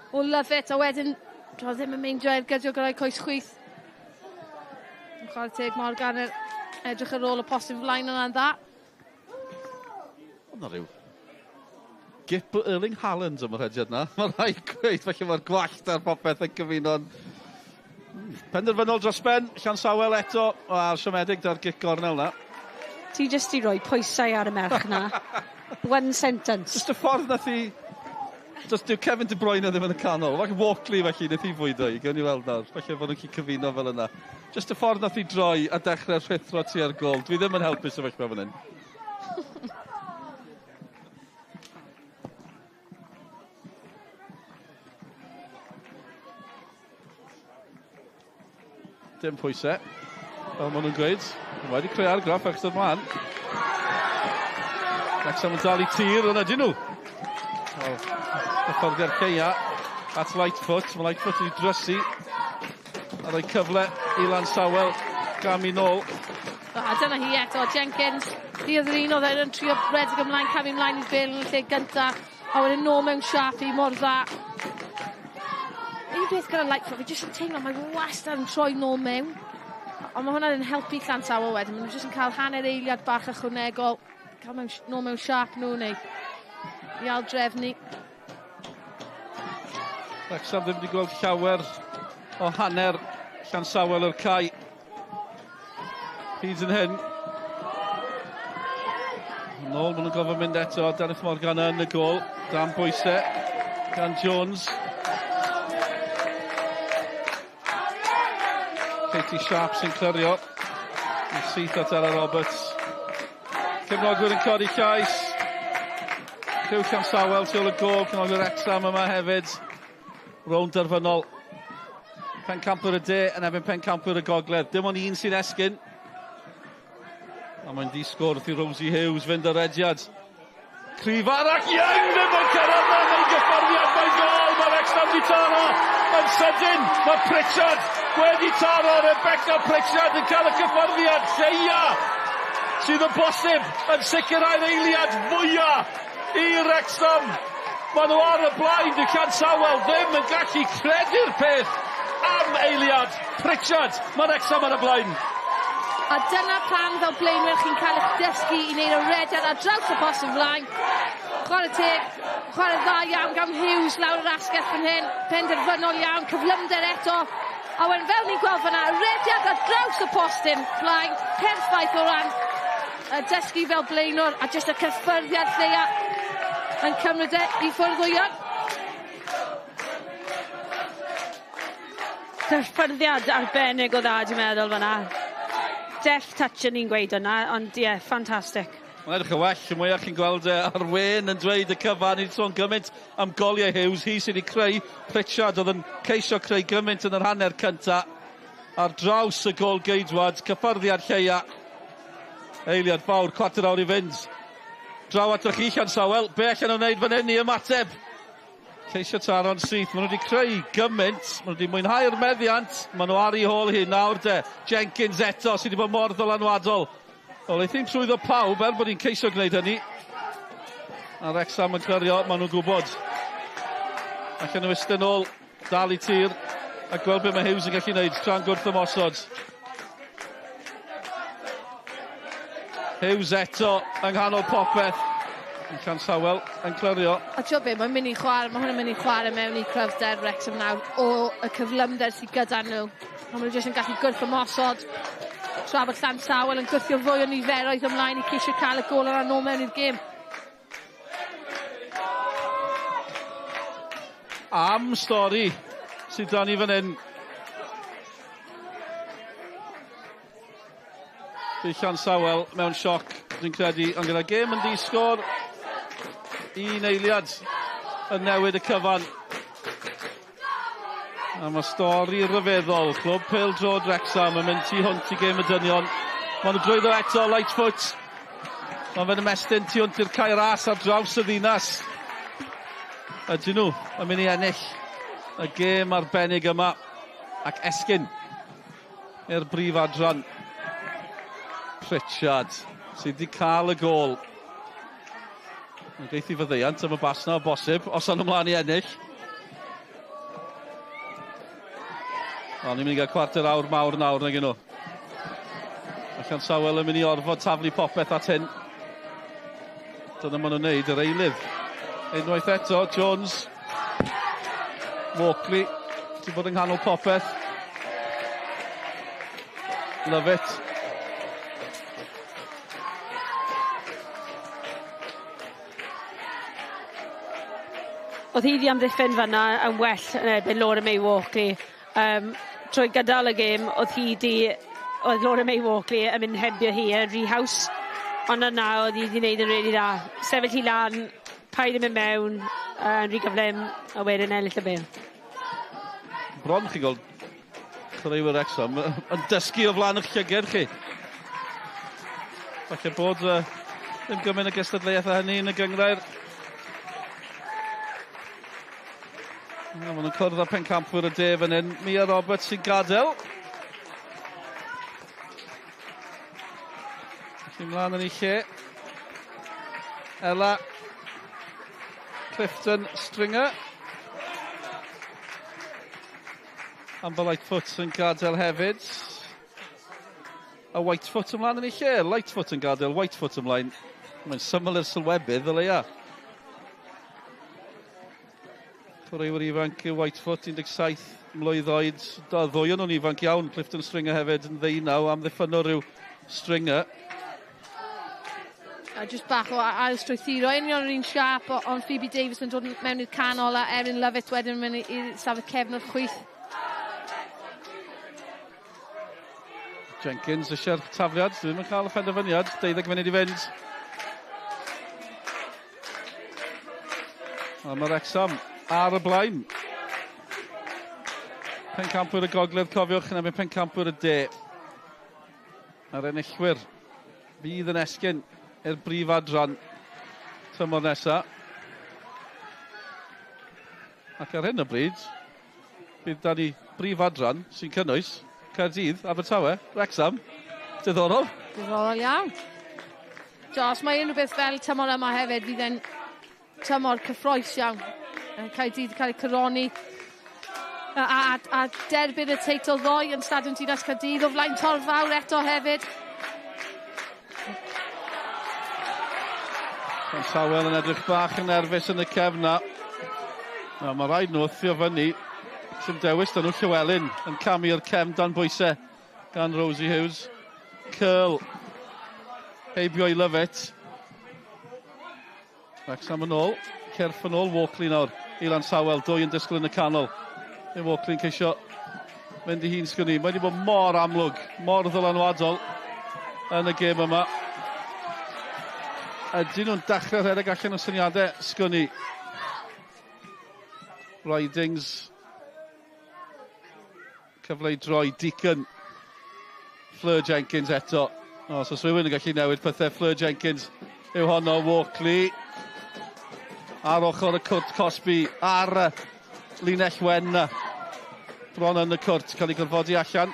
o Lovett, a wedyn, dro ddim yn meindio ergydio gyda'i coes chwith. Yn chwarae teg Morgan yn edrych ar ôl y postyn flaen yna'n dda. Ond na rhyw gip o Erling Haaland am y rhediad na. Mae'n rhaid gweud, felly mae'r gwallt a'r popeth yn cyfuno'n penderfynol dros ben. Llansawel eto, a'r siomedig da'r gic gornel na. Ti jyst i roi pwysau ar y merch na. One sentence. Just y ffordd nath i... Just dyw Kevin De Bruyne ddim yn y canol. Falle Walkley felly nath i fwydo i, gawn ni weld nawr. Falle bod nhw'n gallu cyfuno fel yna. Just y ffordd nath i droi a dechrau rhuthro tua'r gol. Dwi ddim yn helpu sefyllfa fan hyn. Dim pwysau, fel maen nhw'n gweud. Mae wedi creu argraff achos dod mlaen. Wrexham yn dal i tir, ond ydyn nhw. Oh, hyfforddiad Ceia at Lightfoot. Mae Lightfoot wedi drysu a rhoi cyfle i Lansawel gamu nôl. A dyna hi eto, Jenkins. Hi oedd yr un oedd yn trio redeg ymlaen, camu ymlaen i'r bel yn y lle gynta. A wedyn nôl mewn siap i mor dda. Un peth gyda Lightfoot, fi jyst yn teimlo mae wastad yn troi nôl mewn. Ond mae hwnna'n helpu Llansawel wedyn. Maen nhw jyst yn cael hanner eiliad bach ychwanegol. Cael mewn, nôl mewn siap nhw neu i aildrefnu. Wrexham ddim wedi gweld llawer o hanner Llansawel o'r cae. Hyd yn hyn. Nôl, maen nhw'n gofyn mynd eto. Denneth Morgan yn y gol. Dan bwysau gan Jones. Katie Sharp sy'n clirio. Yn syth at Ella Roberts. Cefnogwyr yn codi llais. Criw Llansawel tu ôl y gol. Cefnogwyr Wrexham yma hefyd. Rownd derfynol. Pencampwyr y De yn erbyn Pencampwyr y Gogledd. Dim ond un sy'n esgyn. A mae'n di-sgwr wrth i Rosie Hughes fynd ar rediad. Cryf arall, Young ddim yn cyrraedd na, mae'n gyffyrddiad, mae'n gol, mae Wrexham di taro. Yn sydyn, mae Pritchard wedi taro, Rebecca Pritchard yn cael y cyffyrddiad lleia sydd yn bosib yn sicrhau'r eiliad fwyaf i Wrexham. Maen nhw ar y blaen, dyw Llansawel ddim yn gallu credu'r peth am eiliad. Pritchard, mae Wrexham ar y blaen. A dyna pam fel blaenwyr chi'n cael eich dysgu i wneud y rediad ar draws y post yn flaen. Chwarae teg, chwarae dda iawn gan Hughes lawr yr asgell fan hyn. Penderfynol iawn, cyflymder eto. A wedyn fel ni'n gweld fan'na, rediad ar draws y postyn flaen, perffaith o ran y dysgu fel blaenwr a jyst y cyffyrddiad lleia yn cymryd e i ffwrdd o Young. Cyffyrddiad arbennig o dda dwi'n meddwl fan'na. Deft touch yn ni'n gweud yna, ond ie, yeah, ffantastig. Mae'n edrych yn well, y mwyaf chi'n gweld e ar wên yn dweud y cyfan. Ni wedi sôn gymaint am goliau Hughes, hi sydd wedi creu Pritchard oedd yn ceisio creu gymaint yn yr hanner cynta. Ar draws y gol geidwad, cyffyrddiad lleia. Eiliad fawr, cwarter awr i fynd. Draw atoch chi, Llansawel. Be allan nhw'n wneud fan hyn i ymateb? Ceisio taro'n syth. Maen nhw wedi creu gymaint. Maen nhw wedi mwynhau'r meddiant. Maen nhw ar ei hôl hi nawr de. Jenkins eto sydd wedi bod mor ddylanwadol. Wel, eith hi'n trwyddo pawb er bod hi'n ceisio gwneud hynny. A Wrexham yn clirio, maen nhw'n gwybod. Allan nhw eistedd nôl, dal i tir, a gweld beth mae Hughes yn gallu gwneud tra'n gwrth ymosod. Hughes eto yng nghanol popeth. Yn Llansawel yn clirio. A ti'n be, mae'n mynd i chwarae, mae hwn yn mynd i chwarae mewn i cryfder Wrexham nawr o y cyflymder sydd gyda nhw. A maen nhw jyst yn gallu gwrth ymosod. Tra bod Llansawel yn gwthio fwy o niferoedd ymlaen i ceisio cael y gol yna nôl mewn i'r gêm. Am stori sydd dan ni fan hyn. Bydd Llansawel mewn sioc, dwi'n credu, ond gyda gêm yn di-sgôr, un eiliad yn newid y cyfan. A mae stori ryfeddol. Clwb Pêl-droed Wrexham yn mynd tu hwnt i gêm y dynion. Maen nhw drwyddo eto, Lightfoot. Mae'n fe'n ymestyn tu hwnt i'r Cae Ras ar draws y ddinas. Ydyn nhw yn mynd i ennill y gêm arbennig yma ac esgyn i'r brif adran. Pritchard sydd wedi cael y gôl. Mae'n geithi fyddeiant am y bas na o bosib, os o'n ymlaen i ennill. O, ni'n mynd i gael cwarter awr mawr nawr nag nhw. Mae Llansawel yn mynd i orfod taflu popeth at hyn. Dyna maen nhw'n neud, yr eilydd. Unwaith eto, Jones. Walkley, ti'n bod yng nghanol popeth. Love it. Oedd hi 'di amddiffyn fanna yn well yn erbyn Laura May Walkley. Um, trwy gydol y gêm, oedd hi 'di... Oedd Laura May Walkley yn mynd hebio hi yn rhy haws. Ond yna oedd hi 'di wneud yn rili dda. Sefyll hi lan, paid yn mynd mewn, yn rhy gyflym, a wedyn ennill y bêl. Bron chi'n gweld chwaraewyr Wrexham yn dysgu o flaen eich llyged chi. Falle bod ddim gymaint o gystadleuaeth â hynny yn y gynghrair. Na, maen nhw'n cwrdd â pencampwyr y de fan hyn. Mia Roberts sy'n gadael. Felly mlaen yn ei lle. Ella Clifton Stringer. Amber Lightfoot yn gadael hefyd. A Whitefoot ymlaen yn ei lle. Lightfoot yn gadael, Whitefoot ymlaen. Mae'n syml i'r sylwebydd, o leia. Chwaraewyr ifanc yw Whitefoot, 17 mlwydd oed. Da, ddwy o'n nhw'n ifanc iawn. Clifton Stringer hefyd yn ddeunaw, amddiffynnwr yw Stringer. A jyst bach o ail strwythuro, union yr un siâp, ond Phoebe Davies yn dod mewn i'r canol a Erin Lovett wedyn yn mynd i'r safle cefn o'r chwith. Jenkins eisiau'r tafliad, ddim yn cael y phenderfyniad, 12 munud i fynd. A mae Wrexham ar y blaen. Pencampwyr y Gogledd, cofiwch, yn erbyn pencampwyr y De. A'r enillwyr fydd yn esgyn i'r brif adran tymor nesaf. Ac ar hyn o bryd, bydd da ni brif adran sy'n cynnwys Caerdydd, Abertawe, Wrexham. Diddorol. Diddorol iawn. Os mae unrhyw beth fel tymor yma hefyd, fydd e'n tymor cyffroes iawn. Caerdydd cael eu coroni a derbyn y teitl ddoe yn Stadiwm Dinas Caerdydd o flaen torf fawr eto hefyd. Llansawel yn edrych bach yn nerfus yn y cefn na. Na, mae rhaid nhw wthio fyny. Sim dewis dyn nhw. Llywelyn yn camu o'r cefn dan bwysau gan Rosie Hughes. Curl. Heibio i Lovett. Wrexham yn ôl. Cyrff yn ôl. Walkley nawr i Lansawel. Dwy yn disgwyl yn y canol. Neu Walkley'n ceisio mynd i hun sgwn i. Mae wedi bod mor amlwg, mor ddylanwadol yn y gêm yma. Ydyn nhw'n dechrau rhedeg allan o syniadau sgwn i. Ridings. Cyfle i droi Deacon. Fleur Jenkins eto. O, os oes rhywun yn gallu newid pethau, Fleur Jenkins yw honno. Walkley ar ochr y cwrt cosbi ar y linell wen bron yn y cwrt, cael ei gorfodi allan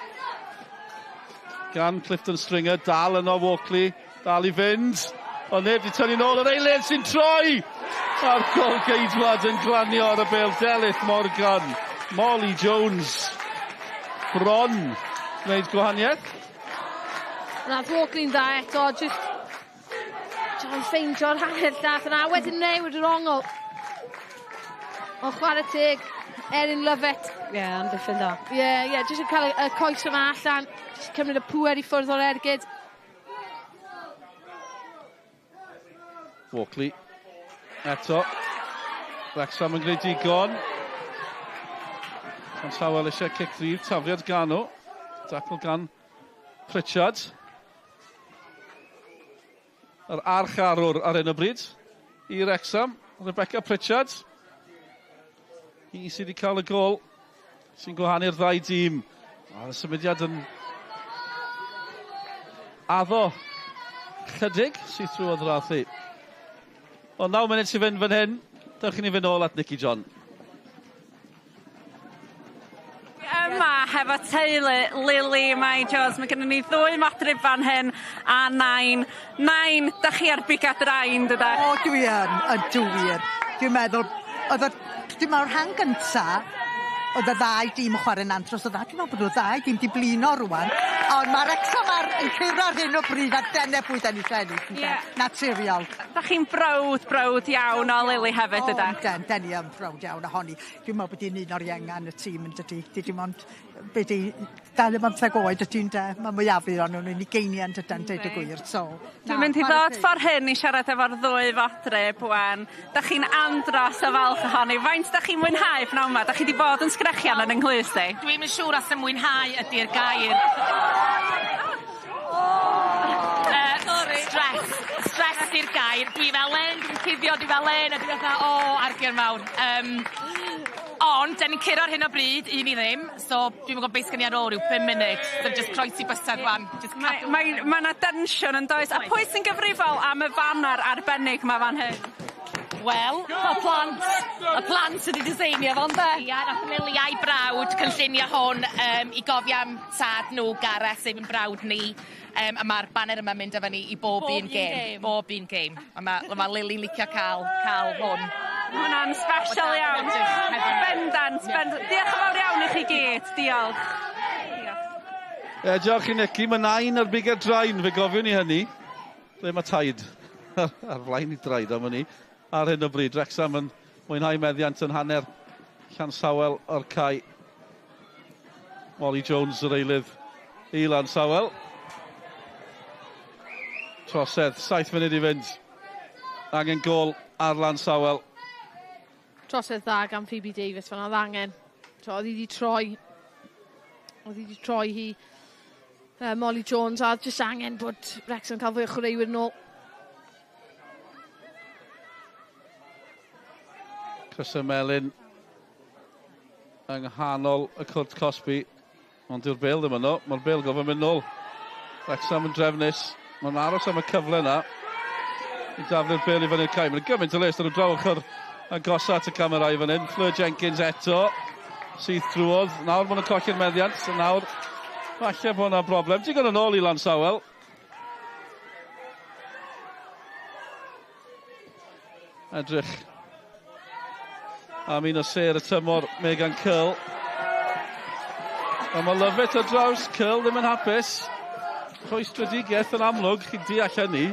gan Clifton Stringer, dal yno Walkley, dal i fynd, ond neb di tynnu nôl, yr eilydd sy'n troi! A'r gol geidwad yn glanio ar y bêl, Delyth Morgan, Molly Jones, bron wneud gwahaniaeth. Nath Walkley'n dda eto, just John ffeindio'r hanner llath yna, wedyn newid yr ongl. Ond chwarae teg, Erin Lovett. Ie, yeah, amddiffyn da. Ie, yeah, ie, yeah, jyst yn cael y coes yma allan, jyst cymryd y pŵer i ffwrdd o'r ergyd. Walkley eto. Wrexham yn gwneud digon. Llansawel eisiau cic rhydd, tafliad gan nhw. Dacl gan Pritchard. Yr archarwr ar hyn o bryd i Wrexham, Rebecca Pritchard. Hi sydd wedi cael y gol sy'n gwahanu'r ddau dîm. A'r symudiad yn addo chydig sydd trwy rathi. Ond 9 munud sy'n fynd fan hyn. Dewch i ni fynd nôl at Nicky John. Yma hefo teulu Lily Mai Jones. Mae gennym ni ddwy modryb fan hyn a nain. Nain, da chi ar biga drain, dydach? O, dwi yn, ydw wir. Dwi'n meddwl, oedd y, dwi'n meddwl rhan gynta, oedd y ddau dîm yn chwarae'n andros o dda. Dwi'n meddwl bod y ddau dîm 'di blino rwan. Ond mae Wrexham ar, yn curo ar hyn o bryd a dyna pwy da ni eisiau ennill. Ie. Naturiol. Da chi'n browd, browd iawn o Lily hefyd, ydach? O, den, den ni yn browd iawn ohoni. Dwi'n meddwl bod hi'n un o'r ienga yn y tîm yn dydi. Di dim ond, be di, 25 oed ydy ynde? Mae mwyafrif o'n nhw'n ugeiniau yn dydan, deud y gwir. So, Dwi'n mynd i ddod ffordd hyn i siarad efo'r ddwy fodryb wan. Da chi'n andros o falch ohoni. Faint da chi'n mwynhau pnawn 'ma? Da chi 'di bod yn sgrechian yn 'y nghlust i. Dwi'm yn siŵr os y mwynhau ydi'r gair. Stress. Stress 'di'r gair. Dwi fel 'yn, dwi'n cuddio, dwi fel 'yn, a dwi fatha, o, argian mawr. Um, ond, da ni'n curo ar hyn o bryd, 1-0, so dwi'm yn gwybod beth sgen i ar ôl, rhyw 5 munud. So just croesi bysedd wan. Just Mae mae ma' 'na densiwn yn does? A pwy sy'n gyfrifol am y faner arbennig 'ma fan hyn? Wel, y plant. Y plant sydd wedi designio fo, ynde? Ia, nath Lily a'i brawd cynllunio hwn um, i gofio am tad nhw, Gareth, sef yn brawd ni. Um, a mae'r banner yma'n mynd efo ni i bob, bob un gêm. Bob un gêm. A mae ma Lily'n licio cael, cael hwn. Ma' hwnna'n special iawn. Bendant, bendant. Diolch yn fawr iawn i chi gyd. Diolch. Diolch. Ie, diolch i Nicky. Mae nain ar bigau'r drain, fe gofiwn ni hynny. Ble mae taid? Ar flaen i draed am hynny. Ar hyn o bryd, Wrexham yn mwynhau meddiant yn hanner Llansawel o'r cae. Molly Jones yr eilydd i Lansawel. Trosedd, 7 munud i fynd. Angen gôl ar Lansawel. Trosedd dda gan Phoebe Davies fan oedd angen. So, oedd hi wedi troi. Oedd hi wedi troi hi. Molly Jones a oedd jyst angen bod Wrexham cael fwy o chwaraewyr nôl. Crysau melyn yng nghanol y cwrt cosbi. Ond dyw'r bêl ddim yno. Mae'r bêl gofyn mynd nôl. Wrexham yn drefnus. Mae'n aros am y cyfle yna. I daflu'r bêl i fyny'r cae. Mae'n gymaint o les ar y draw ochr agosa at y camerau fan hyn. Fleur Jenkins eto. Syth drwodd. Nawr maen nhw'n colli'r meddiant. Nawr, falle bod yna broblem. Digon yn ôl i Lansawel. Edrych am un o sêr y tymor, Megan Curl. Ond mae Lovett ar draws, Curl ddim yn hapus. Rhwystredigaeth yn amlwg, chi'n deall hynny.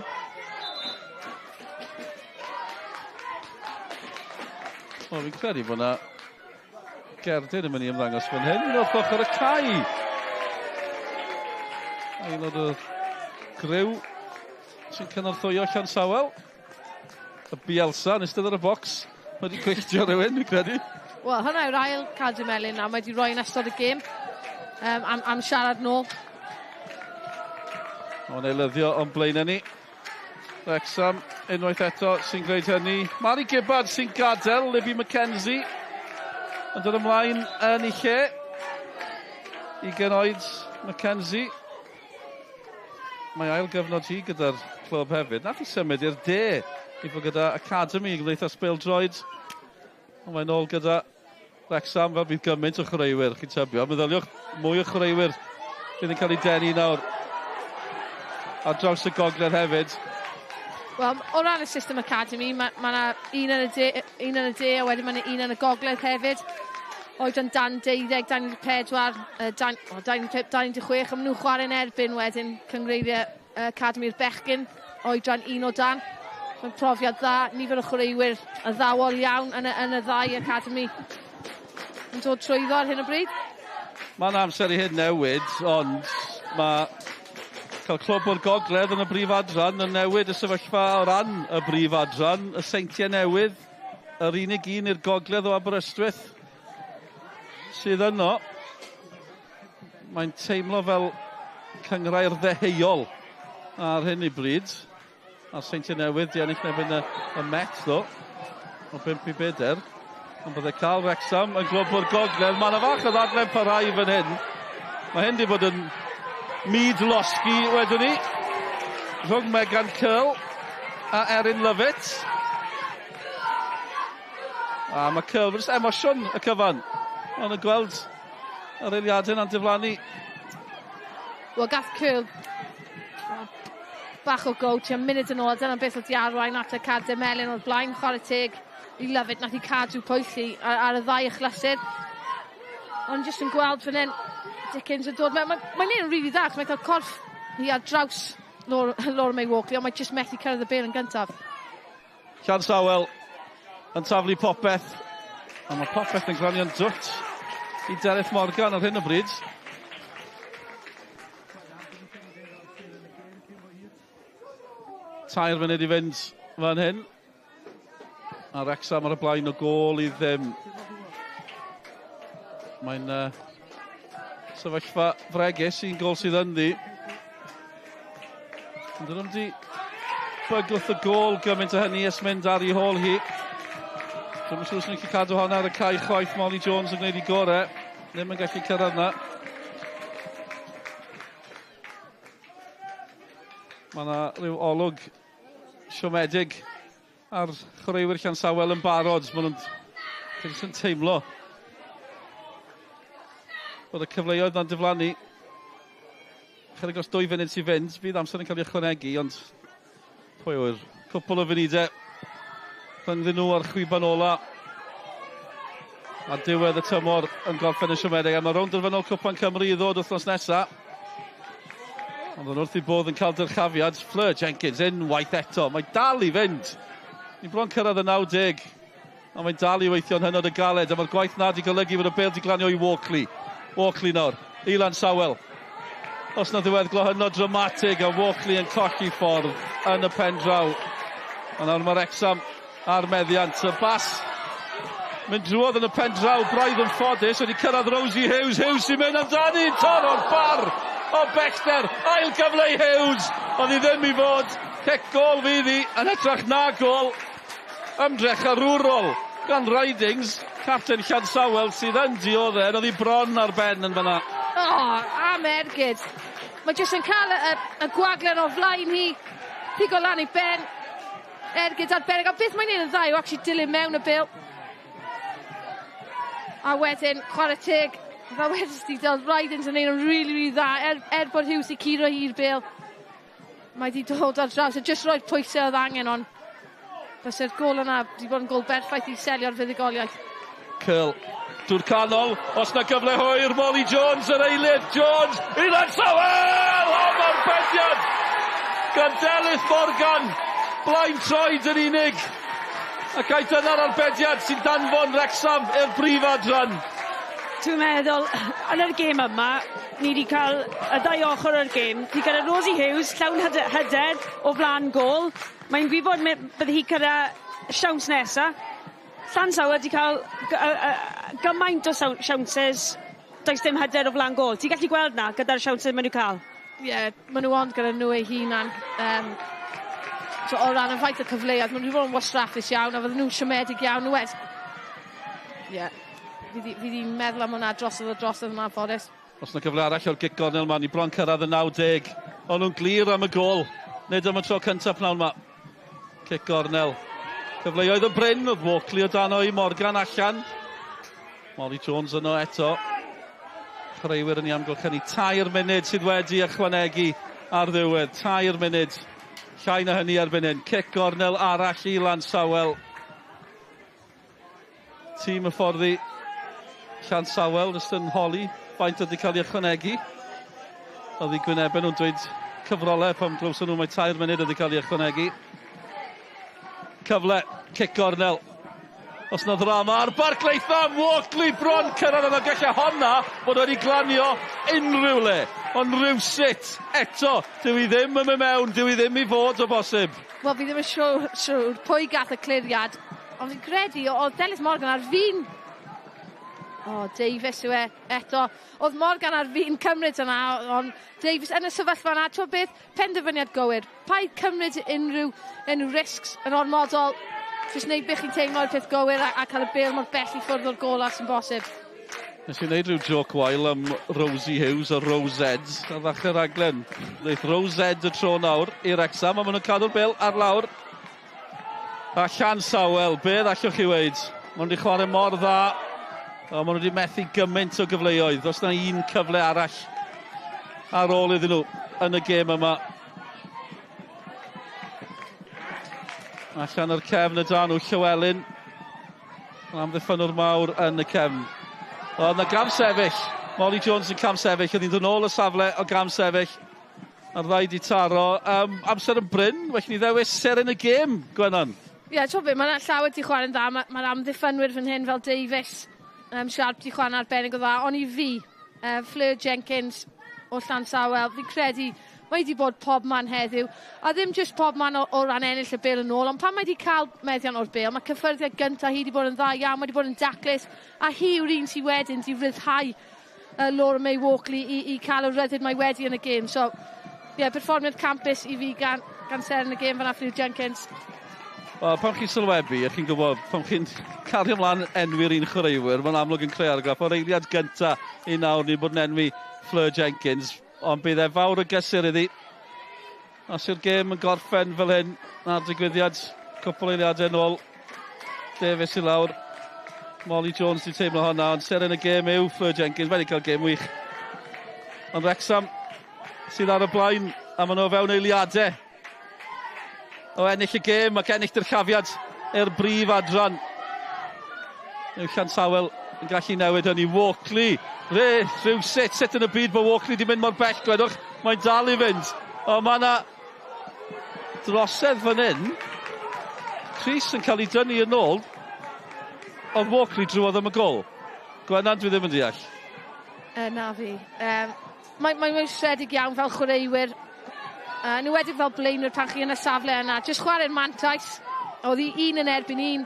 O, fi'n credu bod yna gerdyn yn mynd i ymddangos fan hyn. Un o'r ochr y cae. Aelod o'r griw sy'n cynorthwyo Llansawel. Y Bielsa yn eistedd ar y bocs. Mae wedi gwylltio rhywun, fi'n credu. Wel, hwnna yw'r ail cadw melyn na. Mae wedi rhoi yn ystod y gêm am, am siarad nôl. Mae'n eilyddio o'n blaenau ni. Wrexham unwaith eto sy'n gwneud hynny. Mari Gibbard sy'n gadael, Libby McKenzie yn dod ymlaen yn ei lle. 20 oed McKenzie. Mae ail gyfnod hi gyda'r clwb hefyd. Nath i symud i'r de i fod gyda Academy i Gymdeithas Bêl-droed. Ond mae'n ôl gyda Wrexham fel bydd gymaint o chwaraewyr, chi'n tybio. Meddyliwch mwy o chwaraewyr fydd yn cael ei denu nawr. Ar draws y gogledd hefyd. Wel, o ran y system academy, mae ma 'na un yn y de, un yn y de a wedyn mae 'na un yn y gogledd hefyd. Oedran dan 12, 24, dan, oh, 25, 26, a maen nhw'n chwarae'n erbyn wedyn cyngreiriau Academy'r bechgyn, oedran un o dan. Mae'n profiad dda, nifer o chwaraewyr addawol iawn yn y, yn y ddau academy yn dod trwyddo ar hyn o bryd. Mae'n amser i hyn newid, ond mae cael clwb o'r gogledd yn y brif adran yn newid y sefyllfa o ran y brif adran, y Seintiau Newydd, yr unig un i'r gogledd o Aberystwyth sydd yno. Mae'n teimlo fel cynghrair ddeheuol ar hyn i bryd. A'r Seintiau Newydd di ennill erbyn y, y Met, ddo, o 5 i 4. Ond bydde cael Wrexham yn glwb o'r gogledd. Mae yna fach o ddadlen parhau fan hyn. Mae hyn di bod yn myd losgi wedwn ni. Rhwng Megan Curl a Erin Lovett. A mae Curl, jyst emosiwn y cyfan. Ond yn gweld Yr eiliadau yna'n diflannu. Wel, gath Curl bach o go, tua munud yn ôl, dyna beth oedd di arwain at y cardiau melyn o'r blaen, chwarae teg i Lovett, nath i cadw pwyll ar, ar y ddau achlysur. Ond jyst yn gweld fan hyn, Dickens yn dod, mae'n ma, ma neud yn rili dda, achos mae'n cael corff hi ar draws Laura, Laura May Walkley, ond mae jyst methu cyrraedd y bêl yn gyntaf. Llansawel yn taflu popeth, a mae popeth yn glanio'n dwt i Delyth Morgan ar hyn o bryd. Tair munud i fynd fan hyn. A Wrexham ar y blaen o gôl i ddim. Mae'n uh, sefyllfa fregus, un gôl sydd ynddi. Ond dyn nhw'n di bygwth y gôl gymaint o hynny ys mynd ar ei hôl hi. Dwi'n siŵr sy'n gallu cadw honna ar y cae chwaith. Molly Jones yn gwneud ei gorau. Ddim yn gallu cyrraedd na. Mae yna rhyw olwg siomedig ar chwaraewyr Llansawel yn barod. Maen nhw'n jyst yn teimlo bod y cyfleoedd na'n diflannu. Chydig dros dwy funud sy'n fynd, bydd amser yn cael ei ychwanegu, ond pwy yw'r cwpl o funudau rhyngddyn nhw a'r chwiban ola. A diwedd y tymor yn gorffen y siomedig. A mae rownd derfynol Cwpan Cymru i ddod wythnos nesaf. Ond yn wrth i bodd yn cael dyrchafiad. Fleur Jenkins unwaith eto. Mae dal i fynd. Ni'n bron cyrraedd y 90. Ond mae'n dal i weithio'n hynod y galed. A mae'r gwaith na di golygu fod y bêl di glanio i Walkley. Walkley nawr. Ilan Sawel. Os na ddiweddglo hynod dramatig a Walkley yn colli ffordd yn y pen draw. A nawr mae Wrexham ar meddiant. Y bas mynd drwodd yn y pen draw, braidd yn ffodus, wedi cyrraedd Rosie Hughes. Hughes sy'n mynd amdani, torro'r bar o bellter, ail gyfle i Hughes, ond i ddim i fod. Cic gôl fydd hi, yn hytrach na gôl. Ymdrech arwrol gan Ridings, capten Llansawel sydd yn dioddef, oedd hi bron ar ben yn fanna. O, oh, am ergyd. Mae jyst yn cael y, y, y gwaglen o flaen hi, pigo lan ei ben, ergyd arbennig. A beth mae'n neud yn dda yw actually dilyn mewn y bêl. A wedyn, chwarae teg, fel wedys di, Del Ridings yn neud yn really, really dda. Er, er bod Hughes i curo hi'r bêl, mae di dod ar draws. A jyst roi'r pwysau oedd angen, ond fyse'r gôl yna wedi bod yn gôl berffaith i selio'r fuddugoliaeth. Curl drwy'r canol, os na gyfle hwyr, Molly Jones yr eilydd, Jones, Ilan Sawel! O, mae'r bediad! Gan Delyth Morgan, blaen troed yn unig. Ac ai dyna'r arbediad sy'n danfon Wrexham i'r brif adran. Dwi'n meddwl, yn yr gêm yma, ni wedi cael y ddau ochr o'r gêm. Ni gyda Rosie Hughes, llawn hyder o flaen gôl. Mae'n gwybod bydde hi gyda siawns nesa. Llansawel wedi cael gymaint o siawnsys, does dim hyder o flaen gôl. Ti'n gallu gweld na gyda'r siawnsys maen nhw cael? Ie, yeah, maen nhw ond gyda nhw eu hunan. Um, so, o ran y ffaith y cyfleoedd, maen nhw wedi bod yn wastraffus iawn, a fydden nhw'n siomedig iawn nhw wed. Ie, yeah. fi wedi meddwl am hwnna drosodd a drosodd yn anffodus. Os yna gyfle arall o'r gic gornel ma, ni bron cyrraedd y 90. O'n nhw'n glir am y gôl. Nid am y tro cyntaf pnawn ma. Cic gornel. Cyfleoedd yn brin, oedd Walkley o dan i Morgan allan. Molly Jones yno eto. Chwaraewyr yn ei amgylchynu. Tair munud sydd wedi ychwanegu ar ddiwedd. Tair munud. Llai na hynny erbyn hyn. Cic gornel arall i Lansawel. Tîm y fforddi Llansawel jyst yn holi faint oedd wedi cael ei ychwanegu. Oedd ei gwynebau nhw'n dweud cyfrolau pan glywson nhw mae tair munud oedd wedi cael ei ychwanegu. Cyfle, cic gornel. Os na ddrama ar Barclay Tham, Walkley bron cyrraedd yno, gallai honna fod wedi glanio unrhyw le. Ond rhywsut, eto, dyw i ddim yn mynd mewn, dyw i ddim i fod o bosib. Wel, fi ddim yn siŵr, siŵr pwy gath y cliriad, ond fi'n credu oedd Delyth Morgan ar fin O, oh, Davies yw e eto. Oedd Morgan ar fin cymryd yna, ond Davies yn y sefyllfa yna, ti'n beth, penderfyniad gywir. Paid cymryd unrhyw, unrhyw risks yn ormodol. Jyst wneud beth chi'n teimlo yw'r peth gywir a, a cael y bêl mor bell i ffwrdd o'r gol as sy'n bosib. Nes i wneud rhyw joc wael am Rosie Hughes a Rose ar ddechrau'r raglen. Wneith Rose y tro nawr i'r Wrexham, a maen nhw'n cadw'r bêl ar lawr. A Llansawel, beth allwch chi weud? Maen nhw wedi chwarae mor dda. O, maen nhw wedi methu gymaint o gyfleoedd. Does na un cyfle arall ar ôl iddyn nhw yn y gêm yma. Allan o'r cefn y dan nhw, Llywelyn. Amddiffynwr mawr yn y cefn. O, na gam sefyll. Molly Jones yn cam sefyll. Oedd hi'n dod nôl y safle o gam sefyll. A'r ddau di taro. Um, amser yn brin, felly ni ddewis seren y gêm, Gwenan. Ie, yeah, ti'n beth, mae'n llawer di chwarae'n dda. Mae'r ma amddiffynwyr fan hyn fel Davies, um, Sharp di chwarae'n arbennig o dda. Ond i fi, Fleur Jenkins o Llansawel, fi'n credu mae wedi bod pob man heddiw. A ddim jyst pob man o, o ran ennill y bêl yn ôl, ond pan mae wedi cael meddiant o'r bêl, mae cyffyrddiad gyntaf hi wedi bod yn dda iawn, mae wedi bod yn daclus, a hi yw'r un sydd wedyn di ryddhau Laura May Walkley i, i cael y ryddid mae wedi yn y gêm. So, ie, yeah, perfformiad campus i fi gan, gan seren y gêm fan'na, Fleur Jenkins. Wel, pan chi'n sylwebu, a chi'n gwybod, pan chi'n cario ymlaen enwi'r un chwaraewyr, mae'n amlwg yn creu argraff. O'r eiliad gynta i nawr, ni'n bod yn enwi Fleur Jenkins, ond bydd e fawr o gysur iddi. Os yw'r gêm yn gorffen fel hyn, na'r digwyddiad cwpl eiliadau nôl, Davies i lawr. Molly Jones di teimlo hwnna, ond seren y gêm yw Fleur Jenkins. Mae wedi cael gêm wych. Ond Wrexham sydd ar y blaen, a maen nhw fewn eiliadau o ennill y gêm ac ennill dyrchafiad i'r brif adran. Yw Llansawel yn gallu newid hynny. Walkley, re, rhyw sut, sut yn y byd bod Walkley di mynd mor bell, gwedwch, mae'n dal i fynd. O, mae yna drosedd fan hyn. Chris yn cael ei dynnu yn ôl, ond Walkley drwodd am y gol. Gwenan, dwi ddim yn deall. Na fi. Um, Mae'n mae, mae siomedig iawn fel chwaraewyr. Yn enwedig fel blaenwyr pan chi yn y safle yna. Jyst chwarae'r mantais. Oedd hi un yn erbyn un.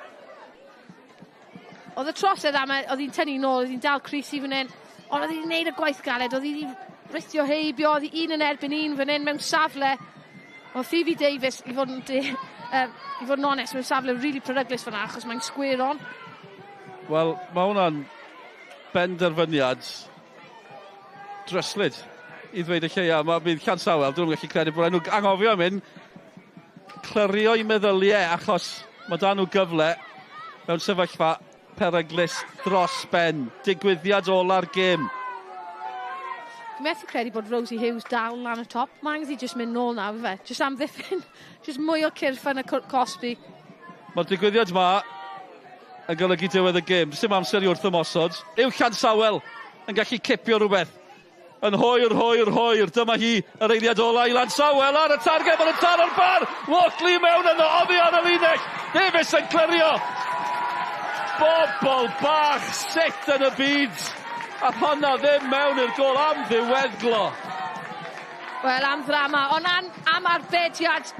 Oedd y trosedd am, oedd hi'n tynnu nôl, oedd hi'n dal crys i fan hyn. Ond oedd hi'n neud y gwaith galed, oedd hi wedi rithio heibio, oedd hi un yn erbyn un fan hyn mewn safle. Oedd Phoebe Davies, i fod yn, i fod yn onest, mewn safle really peryglus fan'na, achos mae'n square on. Wel, mae hwnna'n benderfyniad dryslyd i ddweud y lleia. Mae bydd Llansawel, dwi'n gallu credu bod nhw anghofio am hyn, clirio i meddyliau achos mae dan nhw gyfle mewn sefyllfa peryglus dros ben. Digwyddiad ola'r gêm. Dwi'n methu credu bod Rosie Hughes dal lan y top. Mae angen i jyst mynd nôl nawr, fe. Jyst amddiffyn. Jyst mwy o cyrff yn y cosbi. Mae'r digwyddiad ma yn golygu diwedd y gêm. Dim amser i wrth ymosod. Yw Llansawel yn gallu cipio rhywbeth. Yn hwyr, hwyr, hwyr. Dyma hi, yr eiliad ola i Lansawel ar y targed, mae'n taro'r bar. Walkley mewn yno, oddi ar y linell. Davies yn clirio. Bobol bach, sut yn y byd. A honna ddim mewn i'r gol am ddiweddglo. Wel, am ddrama, ond am, am arbediad.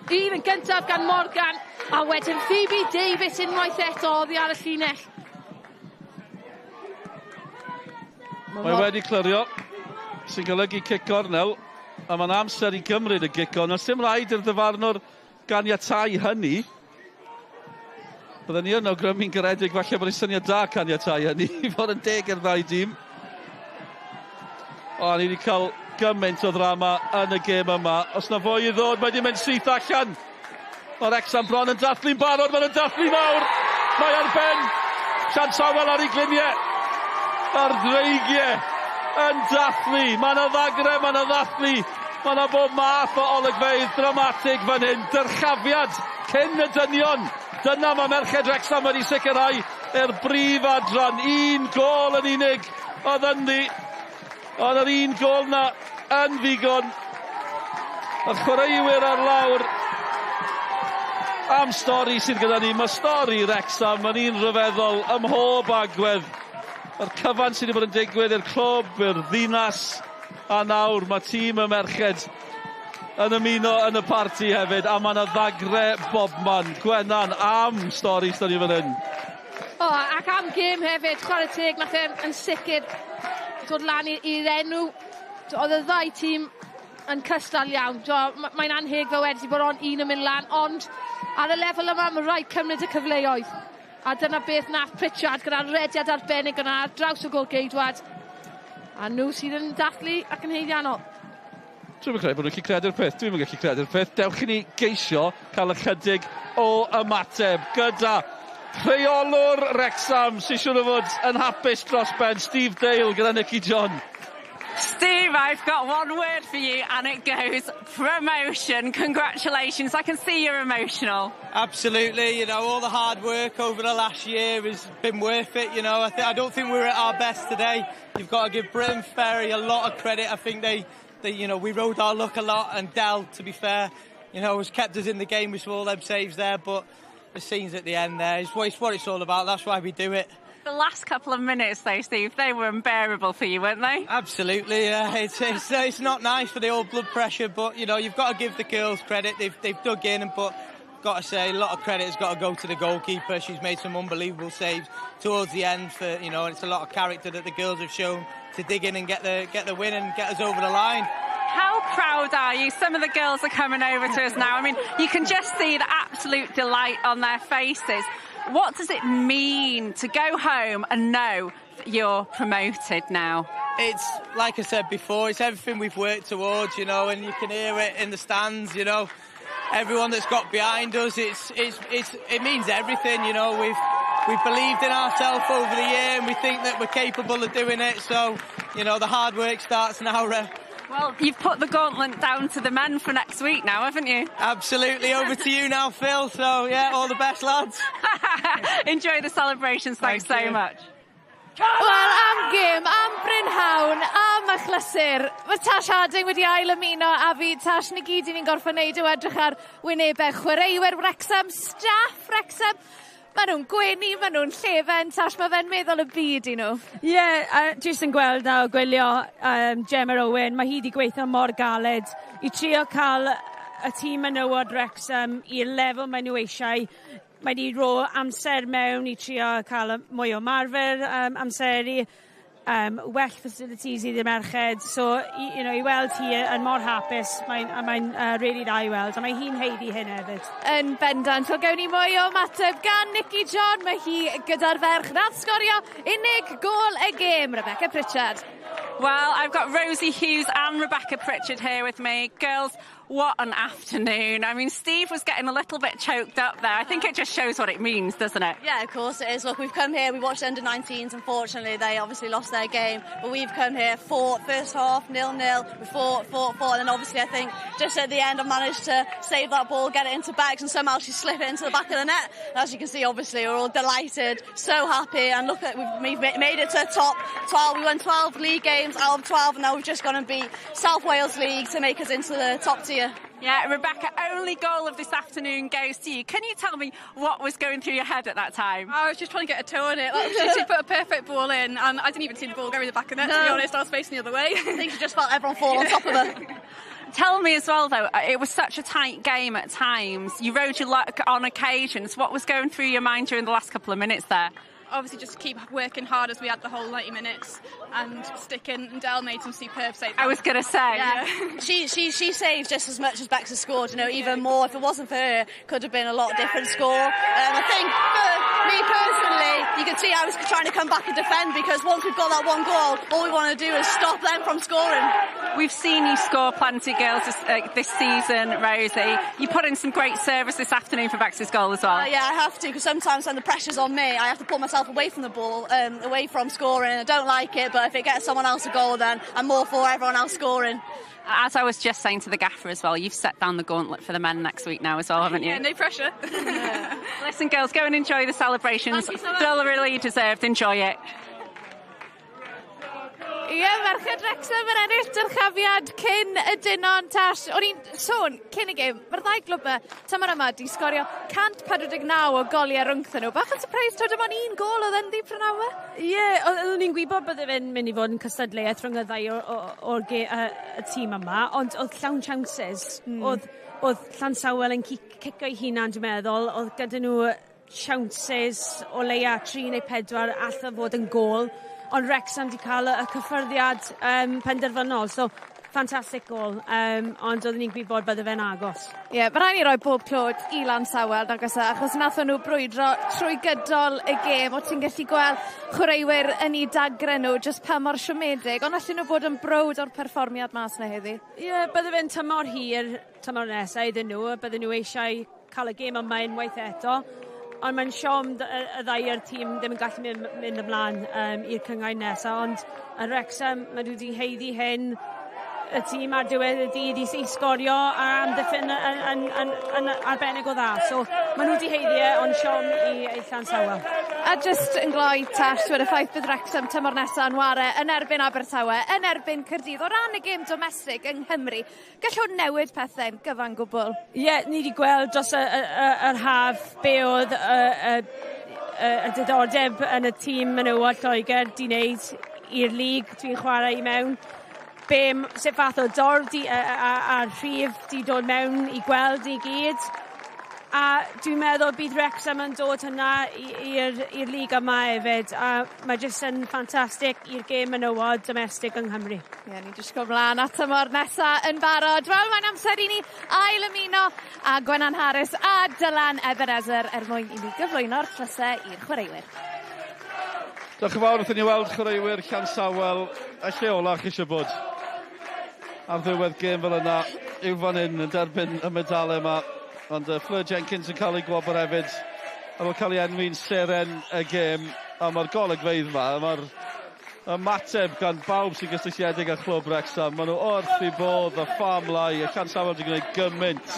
Un yn gyntaf gan Morgan, a wedyn Phoebe Davies unwaith eto oddi ar y llinell. Mae wedi clirio, sy'n golygu cic gornel, a mae'n amser i gymryd y gic gornel. Sim rhaid i'r ddyfarnwr ganiatáu hynny. Byddwn ni yn awgrymu'n garedig falle bod ei syniad da caniatáu hynny i fod yn deg i'r ddau dîm. O, ni wedi cael gymaint o ddrama yn y gêm yma. Os na fwy i ddod, mae wedi mynd syth allan. Mae'r Wrexham bron yn dathlu'n barod, mae'n dathlu mawr. Mae ar ben. Llansawel ar ei gliniau. A'r dreigiau yn dathlu. Mae yna ddagre, mae yna ddathlu. Mae yna bob math o olygfeydd dramatig fan hyn. Dyrchafiad cyn y dynion. Dyna mae Merched Wrexham wedi sicrhau i'r brif adran. Un gol yn unig oedd ynddi. Oedd yr un gol na yn ddigon. Y chwaraewyr ar lawr. Am stori sydd gyda ni. Mae stori Wrexham yn un rhyfeddol ym mhob agwedd. Mae'r cyfan sydd wedi bod yn digwydd i'r clwb, i'r ddinas, a nawr mae tîm y merched yn ymuno yn y parti hefyd, a mae yna ddagre bobman. Gwenan, am stori sydd ni fan hyn. O, ac am gêm hefyd, chwarae teg, nath e yn sicr dod lan i'r enw. Oedd y ddau tîm yn cystal iawn. Mae'n anheg fel wedi bod ond un yn mynd lan, ond ar y lefel yma mae rhaid cymryd y cyfleoedd. A dyna beth nath Pritchard gyda'r rediad arbennig yna ar draws y gol geidwad. A nhw sydd yn dathlu ac yn haeddiannol. Dwi'm yn credu bod nhw'n gallu credu'r peth. Dwi'm yn gallu credu'r peth. Dewch i ni geisio cael ychydig o ymateb gyda Rheolwr Wrexham sy'n siŵr o fod yn hapus dros ben, Steve Dale gyda Nicky John. Steve, I've got one word for you and it goes promotion. Congratulations. I can see you're emotional. Absolutely. You know, all the hard work over the last year has been worth it. You know, I, th I don't think we were at our best today. You've got to give Briton Ferry a lot of credit. I think they, they, you know, we rode our luck a lot and Dell, to be fair, you know, has kept us in the game with all them saves there. But the scenes at the end there, it's what, it's what it's all about. That's why we do it. The last couple of minutes, though, Steve, they were unbearable for you, weren't they? Absolutely, yeah. It's, it's, it's not nice for the old blood pressure, but, you know, you've got to give the girls credit. They've, they've dug in and put, got to say, a lot of credit has got to go to the goalkeeper. She's made some unbelievable saves towards the end for, you know, and it's a lot of character that the girls have shown to dig in and get the, get the win and get us over the line. How proud are you? Some of the girls are coming over to us now. I mean, you can just see the absolute delight on their faces. What does it mean to go home and know that you're promoted now? It's, like I said before, it's everything we've worked towards, you know, and you can hear it in the stands, you know. Everyone that's got behind us, it's, it's, it's, it means everything, you know. We've, we've believed in ourselves over the year and we think that we're capable of doing it. So, you know, the hard work starts now. Well, you've put the gauntlet down to the men for next week now, haven't you? Absolutely. Over to you now, Phil. So, yeah, all the best, lads. Enjoy the celebrations. Thanks Thank so you. much. Wel, am gêm, am brynhawn, am achlysur. Mae Tash Harding wedi ail ymuno a fi. Tash, ni gyd i ni'n gorfod wneud yw edrych ar wynebau chwaraewyr Wrexham, staff Wrexham. Maen nhw'n gwenu, maen nhw'n llefen. Tash, mae fe'n meddwl y byd i nhw. Ie, yeah, a jyst yn gweld nawr, gwylio um, Gemma Owen, mae hi wedi gweithio mor galed i trio cael y tîm menywod Wrexham i'r lefel maen nhw eisiau. Mae wedi rho amser mewn i trio cael mwy o marfer um, amseru, um, well facilities i'r merched. So, i, you know, i weld hi yn mor hapus, mae'n mae'n uh, really dda i weld, a mae hi'n haeddu hyn hefyd. Yn bendant. Wel, gawn ni mwy o ymateb gan Nicky John. Mae hi gyda'r ferch nath sgorio unig gôl y gêm, Rebecca Pritchard. Well, I've got Rosie Hughes and Rebecca Pritchard here with me. Girls, what an afternoon. I mean, Steve was getting a little bit choked up there. I think it just shows what it means, doesn't it? Yeah, of course it is. Look, we've come here, we watched under-19s. Unfortunately, they obviously lost their game. But we've come here, fought first half, 0-0. We fought, fought, fought. And then obviously, I think just at the end, I managed to save that ball, get it into bags, and somehow she slipped it into the back of the net. And as you can see, obviously, we're all delighted, so happy. And look, at we've, we've made it to the top 12. We won 12 league games out of 12, and now we've just gone and beat South Wales League to make us into the top tier. Yeah, Rebecca, only goal of this afternoon goes to you. Can you tell me what was going through your head at that time? I was just trying to get a toe on it. Like, she, she put a perfect ball in, and I didn't even see the ball go in the back of the net, no. to be honest. I was facing the other way. I think she just felt everyone fall on top of her. Tell me as well, though, it was such a tight game at times. You rode your luck on occasions. What was going through your mind during the last couple of minutes there? Obviously just keep working hard as we had the whole 90 minutes and sticking. And Dell made some superb saves. I was going to say. Yeah. she, she, she saved just as much as Bex has scored, you know, even more. If it wasn't for her, could have been a lot different score. Um, I think for me personally, you could see I was trying to come back and defend because once we've got that one goal, all we want to do is stop them from scoring. We've seen you score plenty, girls, this, uh, this season, Rosie. You put in some great service this afternoon for Bex's goal as well. Uh, yeah, I have to, because sometimes when the pressure's on me, I have to pull myself away from the ball, um, away from scoring. I don't like it, but if it gets someone else a goal, then I'm more for everyone else scoring. As I was just saying to the gaffer as well, you've set down the gauntlet for the men next week now as well, haven't you? Yeah, no pressure. Listen, girls, go and enjoy the celebrations. Thank you so much. Thoroughly deserved. Enjoy it. Ie, merched Wrexham yn ennill dyrchafiad cyn y dynon, Tash. O'n i'n sôn cyn y gêm, mae'r ddau glwb yma, tymor yma, di sgorio 149 o goliau rhwngthyn nhw. Bach yn surprise, taw dim ond un gol oedd ynddi prynhawn 'ma? Ie, yeah, oeddwn i'n gwybod bydde fe'n mynd i fod yn cystadleuaeth rhwng y ddau o'r y tîm yma, ond oedd llawn chances. Mm. Oedd, oedd Llansawel yn cico'i hunan, dwi'n meddwl. Oedd gyda nhw chances o leia 3 neu 4 allai fod yn gôl ond Wrexham 'di cael y, y cyffyrddiad um, penderfynol. So, fantastic gol, um, ond oeddwn ni'n gwybod bydde fe'n agos. Ie, yeah, mae rhaid ni roi bob clod i Lansawel, nag oes e, achos nathon nhw brwydro trwy gydol y gêm. O ti'n gallu gweld chwaraewyr yn eu dagre nhw, jyst pa mor siomedig, ond allan nhw bod yn browd o'r perfformiad mas na heddi. Ie, yeah, bydde fe'n tymor hir, tymor nesaf iddyn nhw, bydde nhw eisiau cael y gêm yma unwaith eto. Ond mae'n siom y ddau o'r tîm ddim yn gallu mynd, mynd ymlaen i'r cynghrair nesaf, ond y Wrexham, maen nhw wedi haeddu hyn, y tîm ar diwedd y dydd i sgorio a amddiffyn yn arbennig o dda. So maen nhw wedi haeddu e, ond siom i Llansawel. A jyst yn gloi, Tash, twyd y ffaith bydd Wrexham tymor nesaf yn ware yn erbyn Abertawe, yn erbyn Caerdydd, o ran y gêm domestig yng Nghymru, gall hwn newid pethau'n gyfan gwbl. Ie, yeah, ni wedi gweld dros yr haf be oedd y diddordeb yn y tîm menywod Lloegr di wneud i'r lig dwi'n chwarae i mewn. Sut fath o dorf di, a rhif di dod mewn i gweld i gyd. A dwi'n meddwl bydd Wrexham yn dod hynna i'r lig yma hefyd. A mae jyst yn ffantastig i'r gêm menywod domestig yng Nghymru. Ie, yeah, ni'n disgwyl mlaen at tymor nesa yn barod. Wel, mae'n amser i ni ail ymuno a Gwenan Harris a Dylan Ebenezer er mwyn i ni gyflwyno'r tlysau i'r chwaraewyr. Diolch yn fawr wrth i ni weld chwaraewyr Llansawel, y lle ola chi eisiau bod ar ddiwedd gêm fel yna yw fan hyn yn derbyn y medalau yma. Ond Fleur Jenkins yn cael ei gwobr hefyd ar ôl cael ei enwi'n seren y gêm. A mae'r golygfeydd yma, mae'r ymateb gan bawb sy'n gysylltiedig â chlwb Wrexham. Maen nhw wrth i bodd, y famau, y Llansawel wedi gwneud gymaint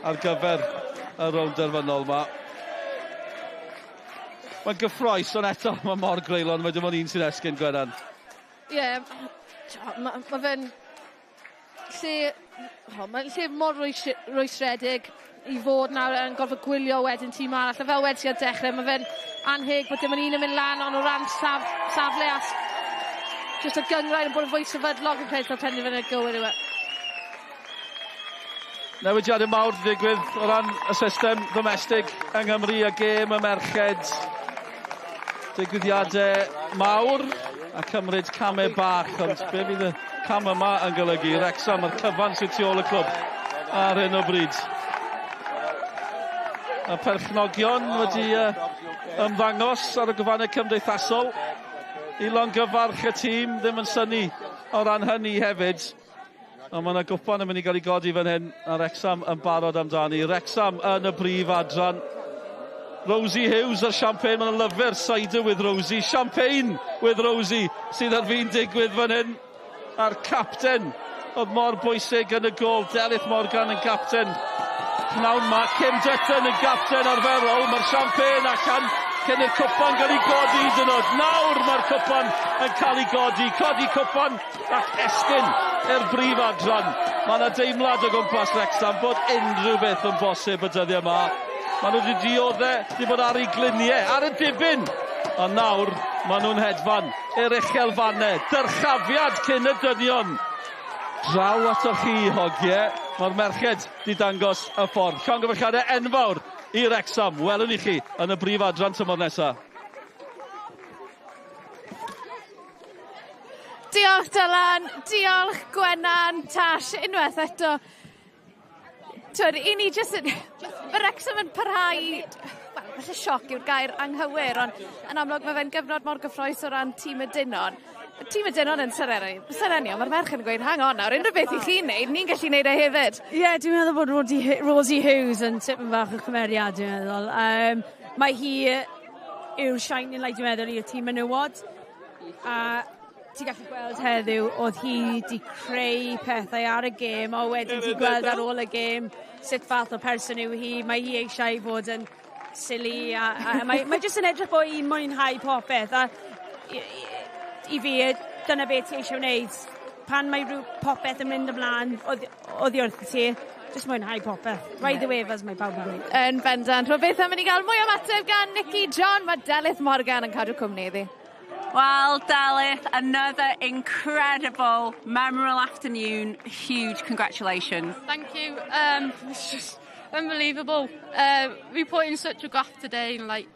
ar gyfer y rownd derfynol yma. Mae'n gyffrous, ond eto mae mor greulon, mae dim ond un sy'n esgyn, Gwenan. Ie, yeah, ma fe'n lle, oh, mae'n lle mor rwystredig i fod nawr yn gorfod gwylio wedyn tîm arall. A fel wedi ar dechrau, mae fe'n anheg bod dim ond un yn mynd lan, ond o ran safle a jyst y gynghrair yn bod yn fwy sefydlog yn credu ta'r penderfyniad gywir yw e. Newidiadau mawr wedi digwydd o ran y system domestig yng Nghymru a gêm y merched. Digwyddiadau mawr a cymryd camau bach, ond be fydd y cam yma yn golygu? Wrexham, mae'r cyfan sydd tu ôl y clwb ar hyn o bryd. Y perchnogion wedi ymddangos ar y gwefannau cymdeithasol i longyfarch y tîm, ddim yn synnu o ran hynny hefyd. Ond mae yna gwpan yn mynd i gael ei godi fan hyn, a Wrexham yn barod amdani. Wrexham yn y brif adran. Rosie Hughes a'r champagne, mae'n lyfr cider with Rosie, champagne with Rosie sydd ar fin digwydd fan hyn. A'r capten oedd mor bwysig yn y gol, Delyth Morgan yn capten. Pnawn ma, Kim Dutton yn gapten arferol, mae'r champagne allan cyn i'r cwpan gael ei godi hyd yn oed. Nawr mae'r cwpan yn cael ei godi, codi cwpan ac estyn i'r brif adran. Mae yna deimlad o gwmpas Wrexham bod unrhyw beth yn bosib y dyddiau yma. Maen nhw wedi dioddau, wedi bod ar eu gliniau, ar y dibyn. Ond nawr, maen nhw'n hedfan i'r uchelfannau. Dyrchafiad cyn y dynion. Draw atoch chi, hogiau. Mae'r merched di dangos y ffordd. Llongyfarchiadau enfawr i Wrexham. Welwn ni chi yn y brif adran tymor nesaf. Diolch Dylan, diolch Gwenan, Tash, unwaith eto. Twyd, i ni jyst. Mae Wrexham yn parhau. Wel, falle sioc yw'r gair anghywir, ond yn amlwg mae fe'n gyfnod mor gyffrous o ran tîm y dynon. Tîm y dynon yn serenio, mae'r merch yn gweud, "Hang on nawr, unrhyw beth i chi'n neud, ni'n gallu neud e hefyd." Ie, yeah, dwi'n meddwl bod Rosie Hughes yn tipyn bach o cymeriad, dwi'n meddwl. Mae hi yw'r shining light, dwi'n meddwl, i'r tîm menywod. A ti'n gallu gweld heddiw, oedd hi wedi creu pethau ar y gêm, a wedyn ti'n gweld ar ôl y gêm sut fath o person yw hi. Mae hi eisiau fod yn silly, a mae jyst yn edrych bod hi'n mwynhau popeth. A i fi, dyna beth ti eisiau wneud. Pan mae rhyw popeth yn mynd ymlaen oddi wrth ti, jyst mwynhau popeth. Ride the wave, as mae pawb yn gweud. Yn bendant. Wel, beth am i ni gael mwy o ymateb gan Nicky John? Mae Delyth Morgan yn cadw cwmni iddi. Well, Delyth, another incredible, memorable afternoon. Huge congratulations. Thank you. It's just unbelievable. We put in such a graft today, and like,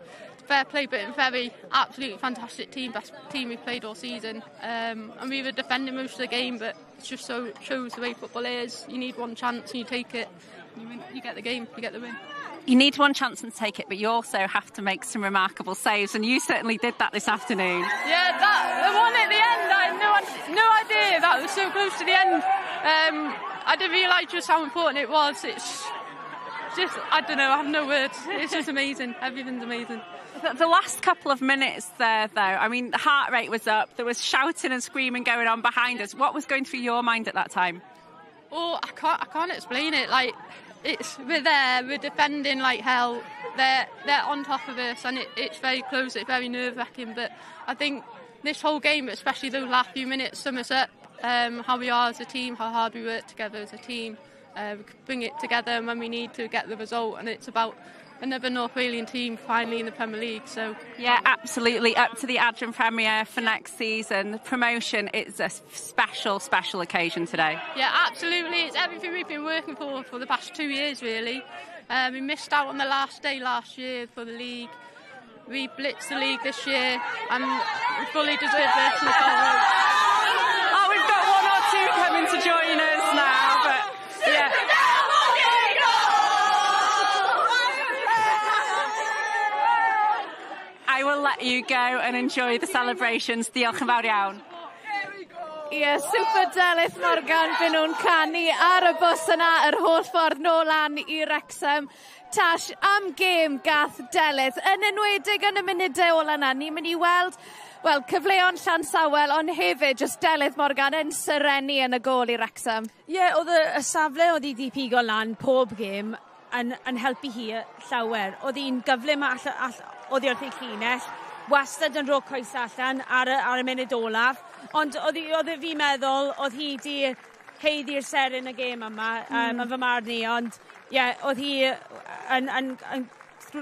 fair play, Briton Ferry, absolutely fantastic team, best team we've played all season. And we were defending most of the game, but it just so shows the way football is. You need one chance and you take it. You win, you get the game, you get the win. You need one chance and take it, but you also have to make some remarkable saves, and you certainly did that this afternoon. Yeah, the one at the end, I had no idea that was so close to the end. I didn't realise just how important it was. It's Just, I don't know, I have no words. It's just amazing. Everything's amazing. The last couple of minutes there, though, I mean, the heart rate was up. There was shouting and screaming going on behind us. What was going through your mind at that time? Oh, I can't explain it. Like, it's we're there, we're defending like hell. They're on top of us, and it's very close. It's very nerve wracking. But I think this whole game, especially those last few minutes, sums up how we are as a team, how hard we work together as a team. We bring it together when we need to get the result, and it's about another North Walian team finally in the Premier League. So yeah, absolutely up to the Adran Premier for next season. The promotion, it's a special, special occasion today. Yeah, absolutely. It's everything we've been working for the past 2 years, really. We missed out on the last day last year for the league. We blitzed the league this year and we fully deserve this. Oh, we've got one or two coming to join us now, but yeah. I will let you go and enjoy the celebrations. Diolch yn fawr iawn. Ie, yeah, super Delyth Morgan, byn nhw'n canu ar y bws yna yr holl ffordd nôl lan i Wrexham. Tash, am gêm gath Delyth, yn enwedig yn y munudau ola yna, ni'n mynd i weld, wel, cyfleon Llansawel, ond hefyd just Delyth Morgan yn serennu yn y gôl i Wrexham. Ie, yeah, oedd y safle oedd hi 'di pigo lan pob gêm yn helpu hi llawer. Oedd hi'n gyflym oddi wrth ei llinell, wastad yn rhoi coes allan ar y munud olaf. Ond oedd fi'n meddwl, oedd hi di haeddu'r seren y gêm yma, yn fy marn i, ond ie, yeah, oedd hi yn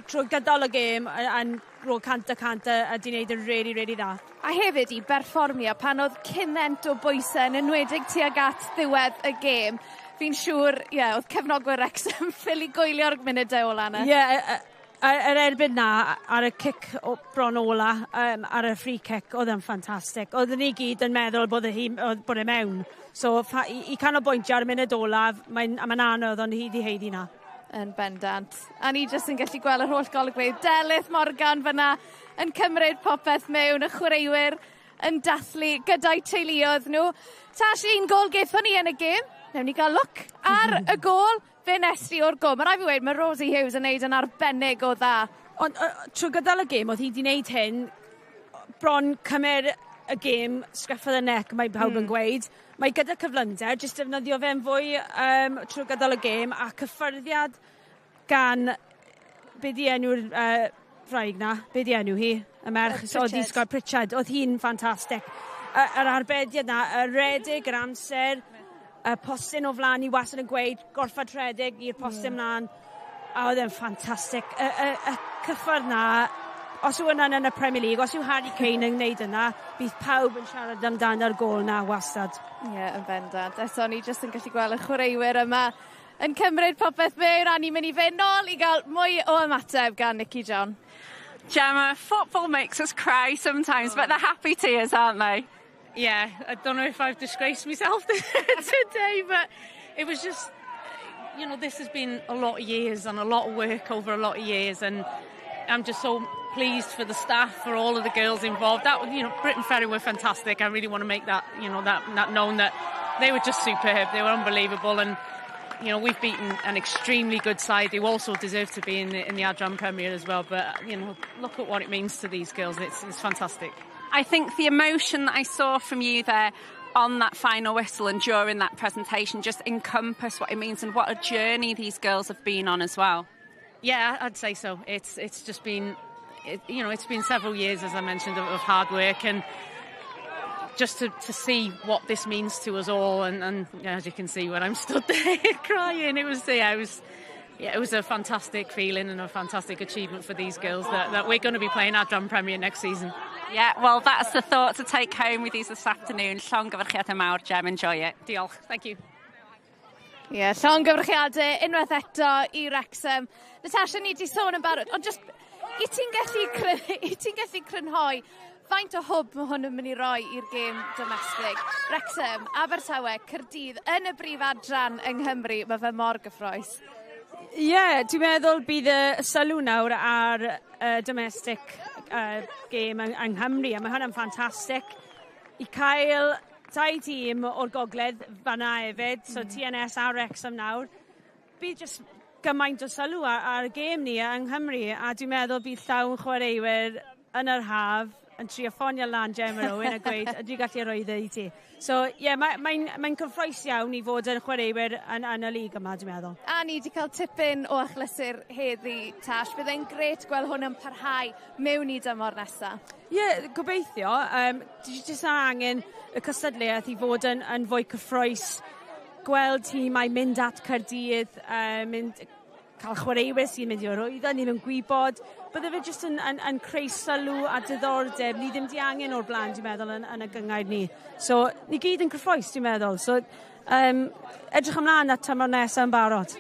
trwy gydol y gêm yn rhoi 100% a di wneud yn really, really dda. A hefyd i berfformio pan oedd cymaint o bwysau yn enwedig tuag at ddiwedd y gêm. Fi'n siŵr, ie, yeah, oedd cefnogwyr Wrexham ffili gwylio'r munudau ola yna. Ie, yeah, yr erbyn na, ar y cic o bron ola, ar y free kick, oedd yn ffantastig. Oedden ni gyd yn meddwl bod e mewn. So, i canolbwyntio ar y munud olaf, mae'n mae anodd, ond hi di haeddu na. Yn bendant. A ni jyst yn gallu gweld yr holl golygfeydd. Delyth Morgan fyna yn cymryd popeth mewn, y chwaraewyr yn dathlu gyda'i teuluoedd nhw. Tash, un gôl gaethon ni yn y gêm. Newn ni gael look ar y gôl. Fe nesti o'r gôl. Mae rhaid fi weud, mae Rosie Hughes yn neud yn arbennig o dda. Ond trwy gydol y gêm, oedd hi wedi wneud hyn, bron cymer y gêm, scruff of the neck, mae pawb yn gweud. Mae gyda cyflymder, jyst defnyddio fe'n fwy trwy gydol y gêm, a cyffyrddiad gan, be di enw'r wraig na? Be di enw hi? Y merch, so oedd hi'n sgor Pritchard, oedd hi'n ffantastig. Yr arbediad na, y redig, yr amser, y postyn o flaen i wastad yn gweud gorffod rhedeg i'r postyn mlaen, a oedd e'n ffantastig. Y cyffwrdd na, os yw hwnna'n yn y Premier League, os yw Harry Kane yn gwneud yna, bydd pawb yn siarad amdano'r gôl na wastad. Ie, yeah, yn bendant. Eto, ni jyst yn gallu gweld y chwaraewyr yma yn cymryd popeth mewn, a ni'n mynd i fynd nôl i gael mwy o ymateb gan Nicky John. Gemma, football makes us cry sometimes, but they're happy tears, aren't they? Yeah, I don't know if I've disgraced myself today, but it was just, this has been a lot of years and a lot of work over a lot of years, and I'm just so pleased for the staff, for all of the girls involved. Briton Ferry were fantastic. I really want to make that known, that they were just superb. They were unbelievable, and we've beaten an extremely good side who also deserve to be in the Adran Premier as well. But look at what it means to these girls. It's fantastic. I think the emotion that I saw from you there on that final whistle and during that presentation just encompassed what it means and what a journey these girls have been on as well. Yeah, I'd say so. It's just been, it, you know, it's been several years, as I mentioned, of hard work, and just to see what this means to us all. And as you can see, when I'm stood there crying, it was a fantastic feeling and a fantastic achievement for these girls that we're going to be playing Adran Premier next season. Yeah, well, that's the thought to take home with you this afternoon. Llongyfarchiadau mawr, Gem, enjoy it. Diolch, thank you. Ie, yeah, llongyfarchiadau unwaith eto i Wrexham. Natasha, ni di sôn yn barod, ond just, i ti'n gallu crynhoi faint o hwb mae hwn yn mynd i roi i'r gêm domestig? Wrexham, Abertawe, Caerdydd, yn y brif adran yng Nghymru, mae fe mor gyffrous. Ie, yeah, dwi'n meddwl bydd y sylw nawr ar domestic game yng Nghymru, a mae hwnna'n ffantastig. I cael dau tîm o'r gogledd fanna hefyd, so TNS a Wrexham nawr, bydd just gymaint o sylw ar, ar y gêm ni yng Nghymru, a dwi'n meddwl bydd llawn chwaraewyr yn yr haf yn trio ffonio lan Gemma Owen a gweud, ydw i'n gallu rhoi i ti. So, ie, yeah, mae'n mae, mae cyffroes iawn i fod yn chwaraewyr yn, yn y lig yma, dwi'n meddwl. A ni wedi cael tipyn o achlysur heddi, Tash. Byddai'n gret gweld hwn yn parhau mewn i dymor nesaf. Ie, yeah, gobeithio. Um, Jyst angen y cystadleuaeth i fod yn, yn fwy cyffroes gweld tîmau mynd at Caerdydd, mynd, cael chwaraewyr sy'n mynd i arwyddo, ni ddim yn gwybod. Bydde fe jyst yn, yn, yn creu sylw a diddordeb ni ddim di angen o'r blaen, dwi'n meddwl, yn, yn y gyngair ni. So, ni gyd yn cyffroes, dwi'n meddwl. So, um, edrych ymlaen at tymor nesaf yn barod.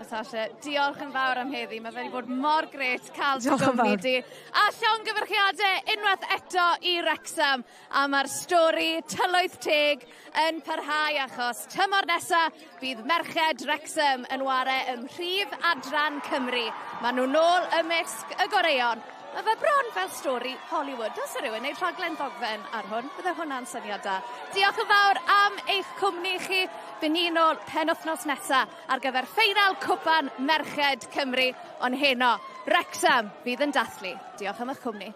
Natasha, diolch yn fawr am heddi. Mae fe wedi bod mor gret cael dy gwmni di. A llongyfarchiadau unwaith eto i Wrexham. A mae'r stori tylwyth teg yn parhau achos tymor nesa bydd merched Wrexham yn ware ym mhrif adran Cymru. Maen nhw nôl ymysg y goreuon. Mae fe bron fel stori Hollywood. Os yw rhywun wneud rhaglen ddogfen ar hwn, bydde hwnna'n syniad da. Diolch yn fawr am eich cwmni chi. Fy ni nôl penwthnos nesa ar gyfer ffeinal Cwpan Merched Cymru, ond heno, Wrexham fydd yn dathlu. Diolch am eich cwmni.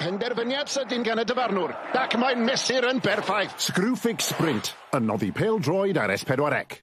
Penderfyniad sydyn gan y dyfarnwr, ac mae'n mesur yn berffaith. Screwfix Sprint, yn noddi pêl-droed ar S4C.